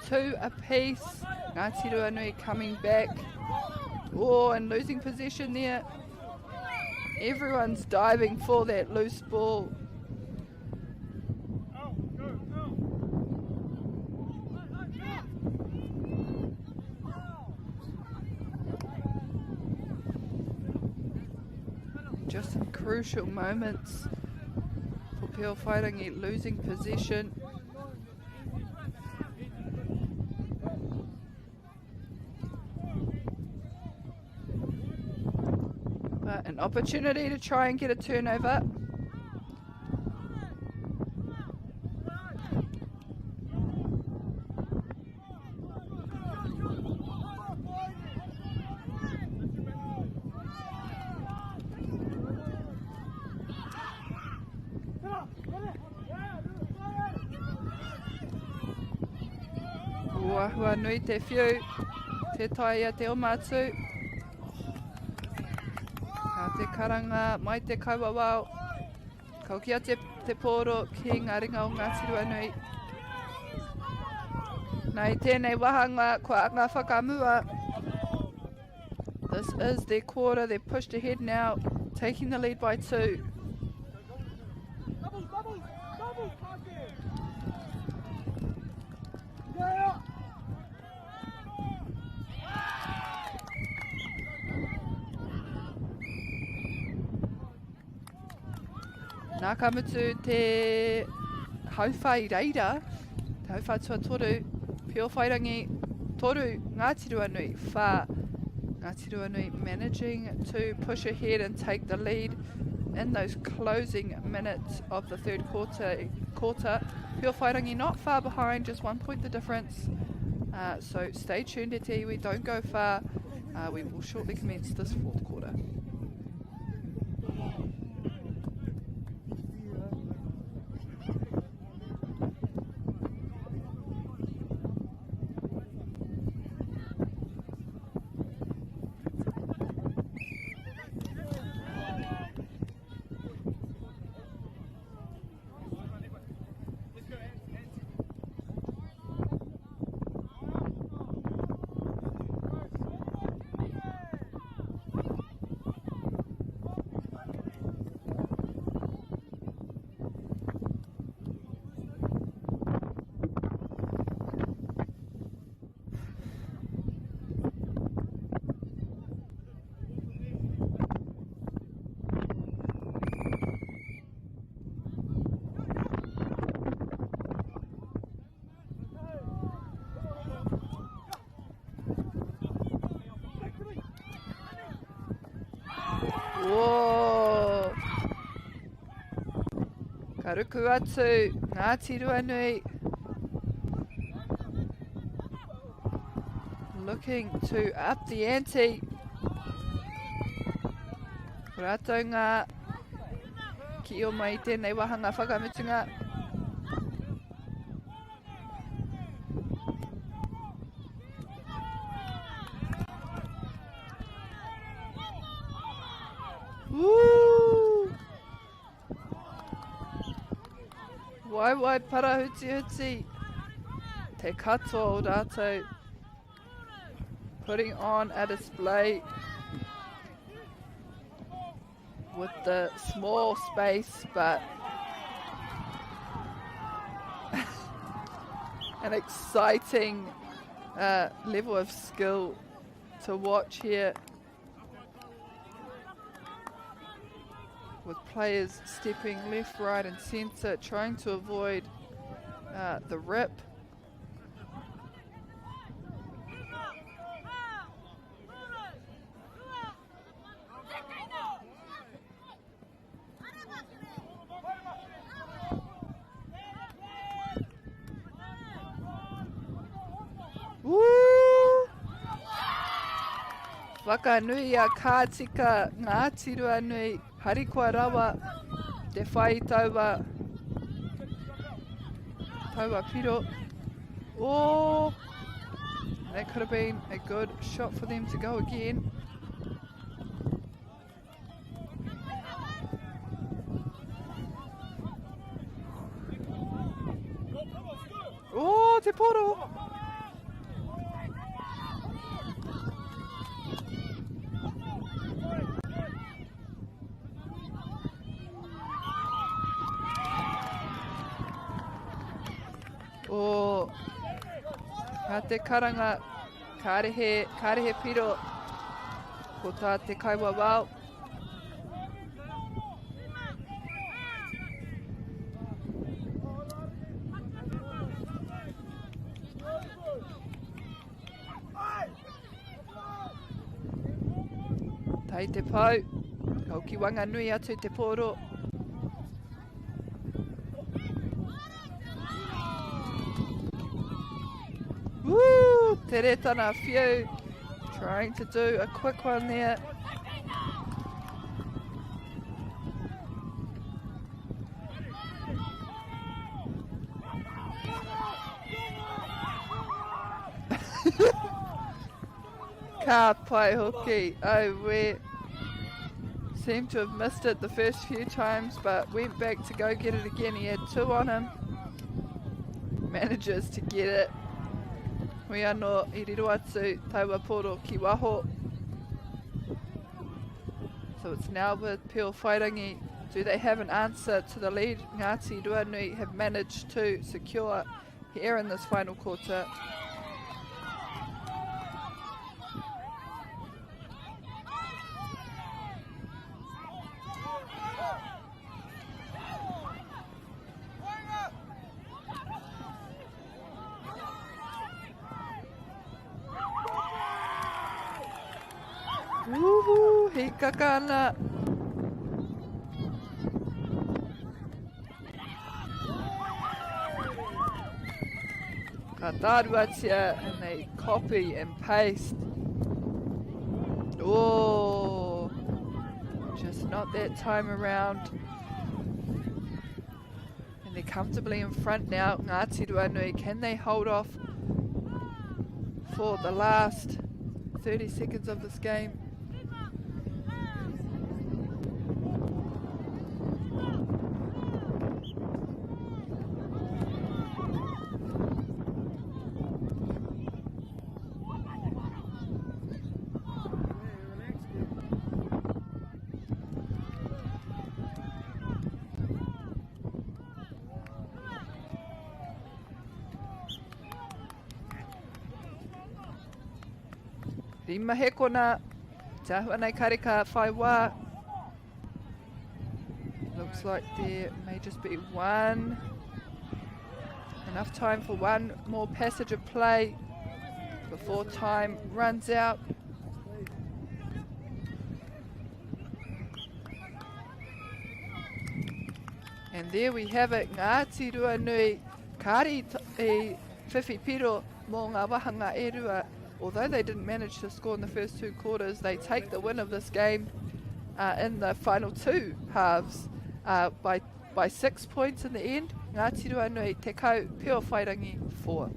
Two apiece. Ngāti Ruanui coming back. Oh, and losing possession there. Everyone's diving for that loose ball. Just some crucial moments for Pewhairangi losing possession. But an opportunity to try and get a turnover. Ua nui te whiu, te taia te oma atu. Ka te karanga mai te kauawao. Ka hoki atu te pōro ki ngā ringa o Ngāti Ruanui. Nā i tēnei wāhanga kua anga whakamua. This is their quarter, they've pushed ahead now, taking the lead by 2. Nā ka mutu te hauwha i reira, te hauwha tuatoru, Piowhairangi, toru, Ngāti Ruanui, whā. Ngāti Ruanui managing to push ahead and take the lead in those closing minutes of the third quarter. quarter. Piowhairangi not far behind, just one point the difference. Uh, so stay tuned e te iwi, don't go far. Uh, we will shortly commence this fourth quarter. Whoa. Ka ruku atu, Ngāti Ruanui. Looking to up the ante. Ko rātou ngā ki o mai tēnei wāhanga whakamutunga. Woo! Waiwai parahutihuti. Te katoa o rātou putting on a display with the small space, but an exciting uh, level of skill to watch here. With players stepping left, right, and centre, trying to avoid uh, the rip. Woo! Whakanui a Kātika Ngāti Ruanui, harikoa rawa te whai taua, taua piro. Oh, that could have been a good shot for them to go again. Oh, te poro! Oh, ka te karanga, kāre he, kāre he piro, ko tā te kaiwawao. Tai te pau, ka hoki wanganui atu te pōro. Woo! Tere tana whiu. Trying to do a quick one there. Ka pai hoki. Oh, we seemed to have missed it the first few times, but went back to go get it again. He had two on him. Manages to get it. Hui anō i riro atu taua poro ki waho. So it's now with Piowhairangi. Do they have an answer to the lead? Ngāti Ruanui have managed to secure here in this final quarter. Hikaka ana. Ka tāruatia and they copy and paste. Oh, just not that time around. And they're comfortably in front now. Ngāti Ruanui, can they hold off for the last 30 seconds of this game? Rima hekona, te ahua nei kareka whai wā. Looks like there may just be one. Enough time for one more passage of play before time runs out. And there we have it, Ngāti Ruanui, kāri i whiwhi piro mō ngā wahanga e rua. Although they didn't manage to score in the first 2 quarters, they take the win of this game in the final 2 halves by 6 points in the end. Ngāti Ruanui, tekau, Piowhairangi, 4.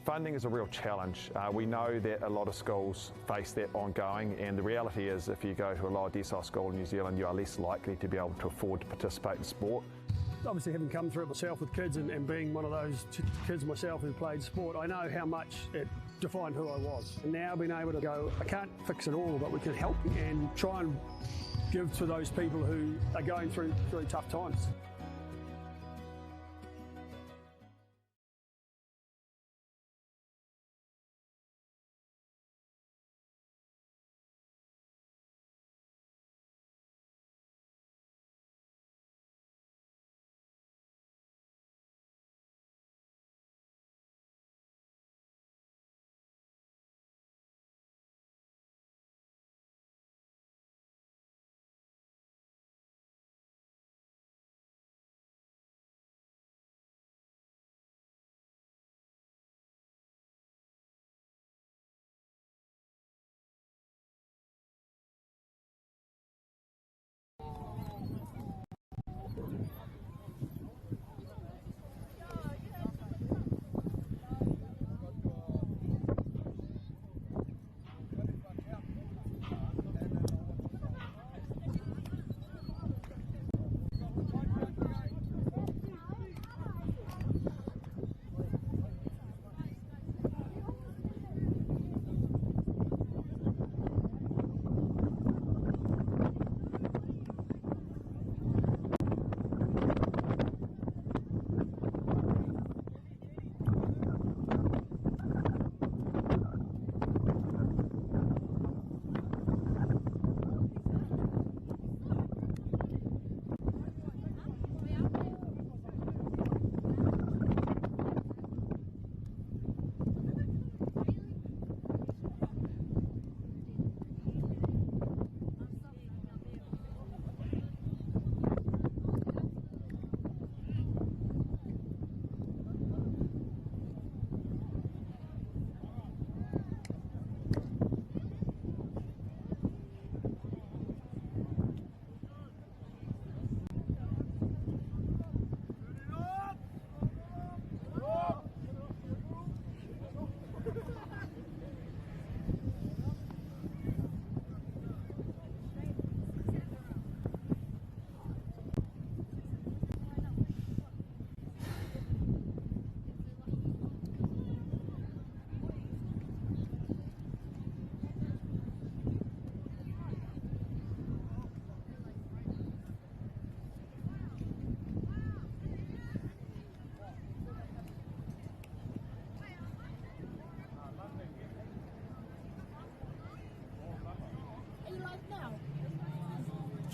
Funding is a real challenge. We know that a lot of schools face that ongoing, and the reality is if you go to a lower decile school in New Zealand, you are less likely to be able to afford to participate in sport. Obviously, having come through it myself with kids and being one of those kids myself who played sport, I know how much it defined who I was. And now being able to go, I can't fix it all, but we can help and try and give to those people who are going through tough times.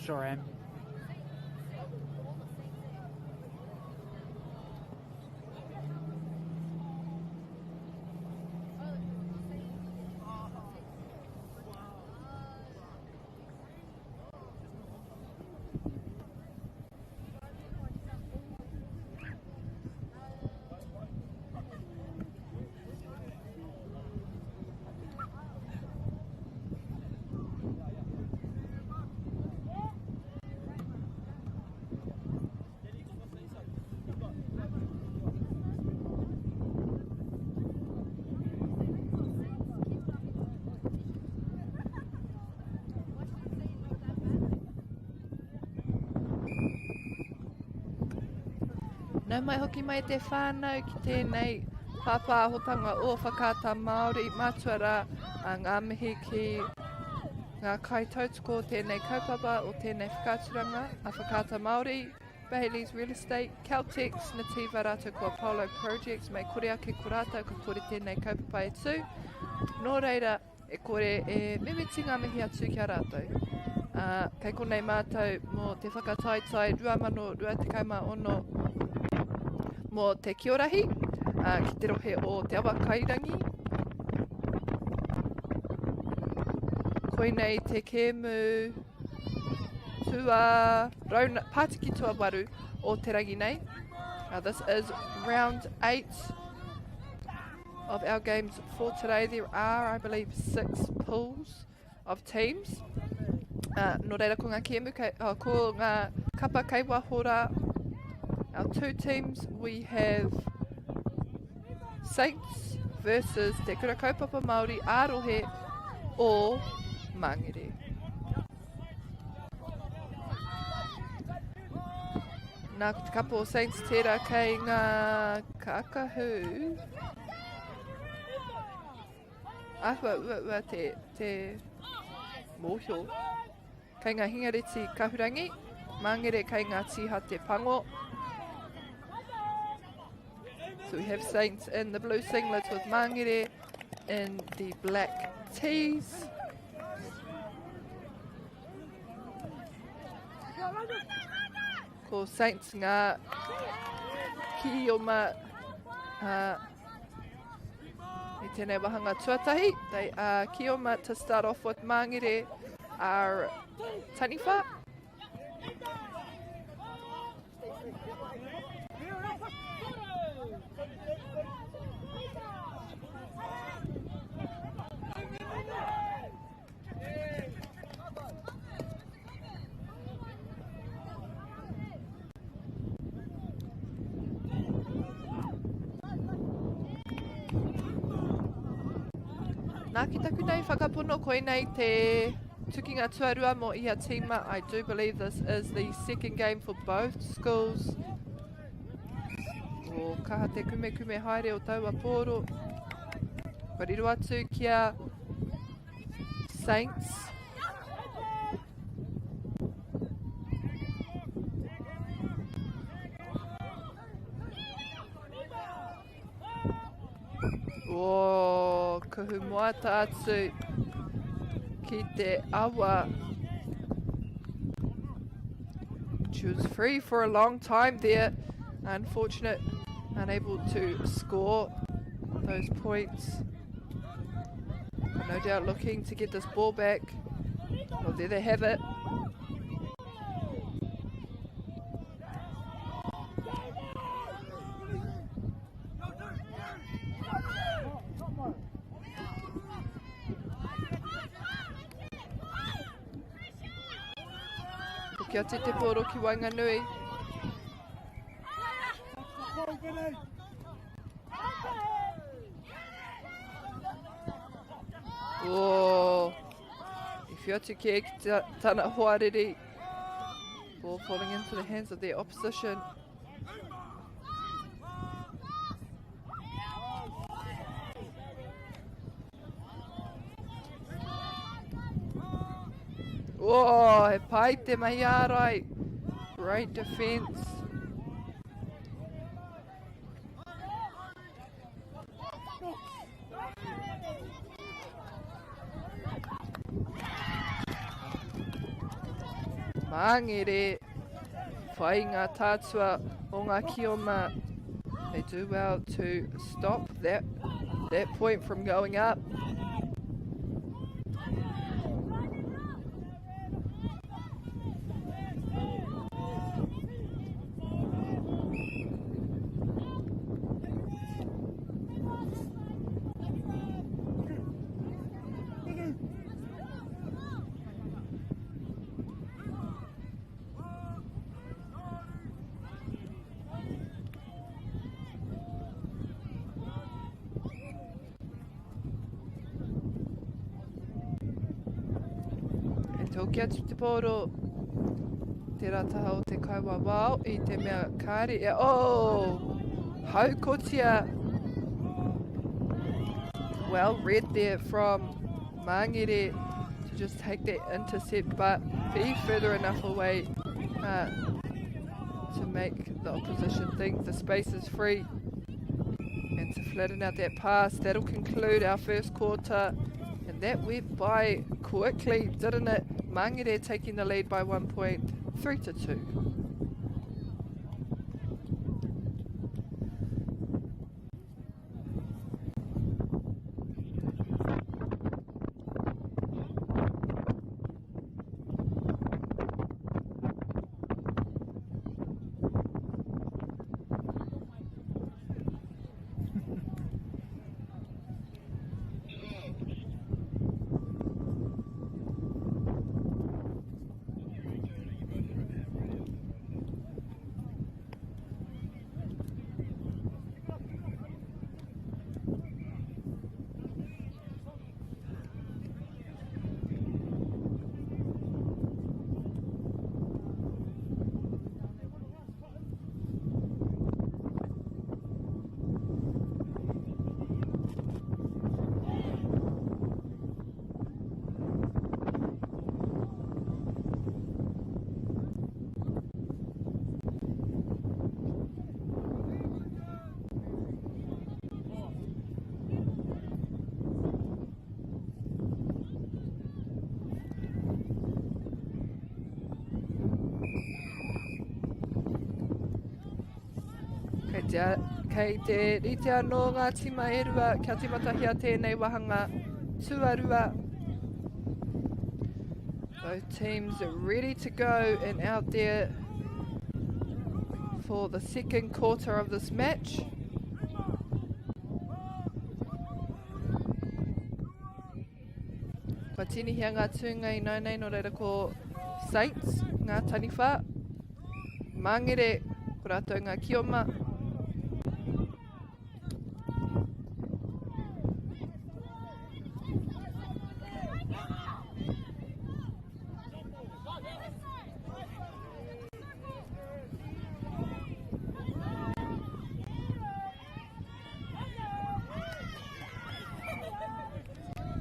Sure am. Nau mai hoki mai te whānau ki tēnei pāpāhotanga o Whakaata Māori, mātua rā a ngā mihi ki ngā kaitautoko o tēnei kaupapa, o tēnei whakaaturanga a Whakaata Māori, Bayleys Real Estate, Caltex, Nativa rātou ko Apollo Projects, mei kore ake ko rātou ka kore tēnei kaupapa e tū. Nō reira, e kore e mimiti ngā mihi atu ki a rātou. Kei konei mātou mō te whakataetae 2026 mō te Kiorahi ki te rohe o Te Awakairangi. Koinei te kēmu tua rauna, pātiki tuawaru o te rangi nei. This is round 8 of our games for today. There are, I believe, 6 pools of teams. Nō reira ko ngā kēmu, kei, oh, ko ngā kapa kei waho rā. Our two teams, we have Saints versus Te Kura Kaupapa Māori ā-rohe o Māngere. Nā, ko te kapa o Saints tērā kei ngā kākahu. Āhua uaua te, te mōhio. Kei ngā hingareti kahurangi, Māngere kei ngā tīhate pango. So we have Saints in the blue singlets with Māngere in the black tees. Ko Saints ngā kioma i tēnei wāhanga tuatahi. They are kioma to start off with. Māngere are taniwha. Nā ki taku nei whakapono koinei te tukinga tuarua mō ia tīma. I do believe this is the second game for both schools. O kaha te kumekume haere o taua pōro. Kua riro atu ki a Saints. O, kuhu moata atu ki te awa. She was free for a long time there. Unfortunate, unable to score those points. No doubt looking to get this ball back. Well, there they have it. Hoki atu te pōro ki waenganui. Oh, i whiu atu kē ki tana hoariri. Ball falling into the hands of their opposition. Oh, he pai te mahi ārai. Great defense. Māngere whai ngā tātua o ngā Kioma. They do well to stop that, that point from going up. E tōki atu te pōro, tērā taha o te kaiwawao i te mea kāre e... Oh! Haukotia! Well read there from Mangere to just take that intercept, but be further enough away uh, to make the opposition think the space is free and to flatten out that pass. That'll conclude our first quarter. And that went by quickly, didn't it? Mangere taking the lead by one point, 3 to 2. Kei te, kei te rite anō ngā tima e rua kia timatahia tēnei wahanga tuarua. Both teams are ready to go and out there for the second quarter of this match. Kua tinihia ngā tūnga i nau nei, nō reira ko Saints, ngā taniwha, Māngere, ko rātou ngā kioma.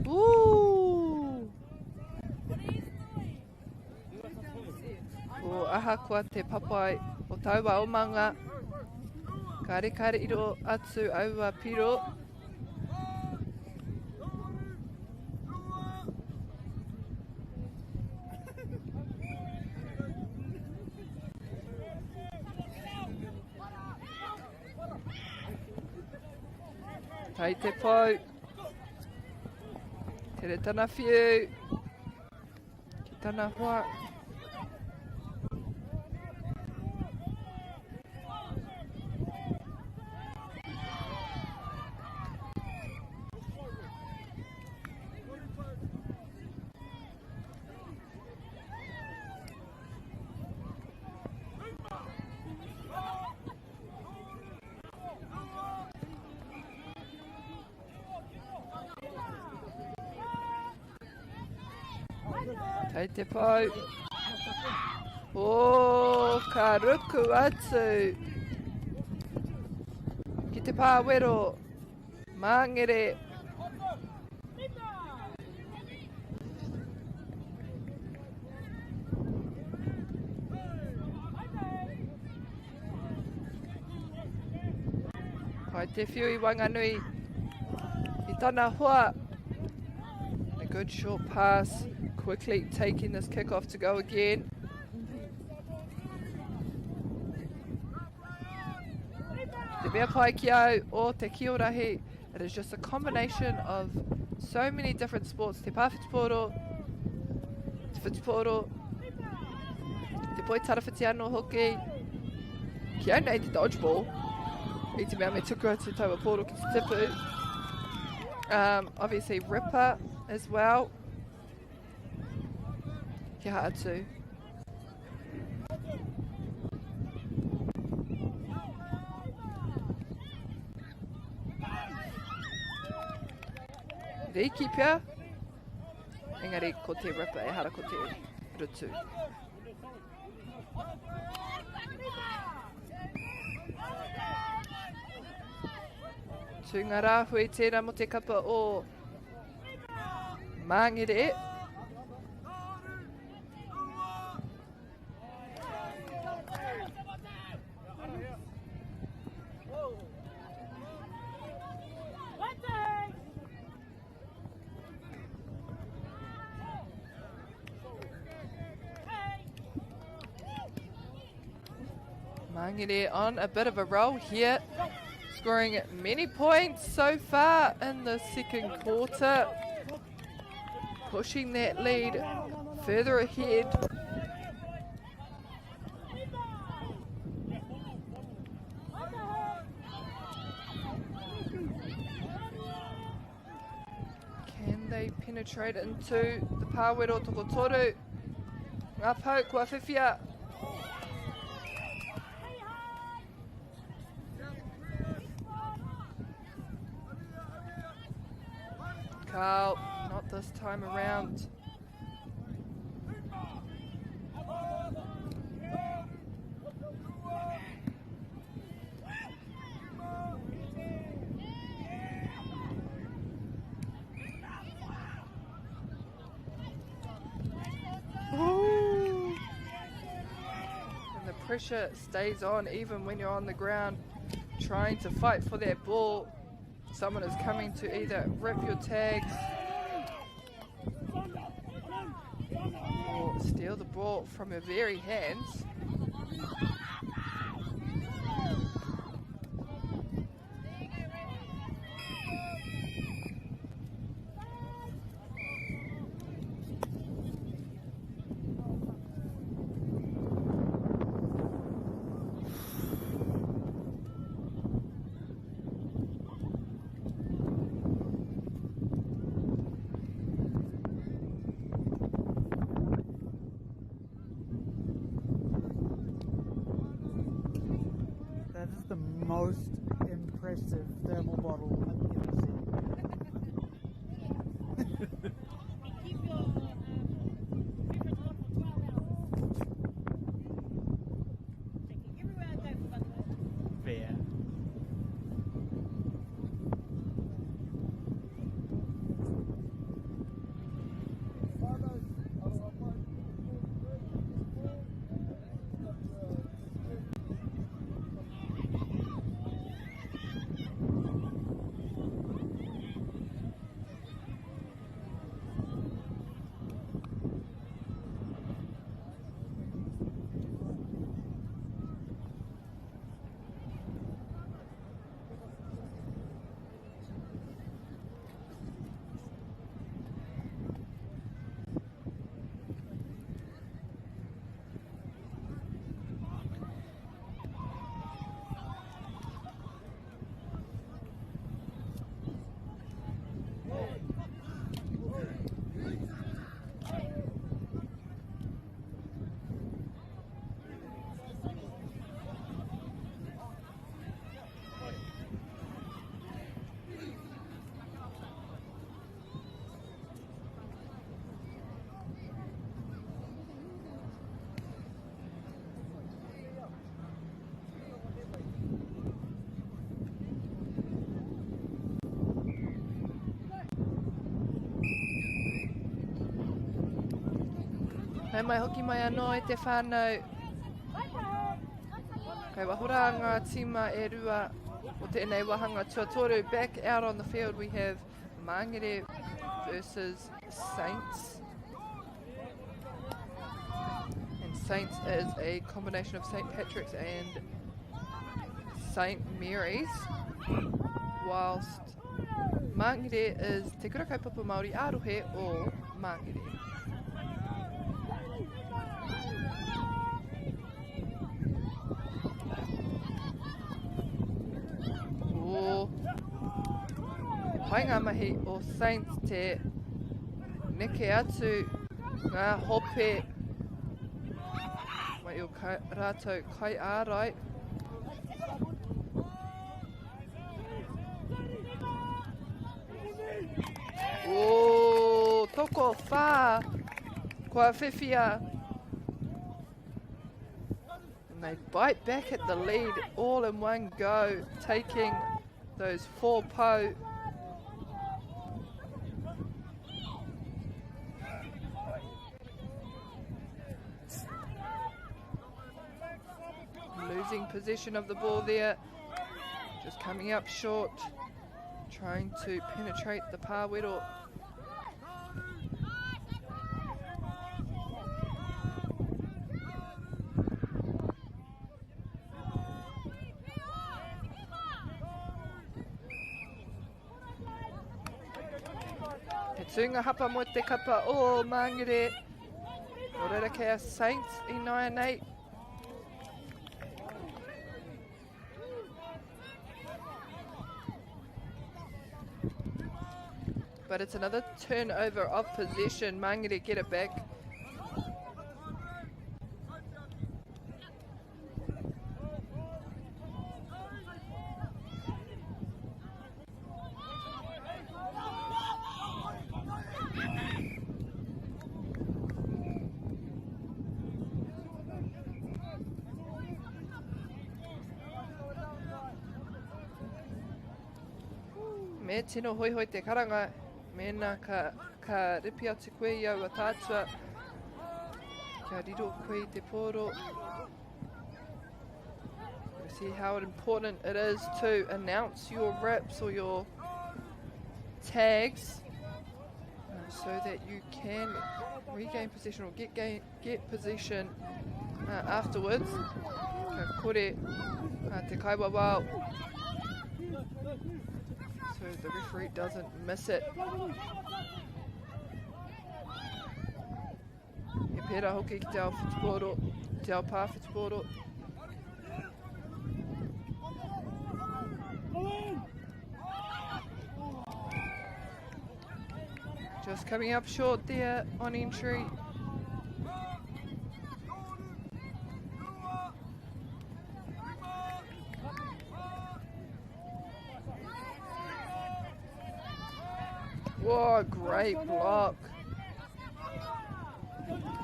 Ooh! O ahakoa te papai o taua omanga, kāre iro atu aua piro. Kei te pou. Tere tana whiu. Ki tana hoa. Kei te pau. Oh, ka ruku atu. Ki te pāwero. Māngere. Pai te whiu i Wanganui i tana hoa. A good short pass, quickly taking this kick off to go again. mea pai ki au o te kiorahi, it is just a combination of so many different sports. Te pā whutupōro, te whutupōro, te poi tarawhiti anō hoki. Ki au nei te dodgeball, i te mea me tuku atu taua pōro ki te tipu. Um, obviously ripper as well. Kia aha atu. Riki pea. Engari ko te ripper, ehara ko te rutu. Tūnga rāhui tērā mo te kapa o Māngere. Mangere on a bit of a roll here, scoring many points so far in the second quarter, pushing that lead further ahead. Can they penetrate into the pāwero tokotoru? Ngā pau kua whiwhia. Carl, not this time around. Ooh. And the pressure stays on even when you're on the ground trying to fight for that ball. Someone is coming to either rip your tags or steal the ball from your very hands. That is the most impressive thermal bottle I've ever seen. Fair. Nau mai hoki mai anō e te whānau. Kei waho rā ngā tīma e rua o tēnei wāhanga tuatoru. Back out on the field we have Mangere versus Saints. And Saints is a combination of St. Patrick's and St. Mary's, whilst Mangere is Te Kura Kaupapa Māori Arohe o Mangere. O he pai ngā mahi o Saints te neke atu ngā hope mai o ka, rātou kai ārai. O, toko whā, kua whiwhia. And they bite back at the lead all in one go, taking those four po. Losing possession of the ball there. Just coming up short. Trying to penetrate the pāwero. He tūnga hapa mo te kapa o Māngere. O reira kei a Saints i nāianei. But it's another turnover of possession. Mangere get it back. Me tino hoihoi te karanga, mēnā ka, ka ripi atu koe i aua tātua, kia riro koe i te pōro. We see how important it is to announce your rips or your tags so that you can regain possession or get, gain, get possession afterwards. Ka kore te kaiwawao. So the referee doesn't miss it. He pērā hoki ki te ao whutupōro, te ao pā whutupōro. Just coming up short there on entry. Whoa, great block.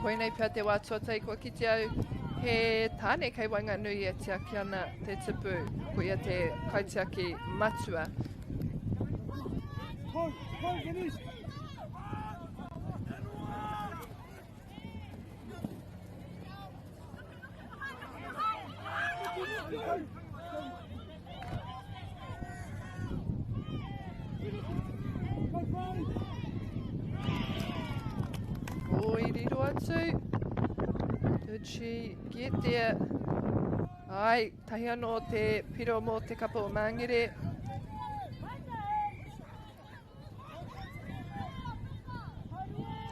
Koinei pea te wā tuatahi kua kite au he tāne kei waenganui e tiaki ana te tipu, ko ia te kaitiaki matua. Oh, i riro atu. Did she get there? Ai, tahi anō te piro mō te kapa o Māngere.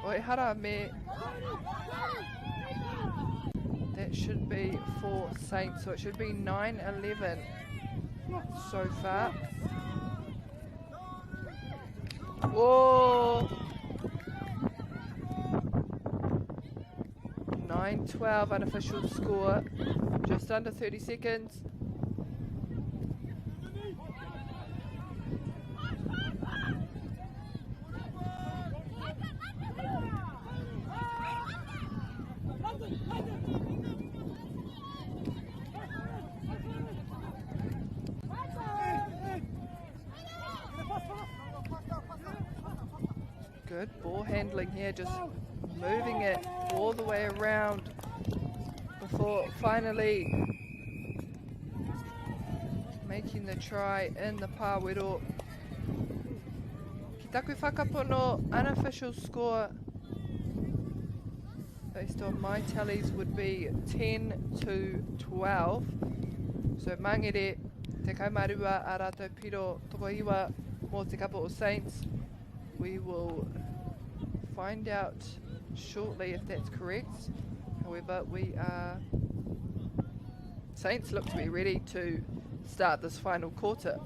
Oi hara me. That should be for Saints, so it should be 9-11 so far. Whoa! 9-12 unofficial score, just under 30 seconds. Good ball handling here, just moving it all the way around before finally making the try in the pāwero. Ki taku whakapono, unofficial score based on my tallies would be 10 to 12. So Mangere 12 a rātou piro tokoiwa mō te kapa o Saints. We will find out shortly if that's correct. However, we are... Saints look to be ready to start this final quarter.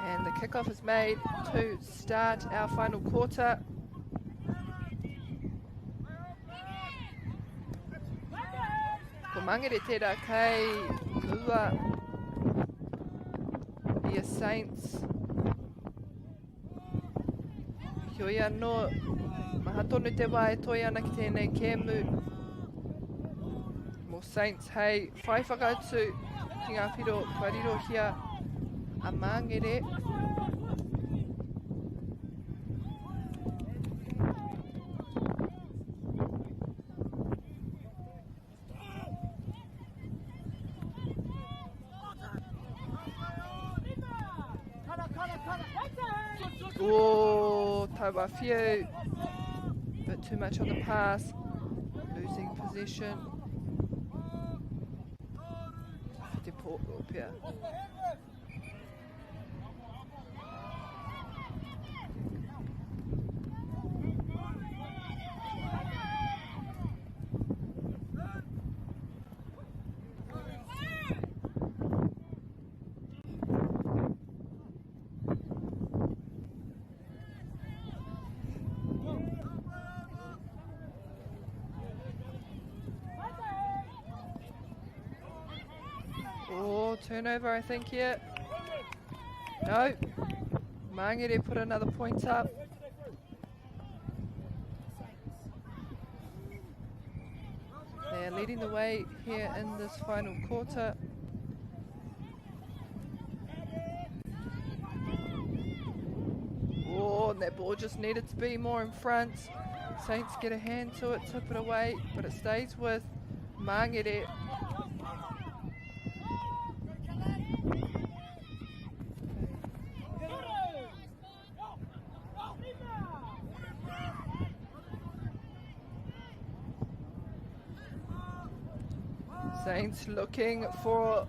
And the kickoff is made to start our final quarter. Ko Mangere tērā kei mua i a Saints. Heoi anō, maha tonu te wā e toi ana ki tēnei kēmu. Mō Saints hei whai whakautu ki ngā whiro kua rirohia a Mangere. Oh, taua whiu. Bit too much on the pass. Losing possession. Te pō, pea. Oh, turnover, I think, here. No. Mangere put another point up. They're leading the way here in this final quarter. Oh, and that ball just needed to be more in front. Saints get a hand to it, tip it away, but it stays with Mangere. Saints looking for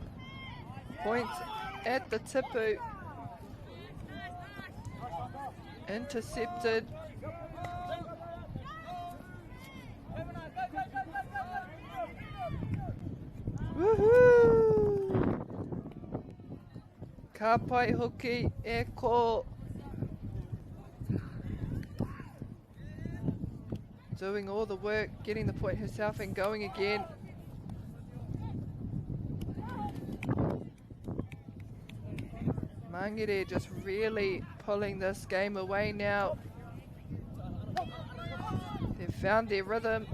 points at the tipu. Intercepted. Woohoo! Ka pai hoki e ko. Doing all the work, getting the point herself and going again. Mangere just really pulling this game away now. They've found their rhythm.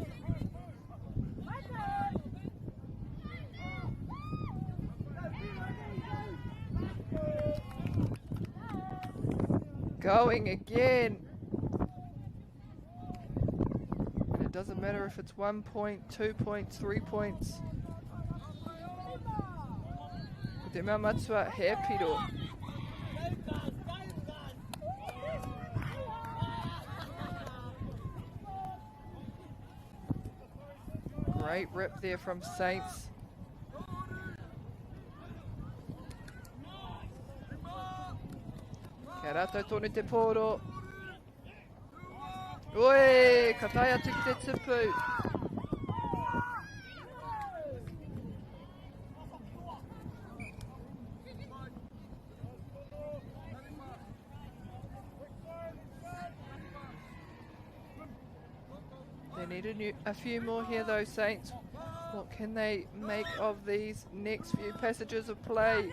Going again. And it doesn't matter if it's 1 point, 2 points, 3 points. Ko te mea matua, he piro. Great rip there from Saints. Kia rātou tonu te pōro. Oi, ka tae atu ki te tipu. They need a few more here though, Saints. What can they make of these next few passages of play?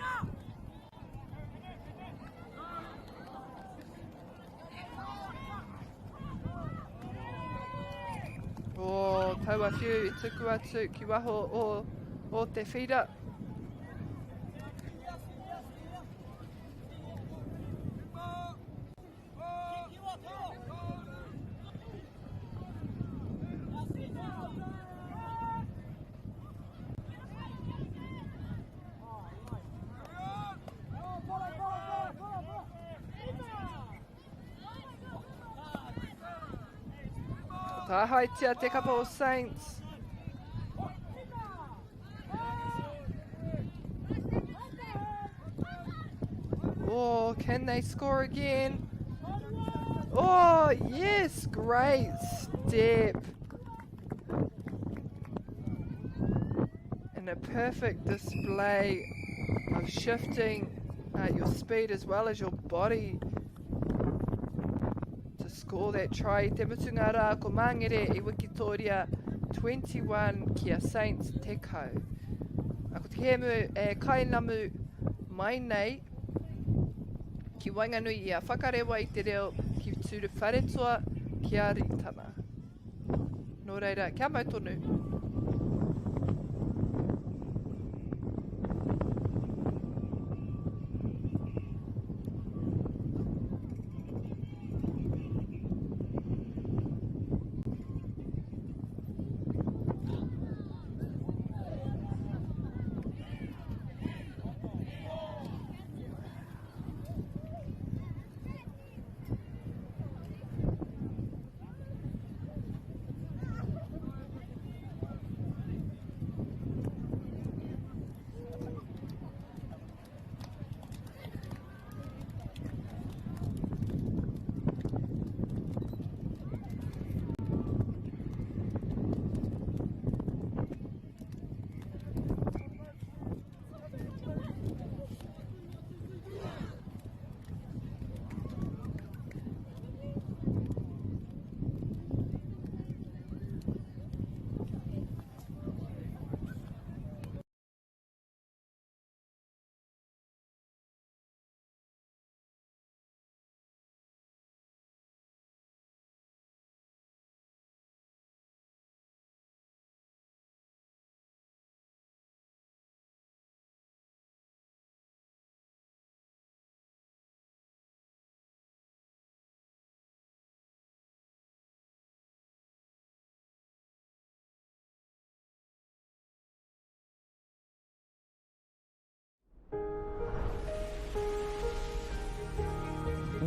taua whiu i tuku atu ki waho o, o te whira. Tāhaetia te kapa o Saints. Oh, can they score again? Oh, yes, great step. And a perfect display of shifting your speed as well as your body to score that try. Te mutunga rā, ko Māngere i Wikitoria 21 kia Saints tekau. Ko te kēmu e kainamu mai nei ki waenganui i a Whakarewa i te reo ki Tūruwharetoa ki a Ritana. Nō reira, kia mau tonu.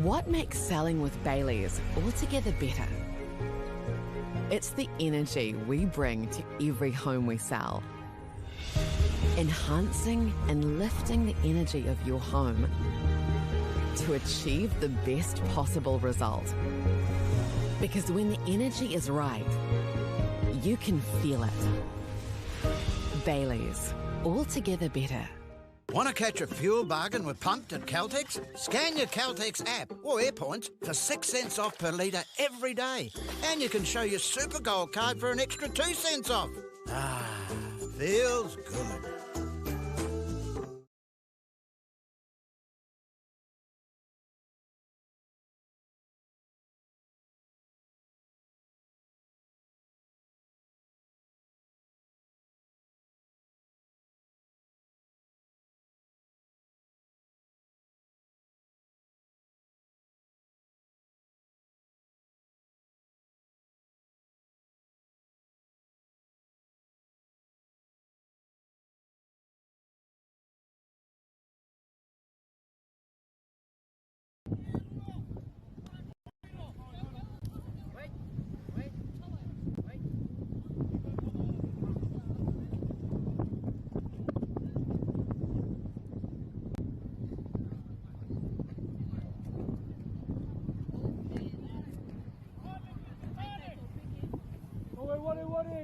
What makes selling with Bayleys altogether better? It's the energy we bring to every home we sell. Enhancing and lifting the energy of your home to achieve the best possible result. Because when the energy is right, you can feel it. Bayleys, altogether better. Want to catch a fuel bargain with Pumped at Caltex? Scan your Caltex app or Airpoints for 6 cents off per litre every day. And you can show your Super Gold card for an extra 2 cents off. Ah, feels good.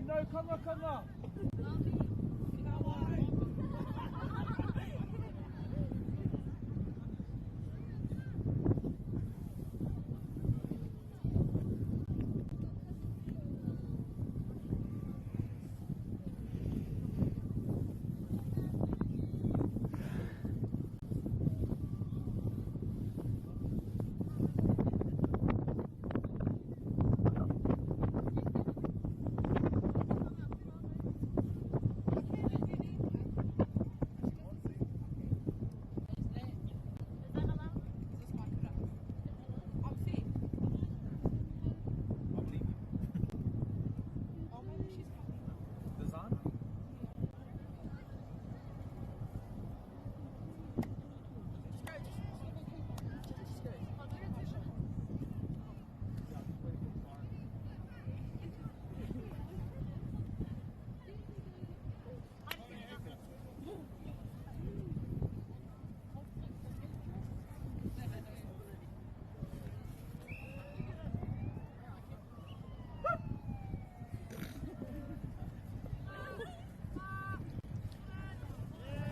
No, come on, come on.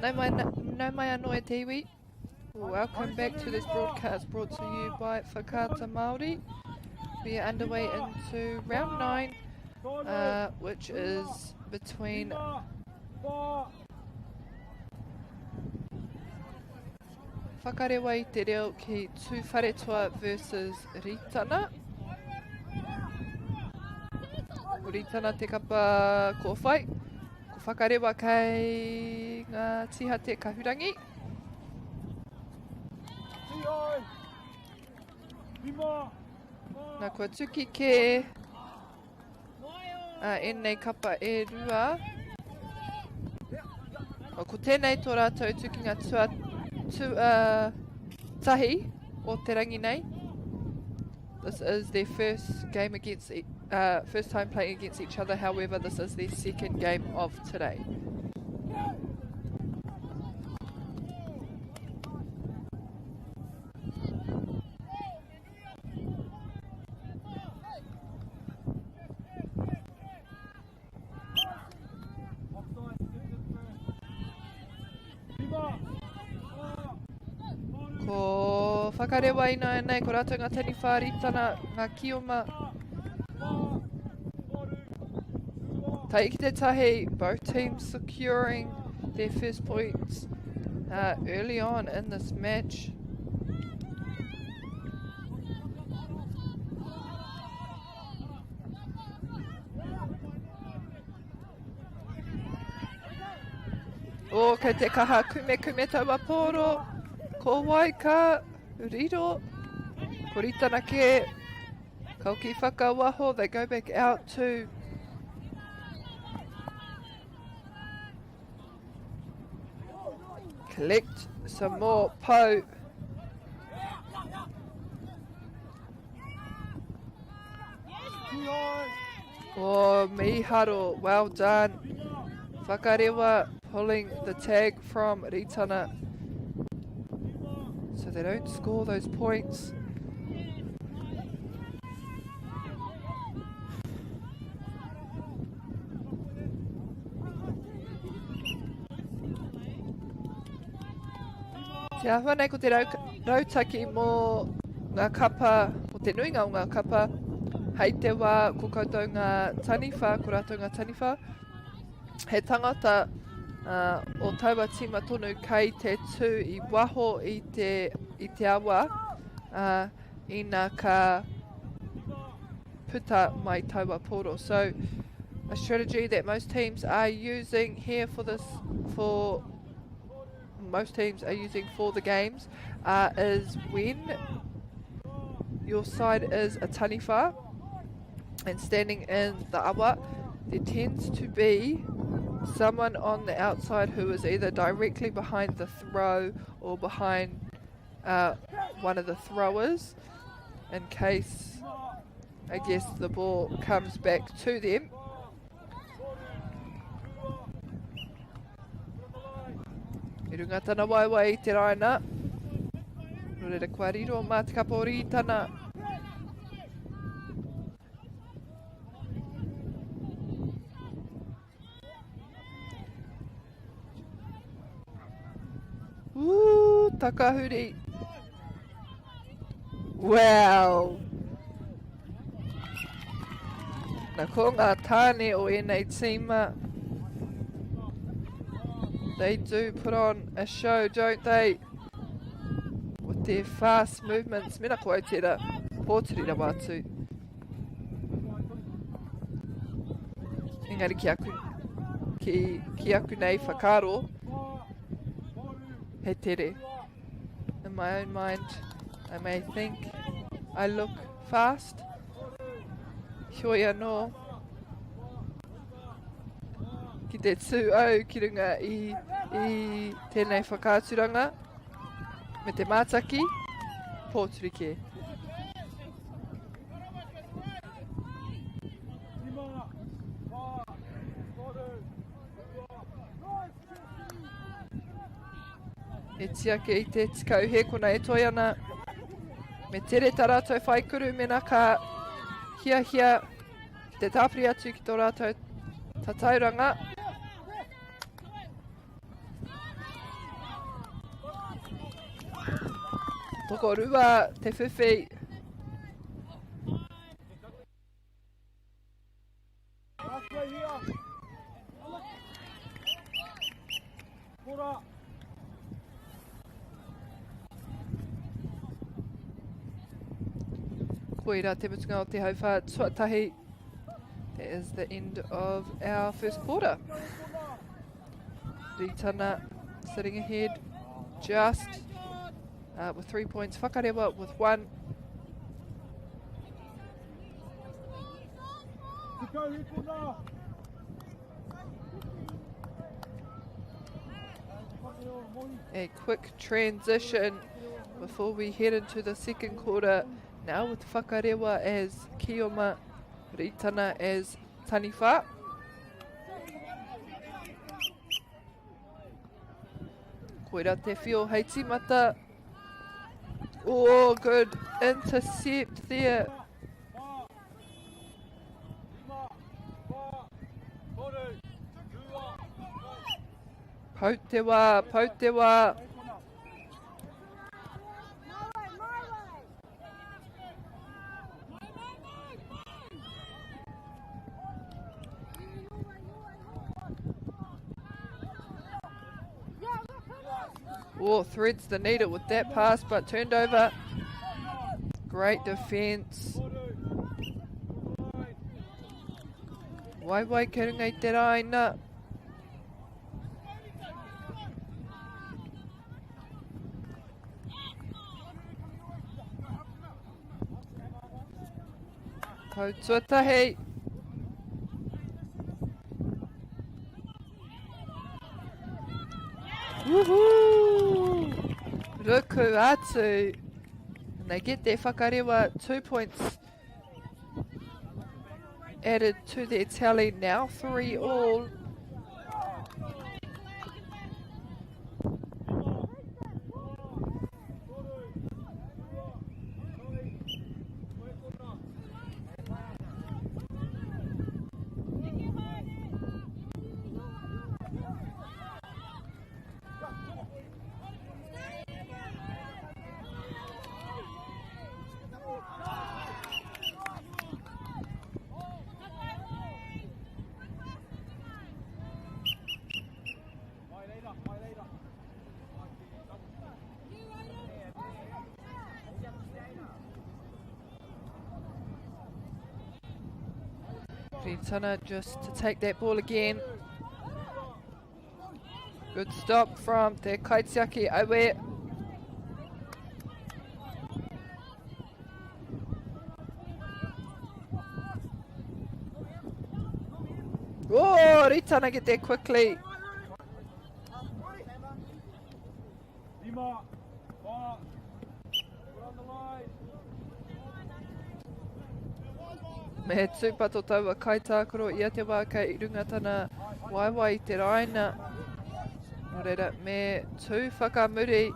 Nau mai, nau mai anō e te iwi. Welcome back to this broadcast brought to you by Whakaata Māori. We are underway into round 9, uh, which is between Whakarewa i te reo ki Tūwharetoa versus Ritana. Ko Ritana te kapa kōwhai. Ko Whakarewa kei ngā tihate kahurangi. Nā, kua tuki kē uh, ēnei kapa e rua. O, ko tēnei tō rātou tukinga tua, tua tahi o te rangi nei. This is their first game against, e, uh, first time playing against each other. However, this is their second game of today. Ko Whakarewa ināianei, ko rātou ngā taniwha Ritana, ngā Kioma. Tahi ki te tahi, both teams securing their first points uh, early on in this match. O, kei te kaha kumekume taua pōro. Ko wai ka riro? Ko Ritana kē. Ka hoki whakawaho, they go back out to collect some more pau. Oh, miharo, well done. Whakarewa pulling the tag from Ritana. So they don't score those points. Te āhua nei ko te rau, rautaki mō ngā kapa, mō te nuinga o ngā kapa, hei te wā ko koutou ngā taniwha, ko rātou ngā taniwha, he tangata uh, o taua tīma tonu kei te tū i waho i te, i te awa, uh, ina ka puta mai taua poro. So a strategy that most teams are using here for this, for most teams are using for the games uh, is when your side is a taniwha and standing in the awa, there tends to be someone on the outside who is either directly behind the throw or behind uh, one of the throwers in case, I guess, the ball comes back to them. I runga tana waewae i te raina. Nō reira kua riro mā te kapa o Rītana. Ooh, takahuri. Wow. Na ko ngā tāne o ēnei tīma. They do put on a show, don't they? With their fast movements. Mena ko au tērā. Pōturi rawa atu. Engari ki aku, ki, ki aku nei whakaaro, he tere. In my own mind, I may think I look fast. Heoi anō, ki te tū au ki runga i, i tēnei whakaaturanga, me te mātaki, pōturi kē. E tiake i te tikau he kona e toi ana. Me tere tā rātou whaikuru mena ka hiahia ki te tāpiri atu ki tō rātou tatauranga. Tokorua te whiwhi. Koira te mutunga o te hauwhā tuatahi. That is the end of our first quarter. Ritana sitting ahead just with 3 points. Whakarewa with 1. A quick transition before we head into the second quarter. Now with Whakarewa as Kioma, Ritana as Taniwha. Koira te whio hei tīmata. Oh, good intercept there. Pau te wā, pau te wā. Oh, threads the needle with that pass, but turned over. Great defense. Waiwai ki runga i te rāina. Tau tuatahi. Woohoo! Ruku atu. And they get their whakarewa 2 points added to their tally now, 3-all. Ritana just to take that ball again. Good stop from Te Kaitiaki Awe. Oh, Ritana get there quickly. Me tūpato taua kaitākaro i a te wā kei runga tana waewae i te raina. Nō reira, me tū whakamuri.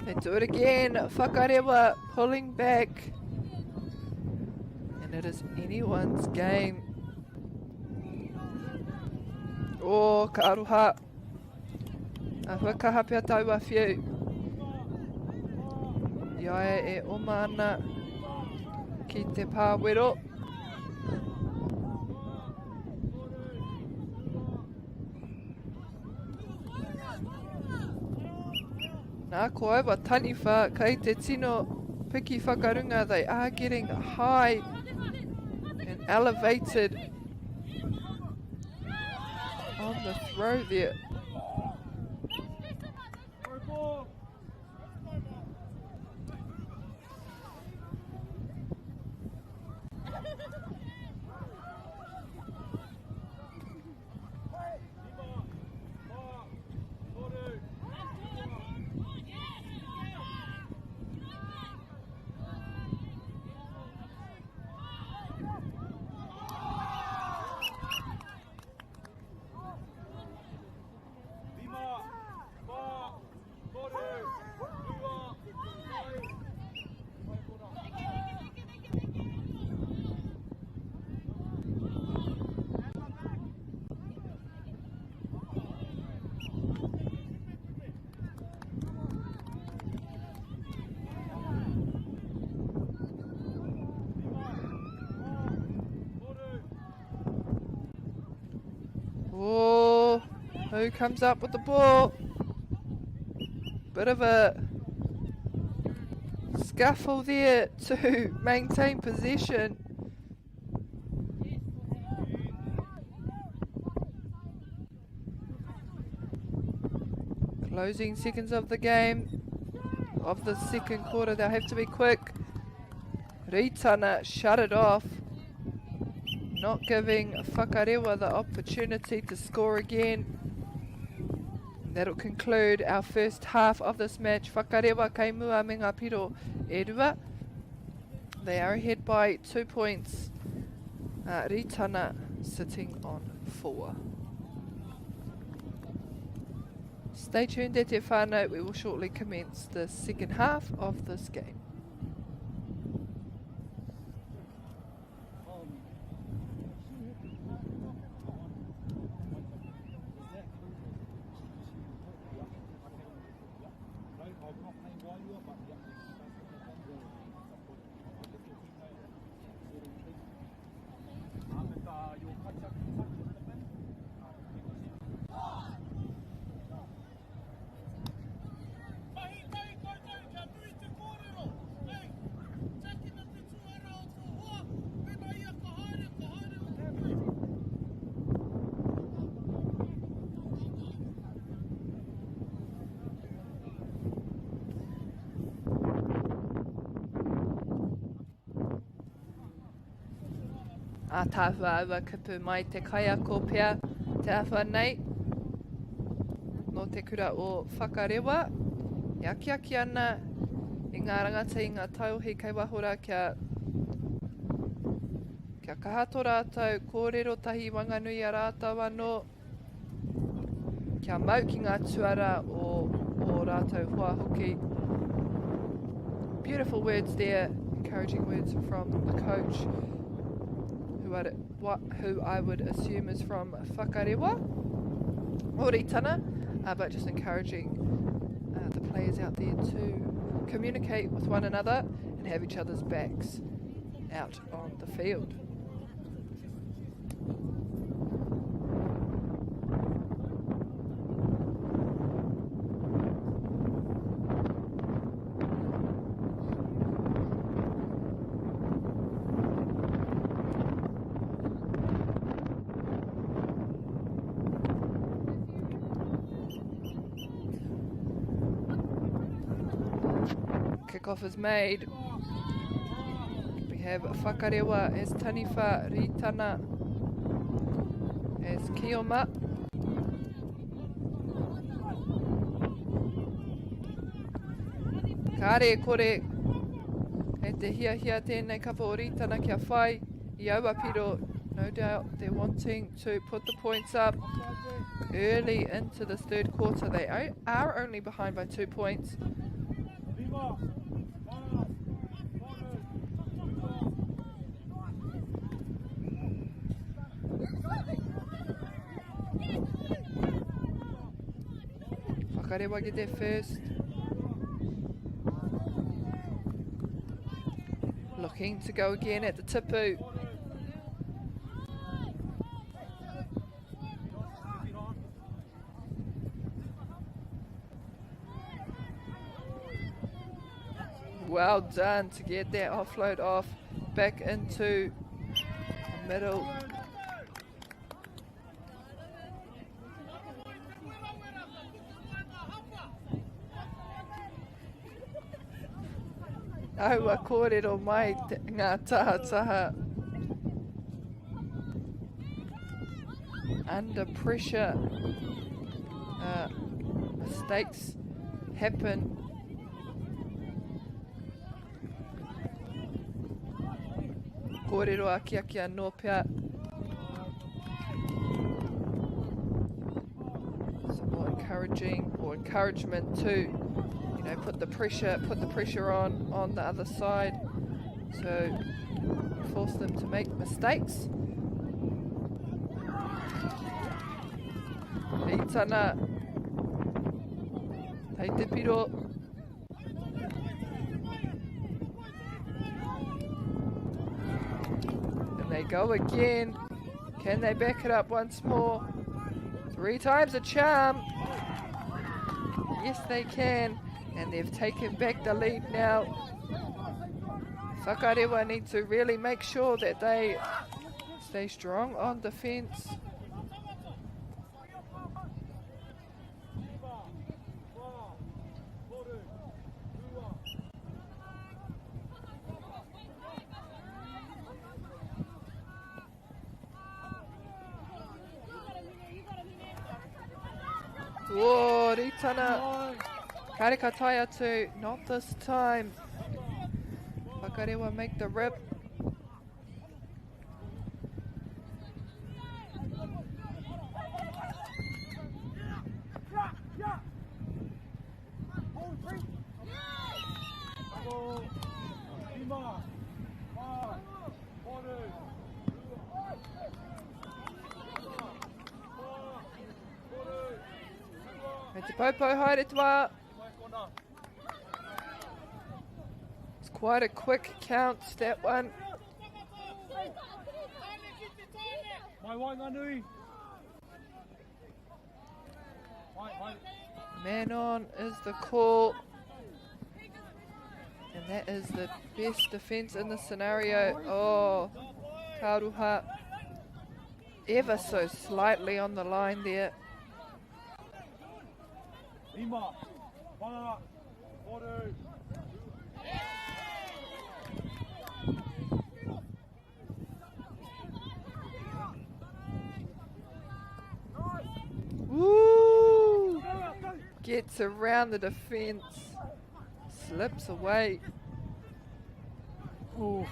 They do it again. Whakarewa pulling back. And it is anyone's game. Oh, ka aroha. Ahua kaha pea taua whiu. I aia e oma ana ki te pāwero. Nā, ko aua taniwha kei te tino piki whakarunga. They are getting high and elevated on the throw there. Who comes up with the ball? Bit of a scuffle there to maintain possession. Closing seconds of the game, of the second quarter. They'll have to be quick. Ritana shut it off, not giving Whakarewa the opportunity to score again. That'll conclude our first half of this match. Whakarewa kei mua me ngā piro e rua. They are ahead by 2 points. Ritana sitting on 4. Stay tuned e te whānau, we will shortly commence the second half of this game. Ātaahua aua kupu mai te kaiako pea te āhua nei nō te kura o Whakarewa. E akiaki ana i ngā rangatahi, i ngā taiohi kei waho rā kia, kia kaha tō rātou kōrero tahi i waenganui i a rātou anō, kia mau ki ngā tuara o ō rātou hoa hoki. Beautiful words there, encouraging words from the coach, who, I'd, what, who I would assume is from Whakarewa or Ritana, but just encouraging the players out there to communicate with one another and have each other's backs out on the field. Kickoff is made. We have Whakarewa as Taniwha, Ritana as Kioma. Kāre kore, kei te hiahia tēnei kapa o Ritana kia whai i aua piro. No doubt they're wanting to put the points up early into this third quarter. They are only behind by 2 points. Whakarewa get there first. Looking to go again at the tipu. Well done to get that offload off back into the middle. Aua kōrero mai ngā taha taha. Under pressure, mistakes happen. Kōrero akiaki anō pea. Some more encouraging or encouragement to, you know, put the pressure on the other side, so force them to make mistakes. Ritana, hei te piro. And they go again. Can they back it up once more? 3 times a charm. Yes, they can. And they've taken back the lead now. Whakarewa need to really make sure that they stay strong on defence. Whoa, Ritana. Kareka tae atu, not this time. Whakarewa make the rip. Me te popo haere toi. It's quite a quick count, that one. Man on is the call. And that is the best defense in the scenario. Oh, Karuha ever so slightly on the line there. Woo! Gets around the defense. Slips away. Ooh.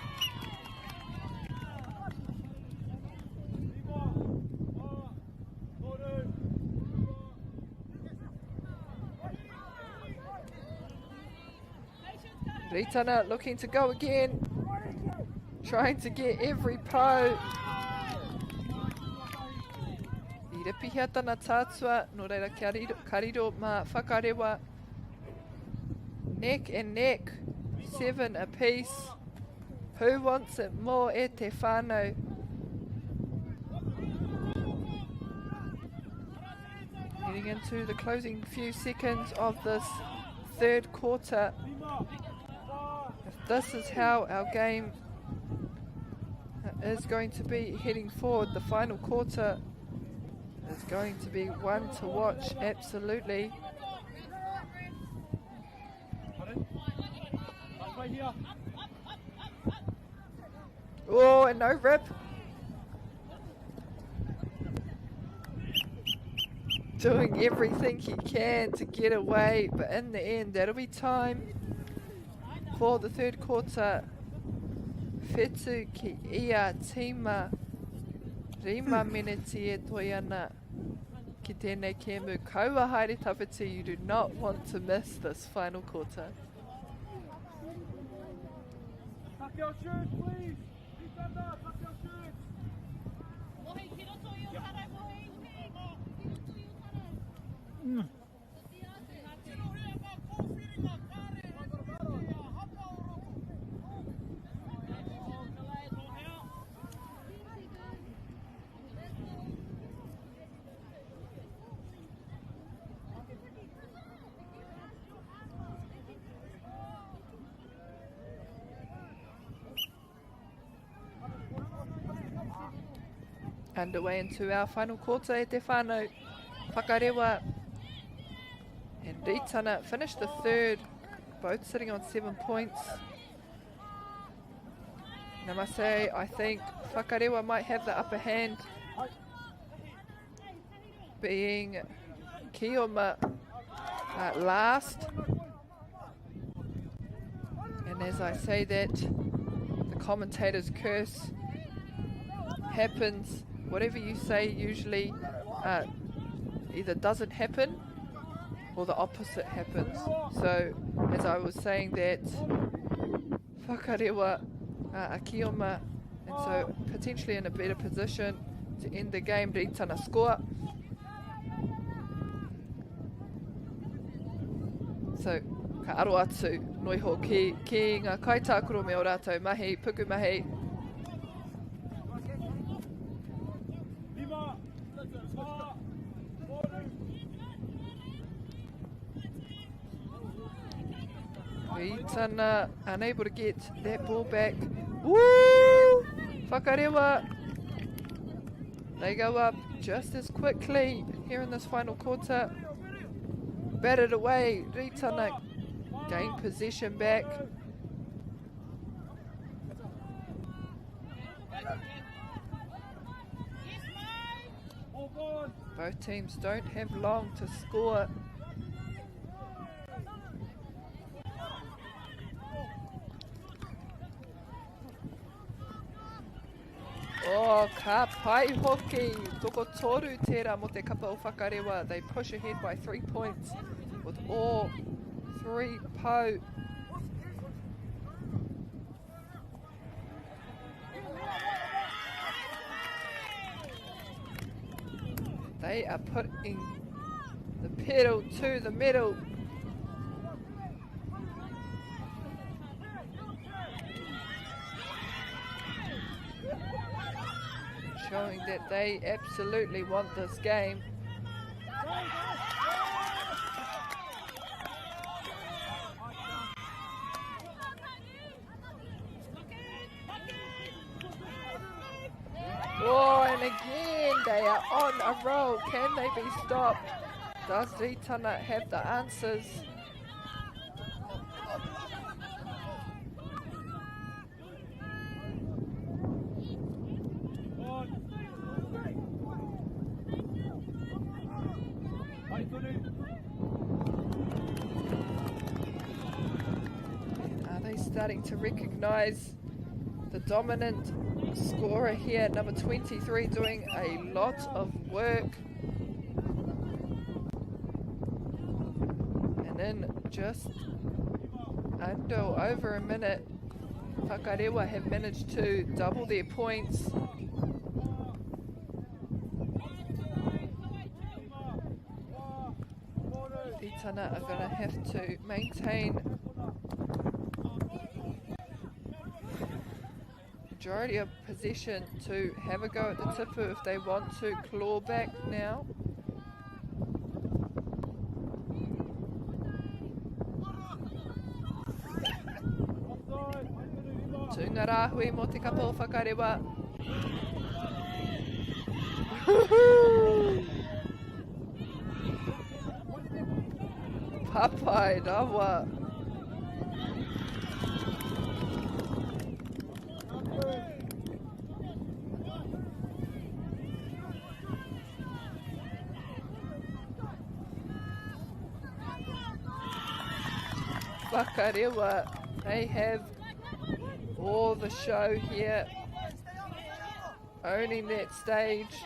Ritana looking to go again. Trying to get every po. I ripihia tana tātua, nō reira kia riro, ka riro mā Whakarewa. Neck and neck, 7 apiece. Who wants it more e te whānau? Heading into the closing few seconds of this third quarter. If this is how our game is going to be heading forward, the final quarter is going to be one to watch, absolutely. Oh, and no rip. Doing everything he can to get away, but in the end, that'll be time for the third quarter. Whetu ki ia tīma rima miniti e toi ana ki tēnei kēmu. Kaua haere tawhiti, you do not want to miss this final quarter. Tuck your shirts, please. Ritana, tuck your shirts. Underway into our final quarter, e te whānau. Whakarewa and Ritana finished the third, both sitting on 7 points. And I must say, I think Whakarewa might have the upper hand, being Kioma last. And as I say that, the commentator's curse happens. Whatever you say usually either doesn't happen or the opposite happens. So, as I was saying that, Whakarewa, Akioma, and so potentially in a better position to end the game. Ritana score. So, ka aro atu, noi ho ki ngā kaitākaro me o rātou mahi, puku mahi. Ritana unable to get that ball back. Woo! Whakarewa. They go up just as quickly here in this final quarter. Batted away. Ritana gain possession back. Both teams don't have long to score. Oh, ka pai hoki. Toko toru tērā mō te kapa o Whakarewa. They push ahead by 3 points with all 3 pau. They are putting the pedal to the metal. Showing that they absolutely want this game. Oh, and again they are on a roll. Can they be stopped? Does Ritana have the answers? Are they starting to recognise the dominant scorer here, number 23, doing a lot of work. And in just under over a minute, Whakarewa have managed to double their points. Ritana are going to have to maintain majority of possession to have a go at the tipu if they want to claw back now. Tūnga rāhui mō te kapa o Whakarewa. Papai rawa. Whakarewa, they have all the show here, owning that stage.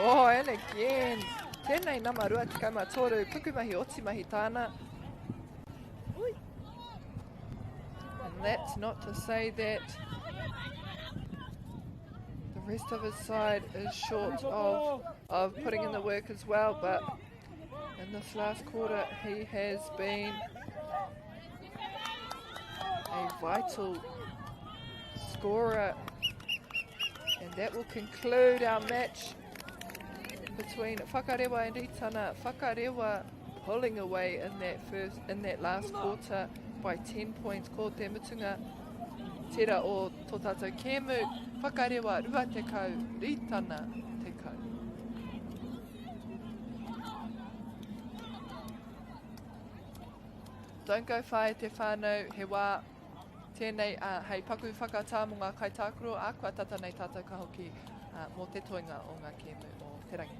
Oh, and again, tēnei nama 23, pukumahi oti mahi tāna. And that's not to say that the rest of his side is short of putting in the work as well, but in this last quarter he has been a vital scorer. And that will conclude our match between Whakarewa and Ritana. Whakarewa pulling away in that last quarter by 10 points. Ko te mutunga tera o tō tātou kēmu. Whakarewa 20, Ritana 10. Don't go whai te whānau, he wā tēnei hei paku whakatā mō ngā kaitākaro a kua tata nei tātou ka hoki mō te toenga o ngā kēmu o te rangi.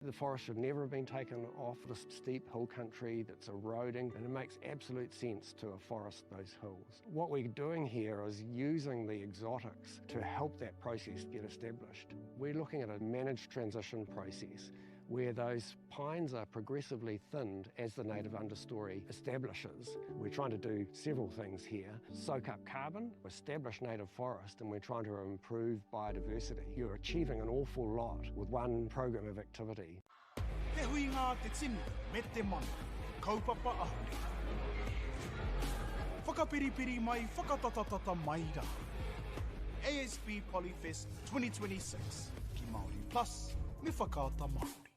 The forest should never have been taken off this steep hill country that's eroding, and it makes absolute sense to afforest those hills. What we're doing here is using the exotics to help that process get established. We're looking at a managed transition process where those pines are progressively thinned as the native understory establishes. We're trying to do several things here. Soak up carbon, establish native forest, and we're trying to improve biodiversity. You're achieving an awful lot with one program of activity. Te huinga a te tini me te mana, he kaupapa ahurea. Whakapiripiri mai, whakatatatata mai rā. ASB Polyfest 2026 ki Māori Plus me Whakaata Māori.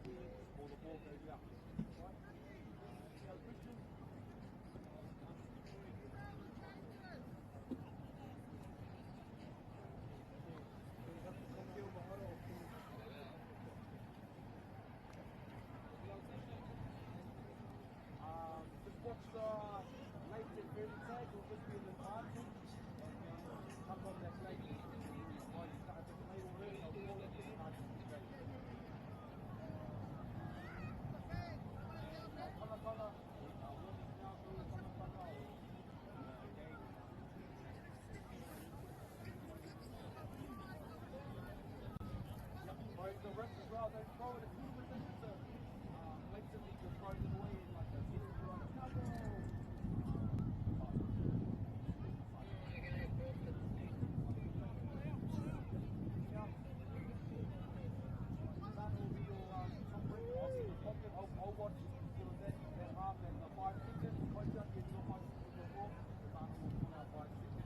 Or the ball goes out. Right? Any other questions? Um, just watch the late early tag, will just be in the margin. Come on that late. The rest as well, don't throw it, it's a little bit different to blatantly just throwing it away in like a That will be your top ring. I'll see the pocket. I'll, I'll watch sort of that, that half and the 5 seconds. Coach up, get your 5 seconds before. The will pull out 5 seconds.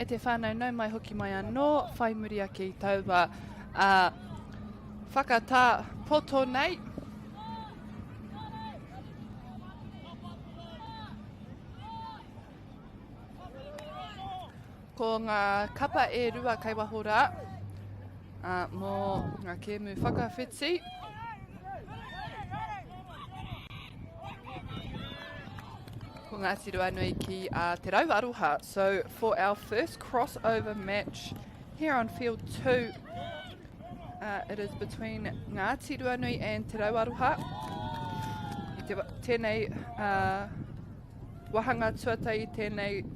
E te whānau, nau mai hoki mai anō, whai muri ake i taua uh, whakatā poto nei. Ko ngā kapa e rua kei waho rā mō ngā kēmu whakawhiti. Ko Ngāti Ruanui ki a Te Rau Aroha. So for our first crossover match here on field 2, it is between Ngāti Ruanui and Te Rau Aroha. I te, tēnei wahanga tuatahi, tēnei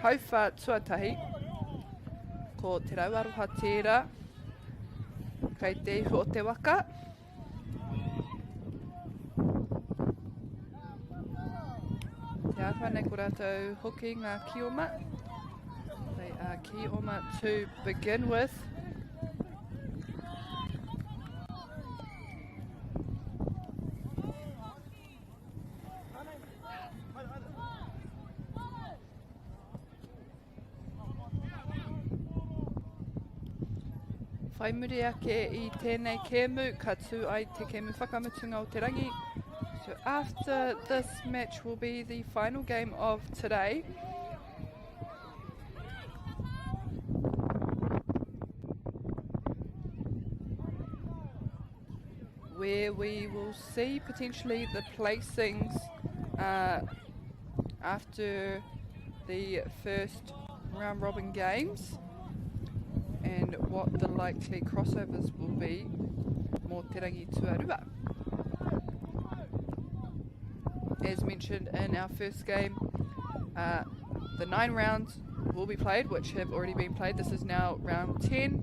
hauwha tuatahi, ko Te Rau Aroha tērā, kei te ihu o te waka. Te āwha nei ko rātou hoki ngā kioma. They are kioma to begin with. Whai muri ake i tēnei kēmu, ka tū ai te kēmu whakamutunga o te rangi. So after this match will be the final game of today. Where we will see potentially the placings after the first round robin games and what the likely crossovers will be mō te rangi tuarua. As mentioned in our first game, the 9 rounds will be played, which have already been played. This is now round 10,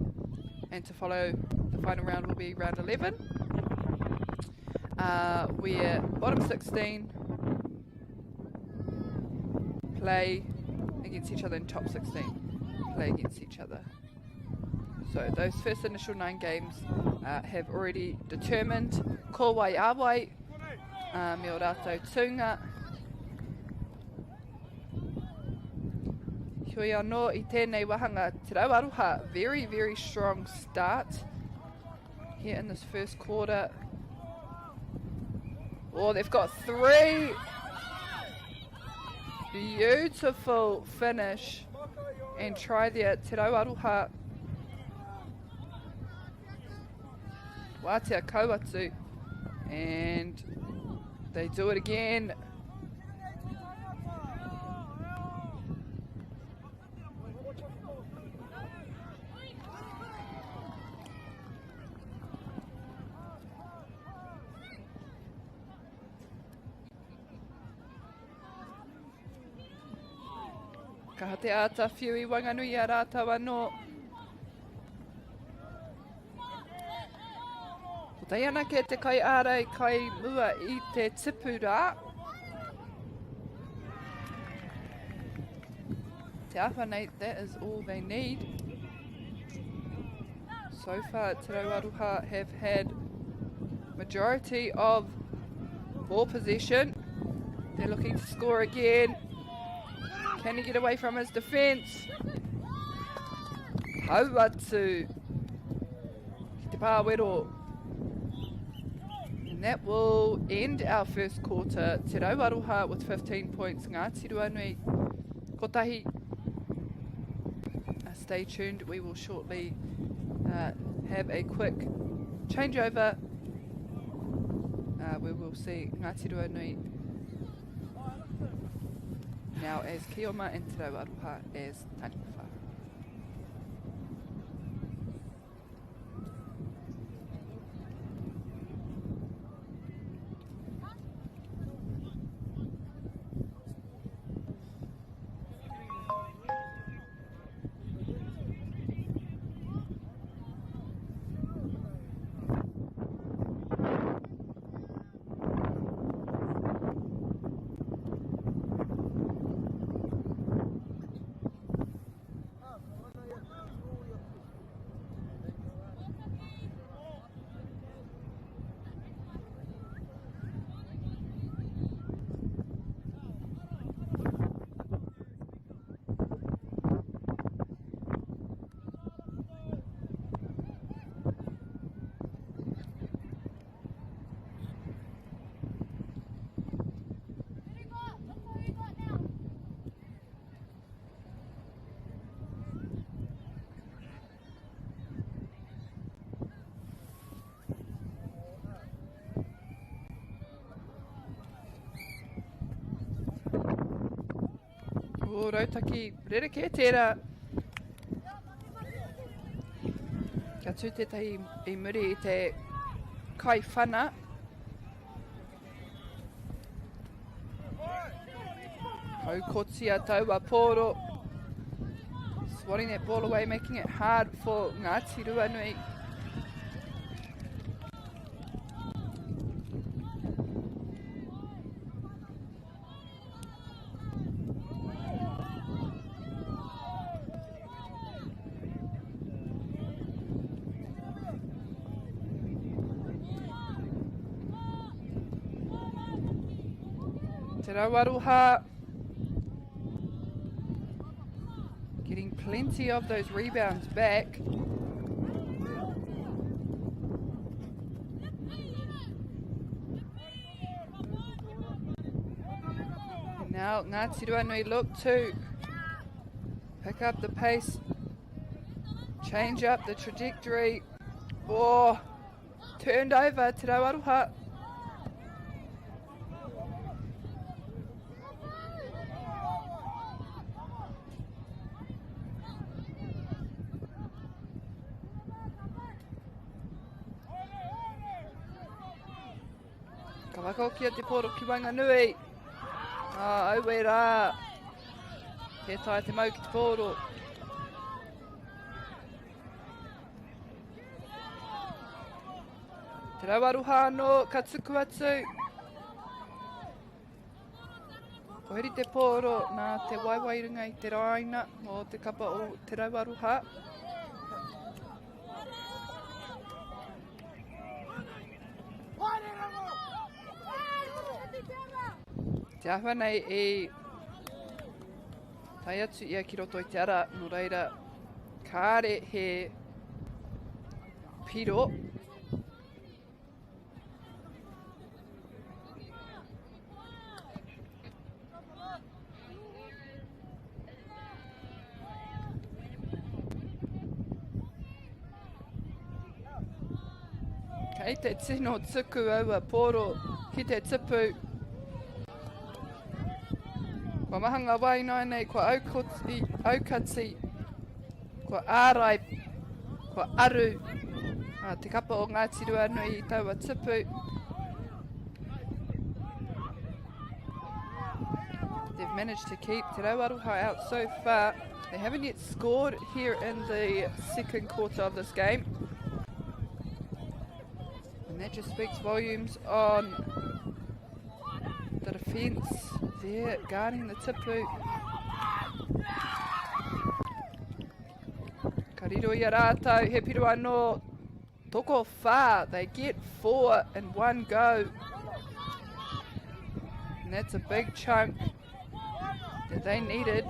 and to follow the final round will be round 11, where bottom 16 play against each other and top 16 play against each other. So those first initial 9 games have already determined ko wai a wai, me o rātou tūnga. Heoi anō i tēnei wahanga Te Rau Aroha, very, very strong start here in this first quarter. Oh, they've got 3. Beautiful finish and try there, Te Rau Aroha. Wātea Kauatu, and they do it again. Kaha te āta whiu i waenganui i a rātou anō. Ko te anake te kai ārai kai mua i te tipu rā. Te āwha nei, that is all they need. So far, Te Rau Aroha have had majority of ball possession. They're looking to score again. Can he get away from his defence? Hauatu. Ki te pāwero. And that will end our first quarter. Te Rau Aroha with 15 points. Ngāti Ruanui kotahi. Stay tuned. We will shortly have a quick changeover. We will see Ngāti Ruanui now as Kioma and Te Rau Aroha as Taniwha. O rautaki rerekē tērā. Ka tū tētahi i muri i te kaiwhana. Haukotia taua pōro. Swatting that ball away, making it hard for Ngāti Ruanui. Te Rauaroha getting plenty of those rebounds back. And now Ngāti Ruanui look to pick up the pace, change up the trajectory. Oh, turned over Te Rauaroha. Ka whakahokia te pōro ki waenganui. Ah, aue rā. Tē taea te mau ki te pōro. Te rau aroha anō, ka tuku atu. Ko heri te pōro nā te waiwai runga i te rāina o te kapa o Te Rau Aroha. Te āhua nei i tae atu ia ki roto i te ara, nō reira kāre he piro. Kei te tino tuku aua pōro ki te tipu. Kua maha ngā wā ināianei, kua aukoti, aukati, kua ārai, kua aru a, te kapa o Ngāti Ruanui i taua tipu. They've managed to keep Te Rauaroha out so far. They haven't yet scored here in the second quarter of this game. And that just speaks volumes on the defence there guarding the tipu. Ka riro i a rātou, he piro anō, toko whā, they get four in one go. And that's a big chunk that they needed.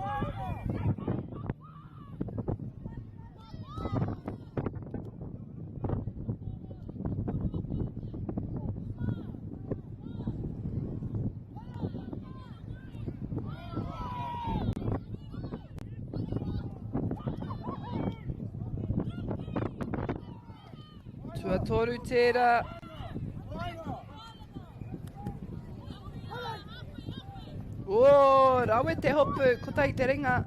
Tuatoru tērā. O, rawe te hopu, kotahi te ringa.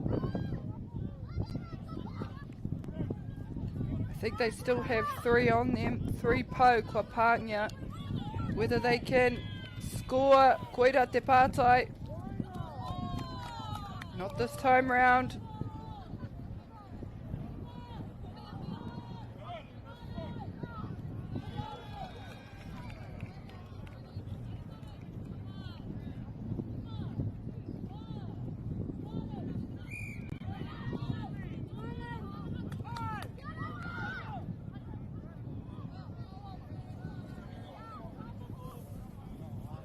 I think they still have three on them, three pou kua pāngia. Whether they can score, koira te pātai. Not this time round.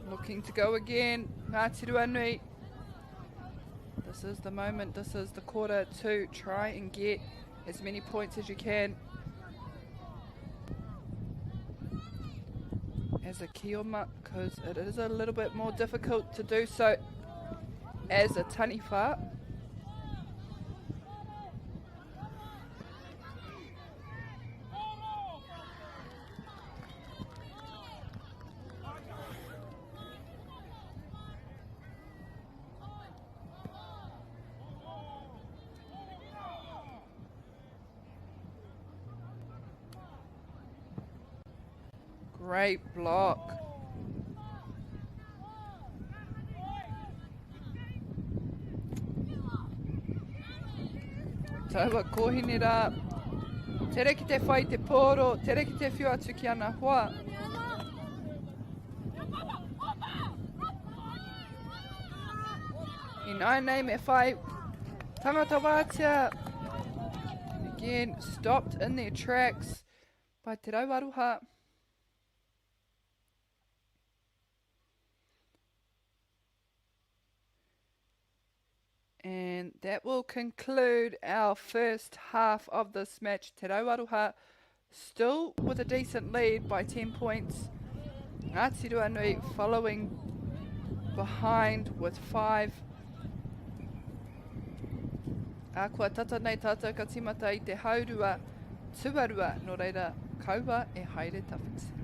Looking to go again, Ngāti Ruanui. This is the moment, this is the quarter to try and get as many points as you can. As a Kioma, because it is a little bit more difficult to do so as a Taniwha. Great block. Taua kōhine rā. Tere ki te whai te pōro, tere ki te whiu atu ki ana hoa. Ināianei me whai tangata wātea. Again, stopped in their tracks by Te Rauaroha. And that will conclude our first half of this match. Te Rauaroha still with a decent lead by 10 points. Ngāti Ruanui following behind with 5. A kua tata nei tātou ka tīmata i te haurua tuarua, nō reira kaua e haere tawhiti.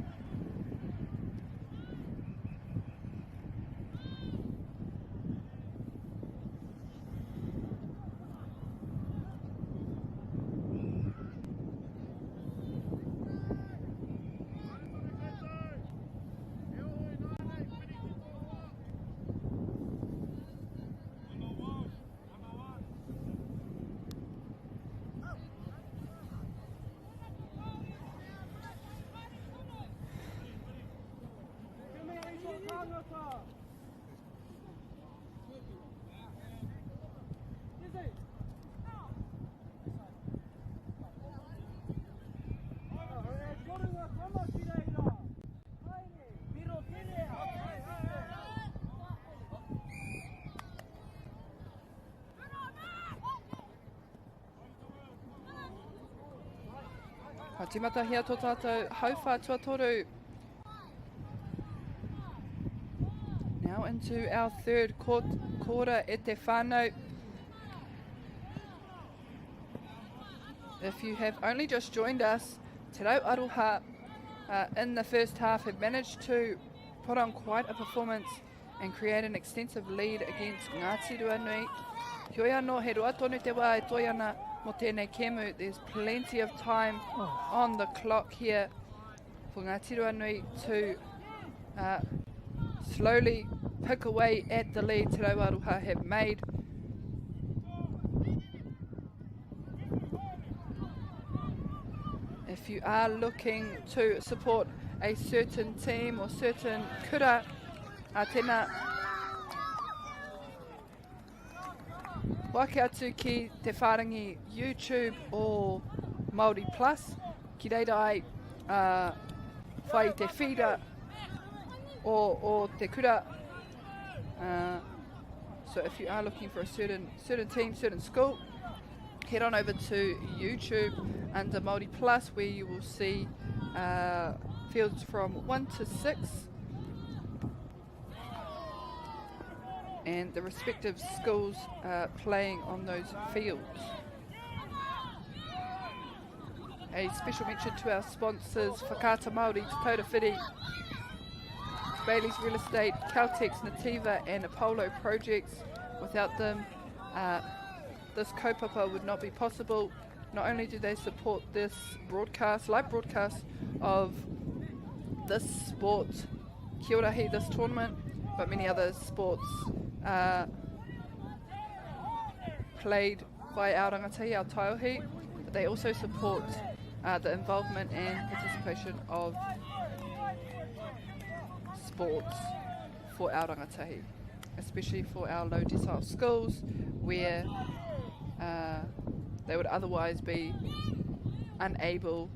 Ka tīmatahia tō tātou hauwhā tuatoru. Now into our third quarter e te whānau. If you have only just joined us, Te Rau Aroha uh, in the first half have managed to put on quite a performance and create an extensive lead against Ngāti Ruanui. Heoi anō, he roa tonu te wā e toi ana mō tēnei kēmu. There's plenty of time on the clock here for Ngāti Ruanui to uh, slowly pick away at the lead Te Rau Aroha have made. If you are looking to support a certain team or certain kura, a tēnā, wake atu ki te whārangi YouTube o Māori Plus, ki reira ai uh, whai te whira o, o te kura. Uh, so if you are looking for a certain, certain team, certain school, head on over to YouTube under Māori Plus where you will see uh, fields from 1 to 6 and the respective schools uh, playing on those fields. A special mention to our sponsors, Whakaata Māori, Te Taura Whiri, Bailey's Real Estate, Caltex, Nativa and Apollo Projects. Without them, uh, this kaupapa would not be possible. Not only do they support this broadcast, live broadcast of this sport, Kiorahi, this tournament, but many other sports uh, played by our rangatahi, our taiohi, but they also support uh, the involvement and participation of sports for our rangatahi, especially for our low decile schools where uh, they would otherwise be unable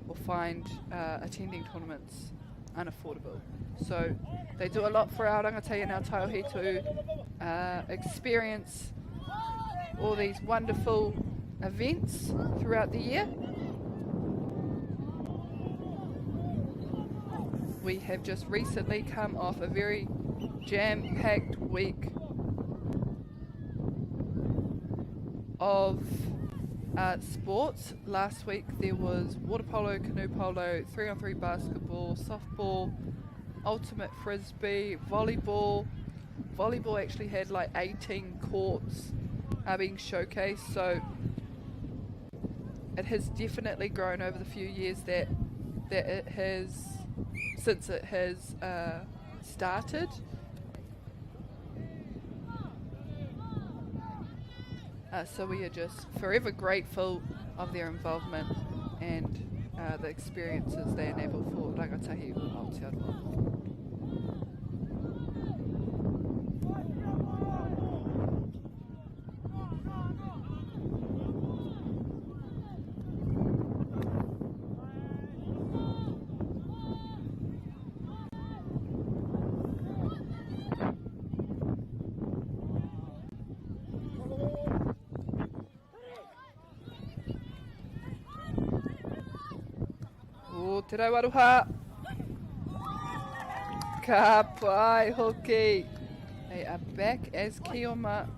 or find uh, attending tournaments unaffordable. So they do a lot for our rangatahi and our taiohi to uh, experience all these wonderful events throughout the year. We have just recently come off a very jam-packed week of uh, sports. Last week there was water polo, canoe polo, 3-on-3 basketball, softball, ultimate frisbee, volleyball. Volleyball actually had like 18 courts uh, being showcased, so it has definitely grown over the few years that that it has since it has started. So we are just forever grateful of their involvement and the experiences they enable for rangatahi o Aotearoa. Te rau aroha. Ka pai hoki. They are back as Keoma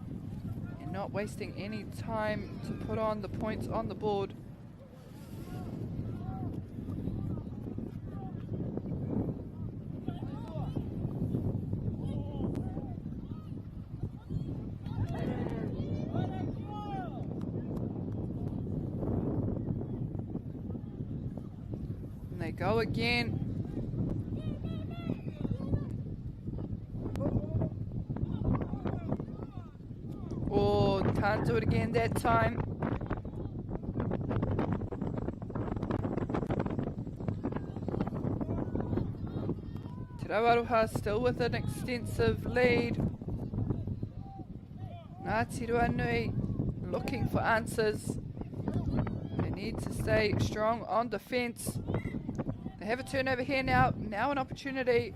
and not wasting any time to put on the points on the board. And they go again. Oh, can't do it again that time. Te Rau Aroha still with an extensive lead. Ngāti Ruanui looking for answers. They need to stay strong on defence. They have a turnover here now. Now an opportunity.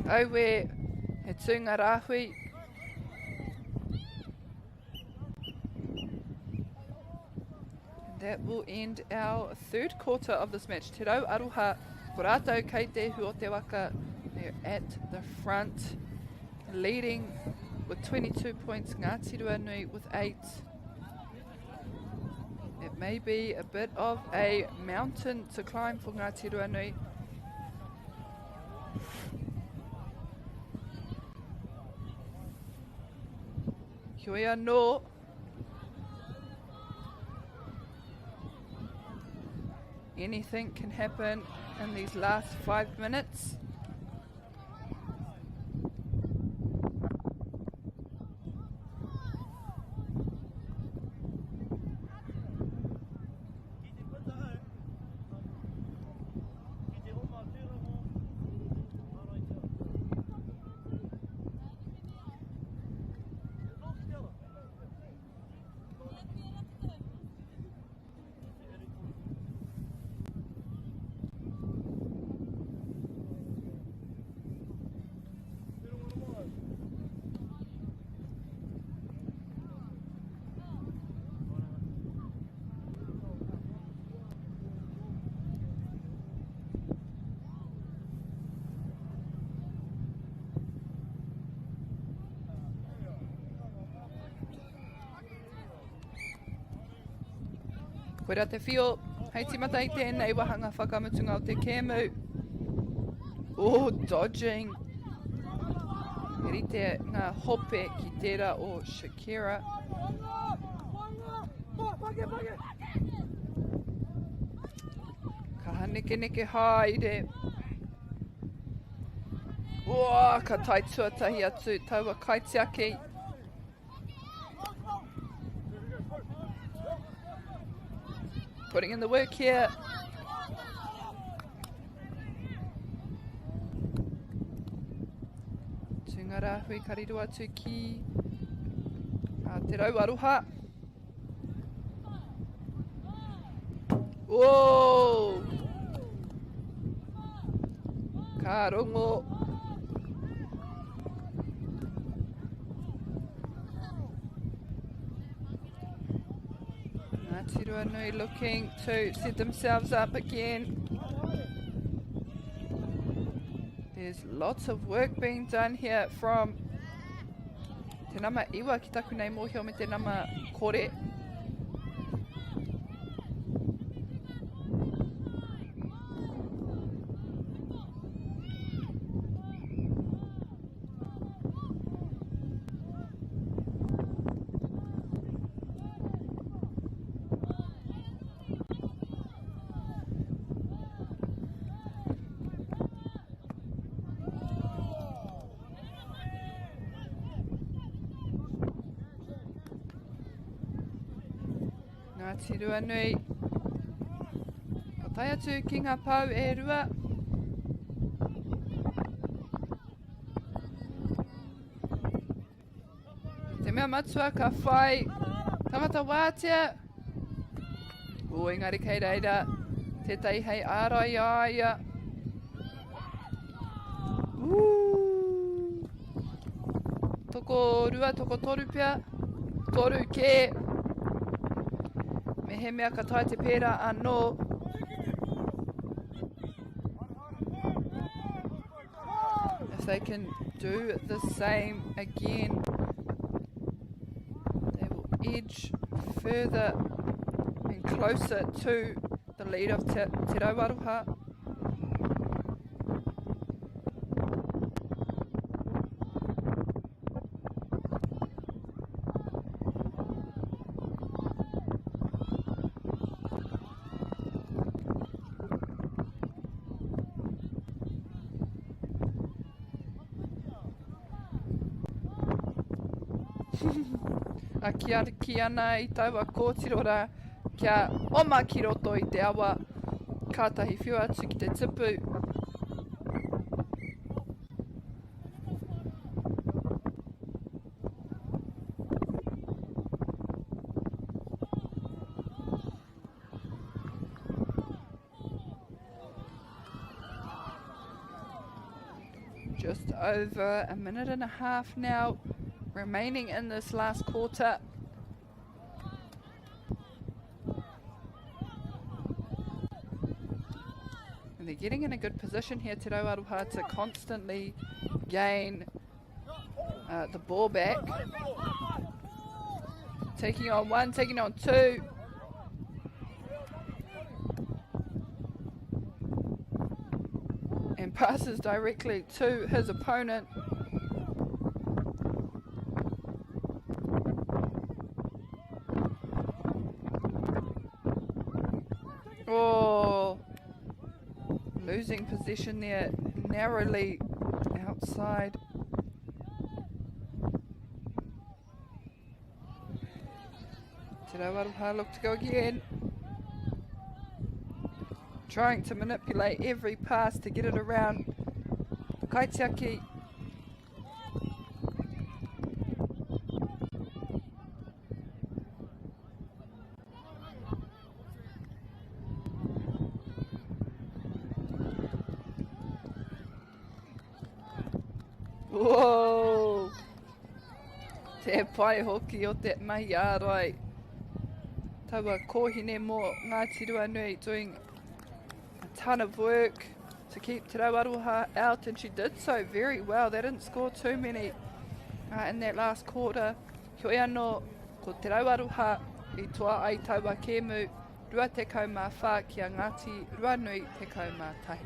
Aue, he tūnga rāhui. And that will end our third quarter of this match. Te Rau Aroha, ko rātou kei te hu o te waka. They're at the front, leading with 22 points. Ngāti Ruanui with 8. It may be a bit of a mountain to climb for Ngāti Ruanui. Heoi anō. Anything can happen in these last 5 minutes. Koira te whio, hei tīmata i tēnei wahanga whakamutunga o te kēmu. Oh, dodging. He rite ngā hope ki tērā o Shakira. Kaha neke neke haere. Oh, ka tae tuatahi atu taua kaitiaki. Putting in the work here. Tūnga rāhui ka riro atu ki Te Rau Aroha. Oh! Ka rongo. Ngāti Ruanui looking to set themselves up again. There's lots of work being done here from te nama iwa ki taku nei mōhio me te nama kore. Ngāti Ruanui. Ka tae atu ki ngā pau e rua. Te mea matua ka whai tangata wātea. O, engari kei reira tētahi hei ārai i a ia. Ū! Toko rua, toko toru pea. Toru kē. Mehemea ka tae te pērā anō. If they can do the same again, they will edge further and closer to the lead of Te, Te Rauaroha. A ki ana i taua kōtiro rā kia oma ki roto i te awa, kātahi whiu atu ki te tipu. Just over a minute and a half now remaining in this last quarter. And they're getting in a good position here, Te Rau Aroha, to constantly gain the ball back. Taking on one, taking on two. And passes directly to his opponent. Oh, losing position there, narrowly outside. Te Rau Aroha look to go again. Trying to manipulate every pass to get it around Kaitiaki. Whoa! Te pai hoki o te mahi ārai. Taua kōhine mō Ngāti Ruanui doing a ton of work to keep Te Rau Aroha out, and she did so very well. They didn't score too many in that last quarter. Heoi anō, ko Te Rau Aroha i toa ai taua kēmu 24 ki a Ngāti Ruanui 11.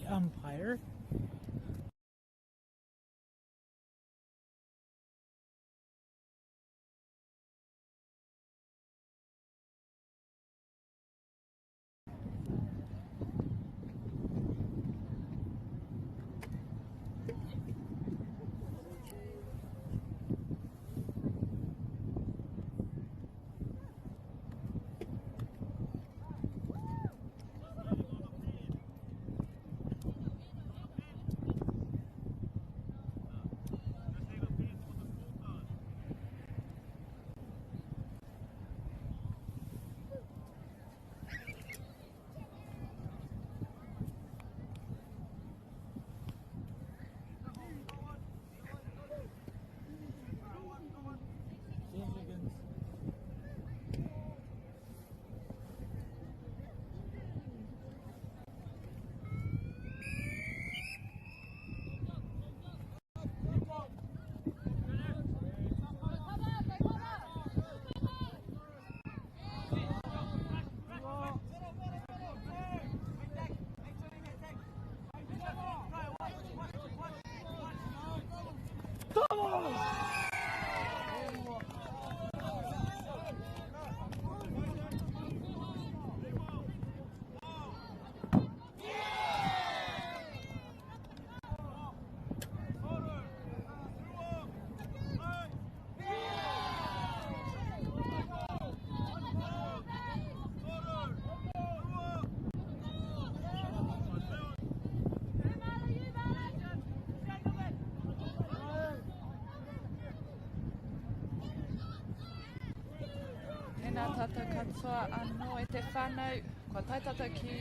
umpire. Tēnā tātou katoa anō e te whānau. Kua tae tātou ki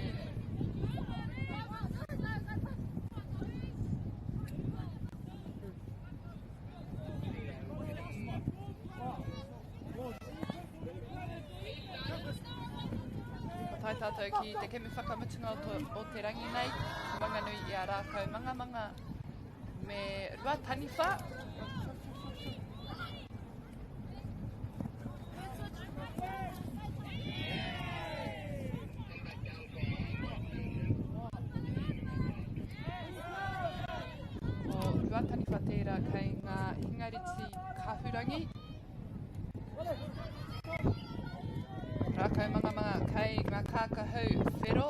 Kua tae tātou ki te kemu whakamutunga o, to, o te rangi nei, ki Wanganui i a Rākau Mangamanga me Ruataniwha. Ko Ruataniwha tērā kei ngā hingariti kahurangi. Rākau mangamanga kei ngā kākahu whero.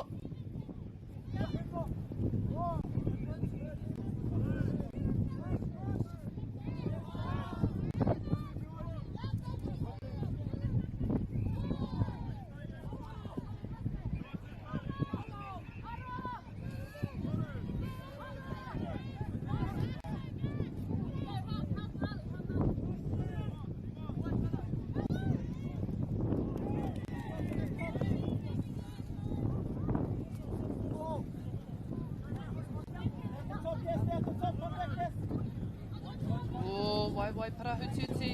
O Waewae Parahutiti.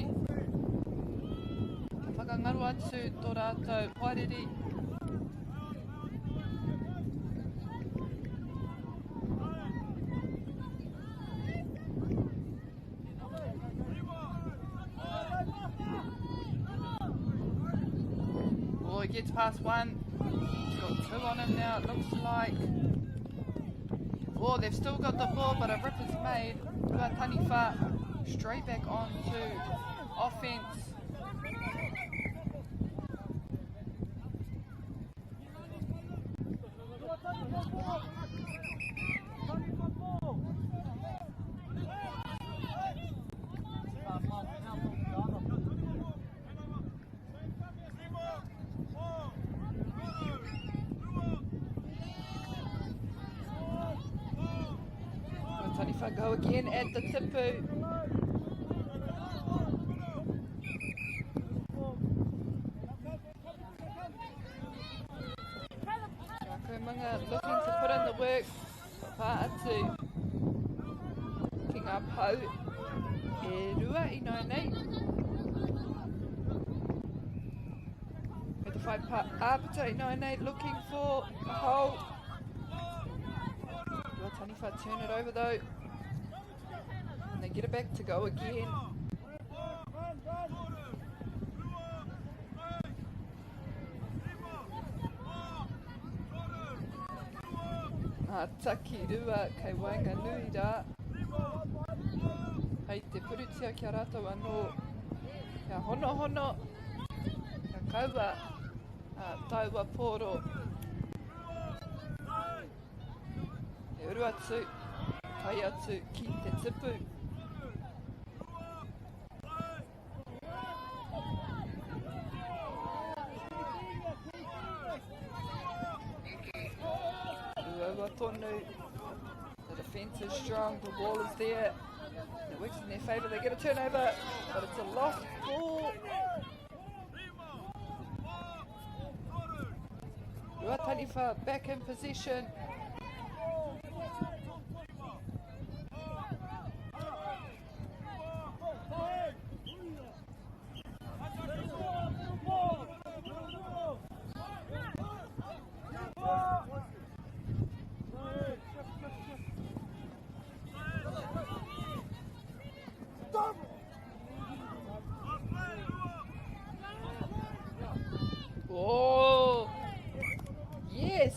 Ka whakangaro atu tō rātou hoariri. Oh, he gets past one. He's got two on him now, it looks like. Oh, they've still got the ball, but a rip is made. Ruataniwha straight back on to offense. Ruataniwha go again at the tipu. Rākaumanga looking to put in the work. Pā atu ki ngā pau e rua i nai nei. Me te whai pa āpita i nai nei looking for a hole. Ruataniwha turn it over though. And they get it back to go again. Ngā takirua kei waenganui rā. Hei te purutia ki a rātou anō. Kia honohono, kia kaua taua pōro. E uru atu, tae atu ki te tipu. Uaua tonu. The defence is strong, the wall is there. It works in their favour, they get a turnover, but it's a lost ball. Ruataniwha back in possession. Oh, yes!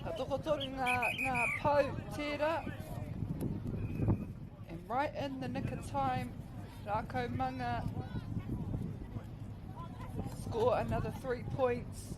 Ka tokotoru ngā, ngā pau tērā. And right in the nick of time, Rākaumanga score another 3 points.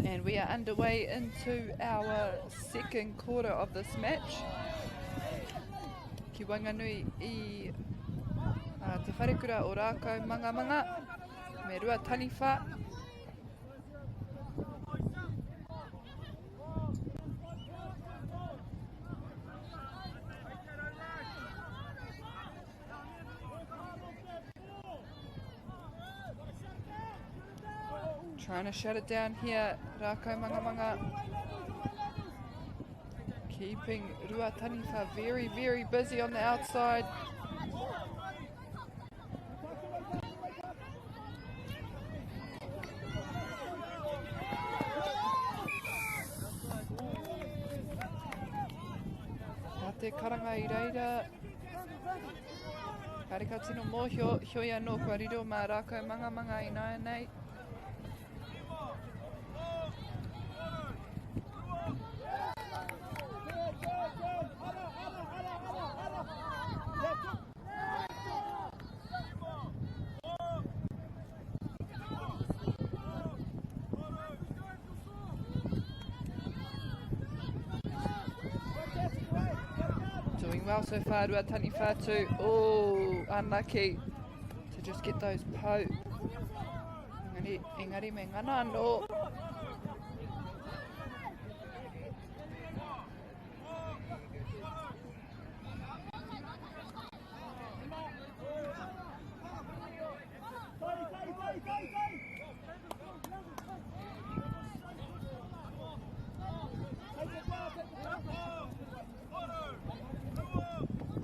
And we are underway into our second quarter of this match. Ki waenganui i Te Wharekura o Rākaumangamanga me Ruataniwha. Trying to shut it down here, Rākaumangamanga. Keeping Ruataniwha very, very busy on the outside. Nā te karanga i reira. Kāre ka tino mōhio, heoi anō kua riro mā Rākaumangamanga ināianei. Doing well so far, Ruataniwha. Oh, unlucky to just get those pau. Engari, engari me ngana anō.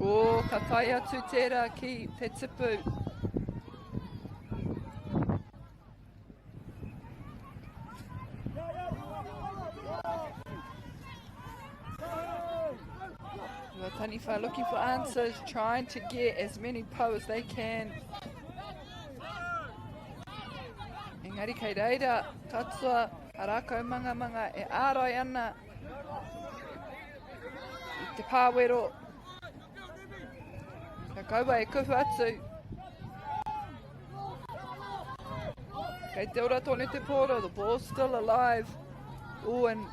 Oh, ka tae atu tērā ki te tipu. Ruataniwha looking for answers, trying to get as many pou as they can. Engari kei reira, katoa, a rākau mangamanga e ārai ana i te pāwero. Kia kaua e kuhu atu. Kei te ora tonu te pōro, the ball's still alive. Oh, and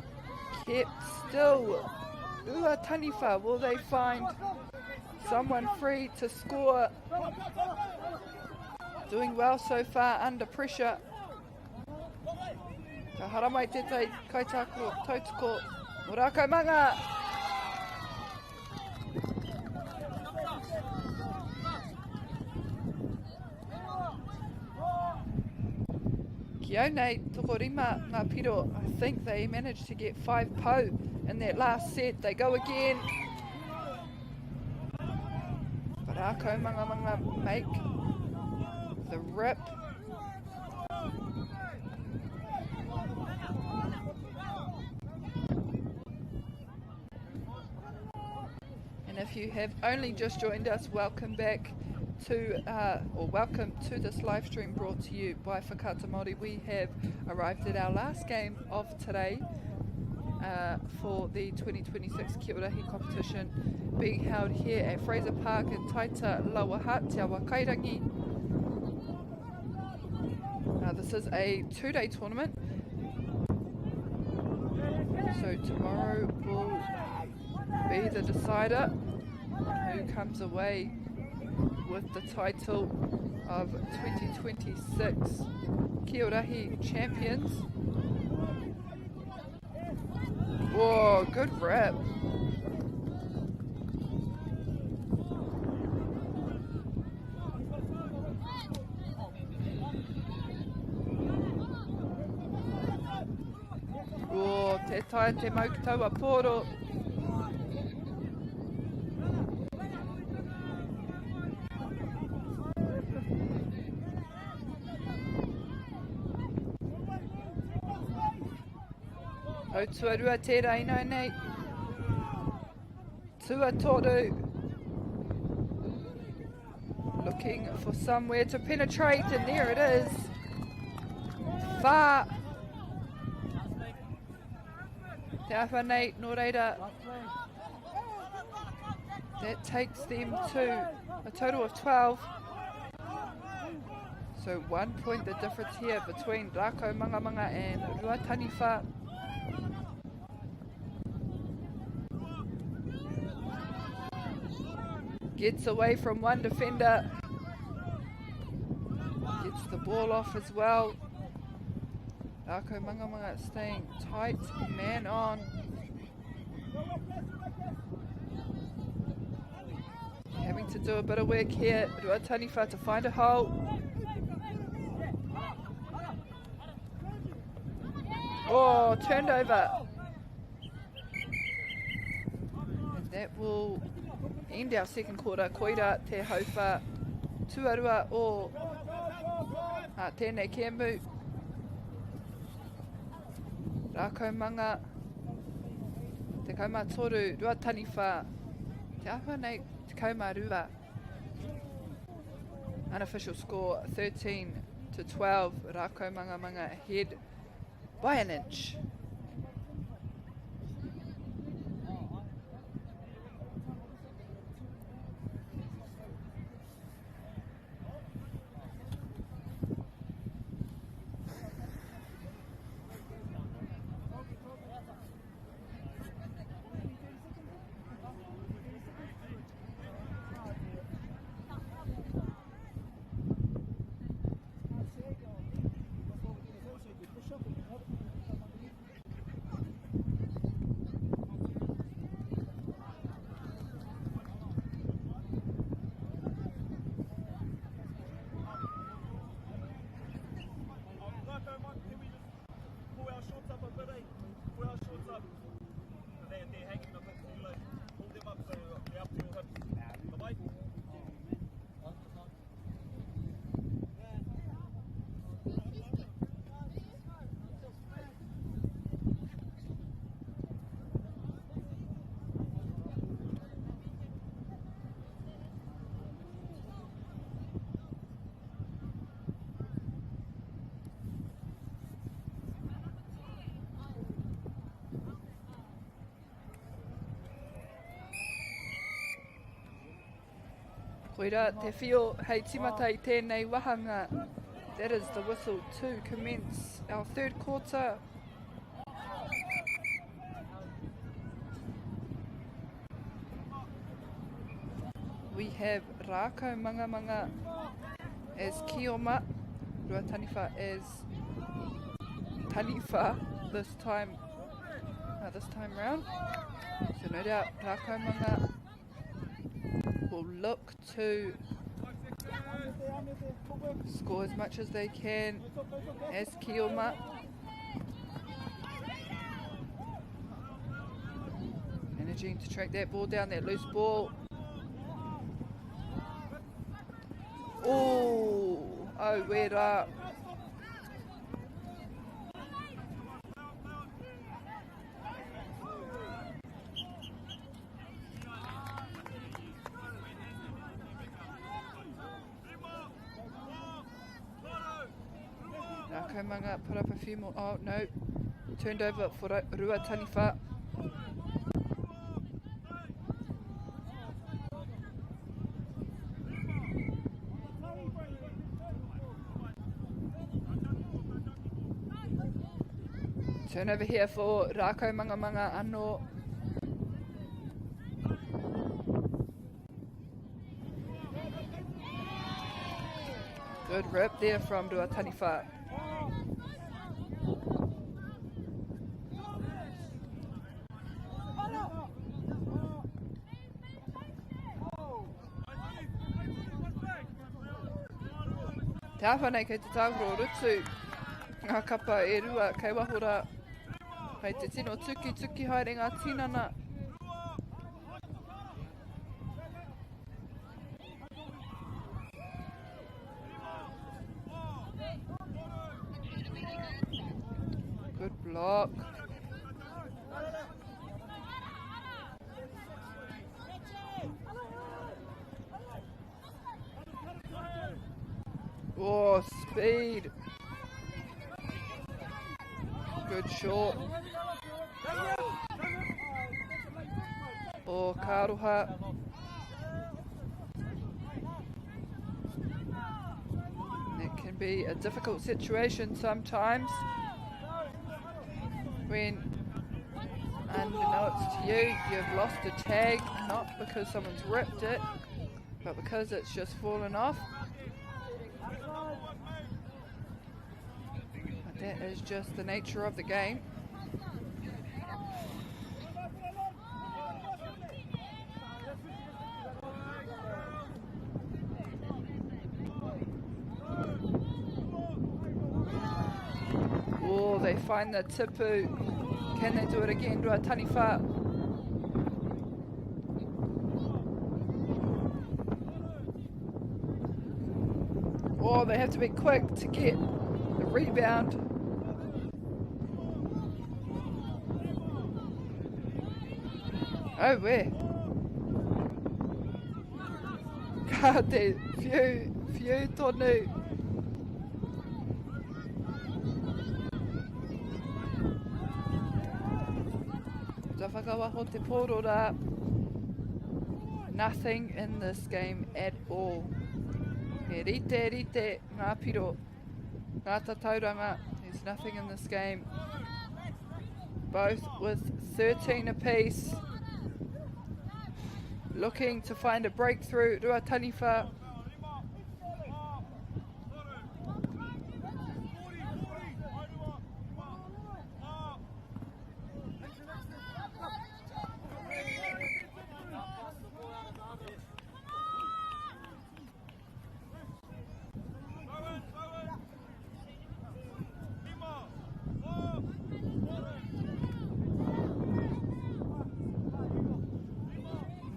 kept still. Ruataniwha, will they find someone free to score? Doing well so far under pressure. Ka haramai tētahi kaitākaro tautoko mō Rākaumanga. Ki au nei, tokorima ngā piro. I think they managed to get five pou in that last set. They go again. But Rākaumangamanga make the rip. And if you have only just joined us, welcome back to, or welcome to this live stream brought to you by Whakaata Māori. We have arrived at our last game of today for the 2026 Kiorahi competition being held here at Fraser Park in Taita, Lower Hutt, Te Awakairangi. This is a two-day tournament, so tomorrow will be the decider on who comes away with the title of 2026 Kiorahi champions. Whoa, good rip. Oh, te tae te mau ki taua pōro. Tau tuarua tērā inai nei. Tuatoru. Looking for somewhere to penetrate, and there it is. Whā. Te āhua nei, nō reira. That takes them to a total of 12. So 1 point the difference here between Rākau Mangamanga and Ruataniwha. Gets away from one defender. Gets the ball off as well. Rākau Mangamanga staying tight, man on. Having to do a bit of work here. Ruataniwha to find a hole. Oh, turned over. And that will end our second quarter. Koira te hauwha tuarua o tēnei kēmu. Rākaumanga, 13, Ruataniwha, te āhua nei 12. Unofficial score 13-12, Rākaumangamanga ahead by an inch. Koira te whio hei timata i tēnei wahanga. That is the whistle to commence our third quarter. We have Rākau Mangamanga as Kioma, Ruataniwha as Taniwha this time this time round. So no doubt Rākau will look to score as much as they can as Kioma. Managing to track that ball down, that loose ball. Oh, oh, wera. Rākaumanga put up a few more. Oh, no. Turned over for Ruataniwha. Turnover here for Rākaumangamanga anō. Good rip there from Ruataniwha. Te āwha nei kei te tākaro rutu ngā kapa e rua kei waho rā. Kei te tino tukituki haere ngā tinana. Good block. Oh, speed. Good shot. Oh, Karoha. That can be a difficult situation sometimes when, unbeknownst to you, you've lost a tag, not because someone's ripped it, but because it's just fallen off. But that is just the nature of the game. Oh, they find the tipu. Can they do it again? Ruataniwha. Oh, they have to be quick to get the rebound. Oh, where? Ka te whiu, whiu tonu. Ka whakawaho te pōro rā. Nothing in this game at all. He rite rite ngā piro, ngā tatauranga. There's nothing in this game. Both with 13 apiece. Looking to find a breakthrough. Ruataniwha.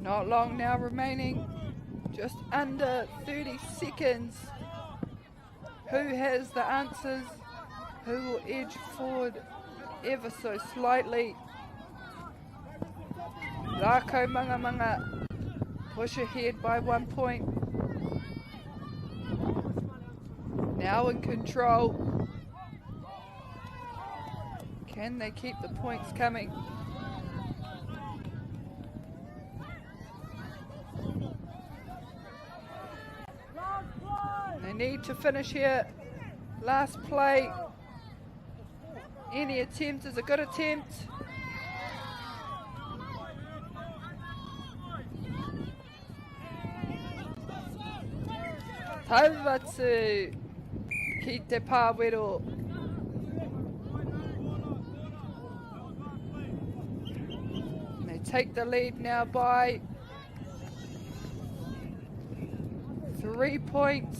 Not long now remaining, just under 30 seconds. Who has the answers? Who will edge forward ever so slightly? Rākaumangamanga push ahead by 1 point. Now in control. Can they keep the points coming? need to finish here. Last play. Any attempt is a good attempt. Tauatu ki te pāwero. They take the lead now by 3 points.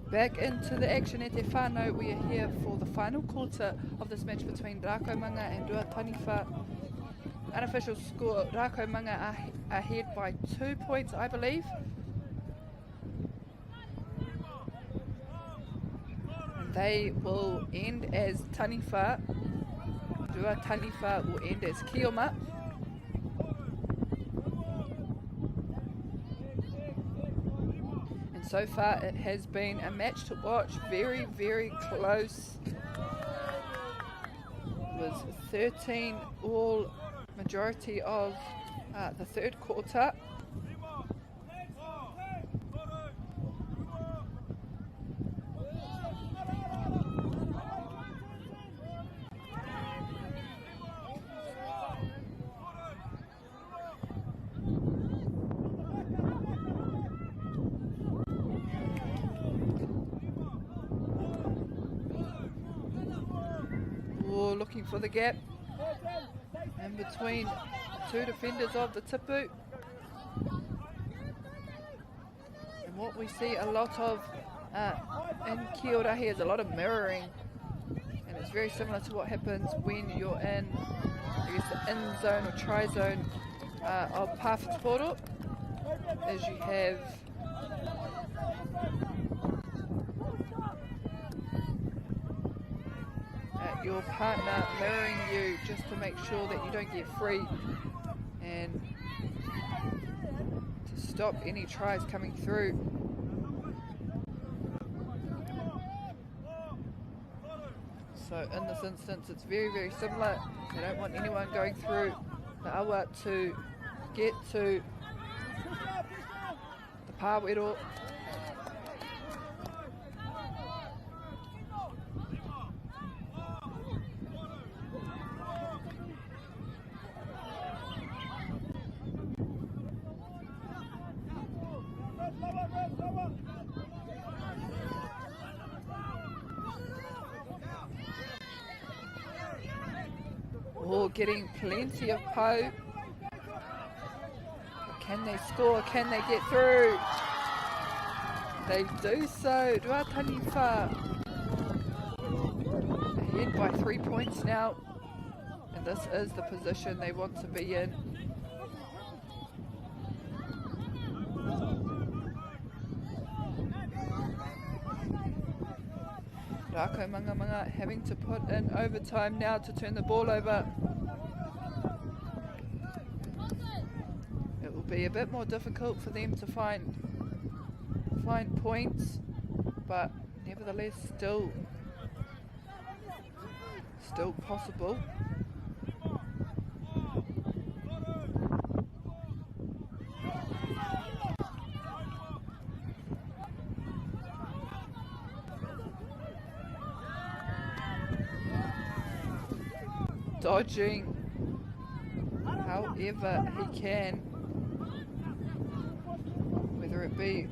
Back into the action at Te Whānau. We are here for the final quarter of this match between Rakaumanga and Ruataniwha. Unofficial score, Rakaumanga are ahead by 2 points, I believe. And they will end as Taniwha. Ruataniwha will end as Kioma. So far it has been a match to watch. Very, very close. It was 13 all majority of the third quarter. Looking for the gap in between two defenders of the Tipu. And what we see a lot of in Kiorahi is a lot of mirroring, and it's very similar to what happens when you're in, I guess, the in zone or try zone of Pāwhutupōro, as you have your partner mirroring you just to make sure that you don't get free and to stop any tries coming through. So in this instance, it's very, very similar. They don't want anyone going through the awa to get to the pāwero. Oh, getting plenty of poke. Can they score? Can they get through? They do so. Ruataniwha ahead by 3 points now. And this is the position they want to be in. Rakaumanga having to put in overtime now to turn the ball over. It will be a bit more difficult for them to find points, but nevertheless still possible. Dodging however he can. Rugby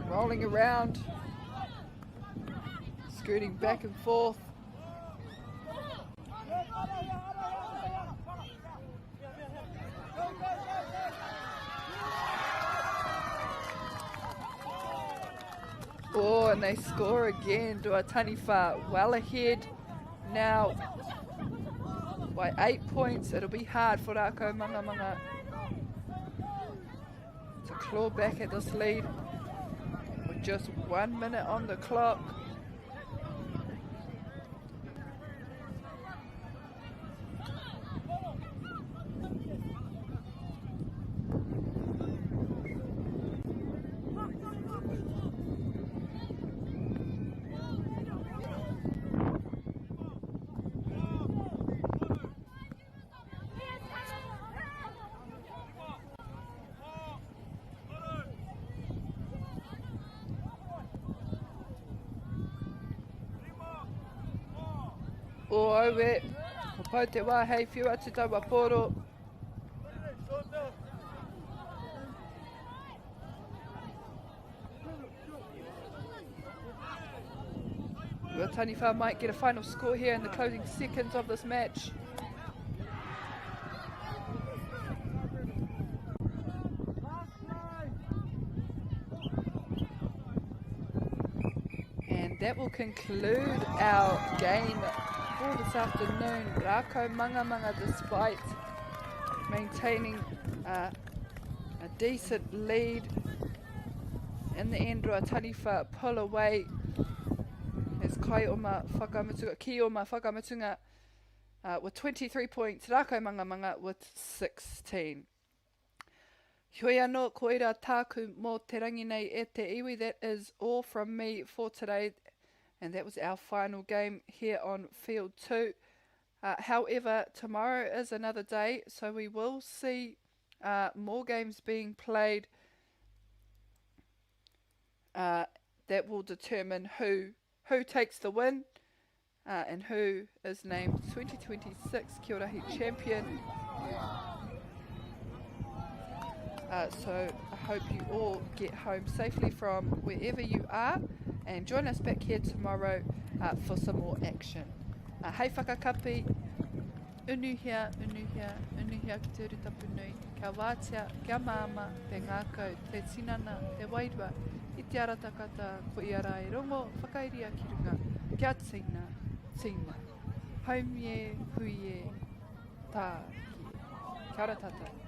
rolling around, scooting back and forth. Oh, and they score again. Ruataniwha well ahead now by 8 points. It'll be hard for Rakaumangamaga to claw back at this lead with just 1 minute on the clock. O aue, ko pau te wā hei whiu atu taua pōro. Ruataniwha might get a final score here in the closing seconds of this match. And that will conclude our game for this afternoon. Rakaumangamanga, despite maintaining a decent lead in the end, Ruataniwha pull away as Kai-oma Whakamutunga, Ki-oma Whakamutunga with 23 points, Rakaumangamanga with 16. Heoi anō, koira tāku mō te rangi nei e te iwi. That is all from me for today. And that was our final game here on Field 2. However, tomorrow is another day, so we will see more games being played that will determine who takes the win and who is named 2026 Kiorahi champion. So I hope you all get home safely from wherever you are, and join us back here tomorrow for some more action. Hei whakakapi, unuhia, unuhia, unuhia ki te urutapu nui, kia wātea, kia māmā, te ngākau, te tinana, te wairua, i te ara takata, ko ia rā e rongo, whakairia ki runga, kia tina, tina. Haumi e, hui e, tā ki e. Kia ora tātou.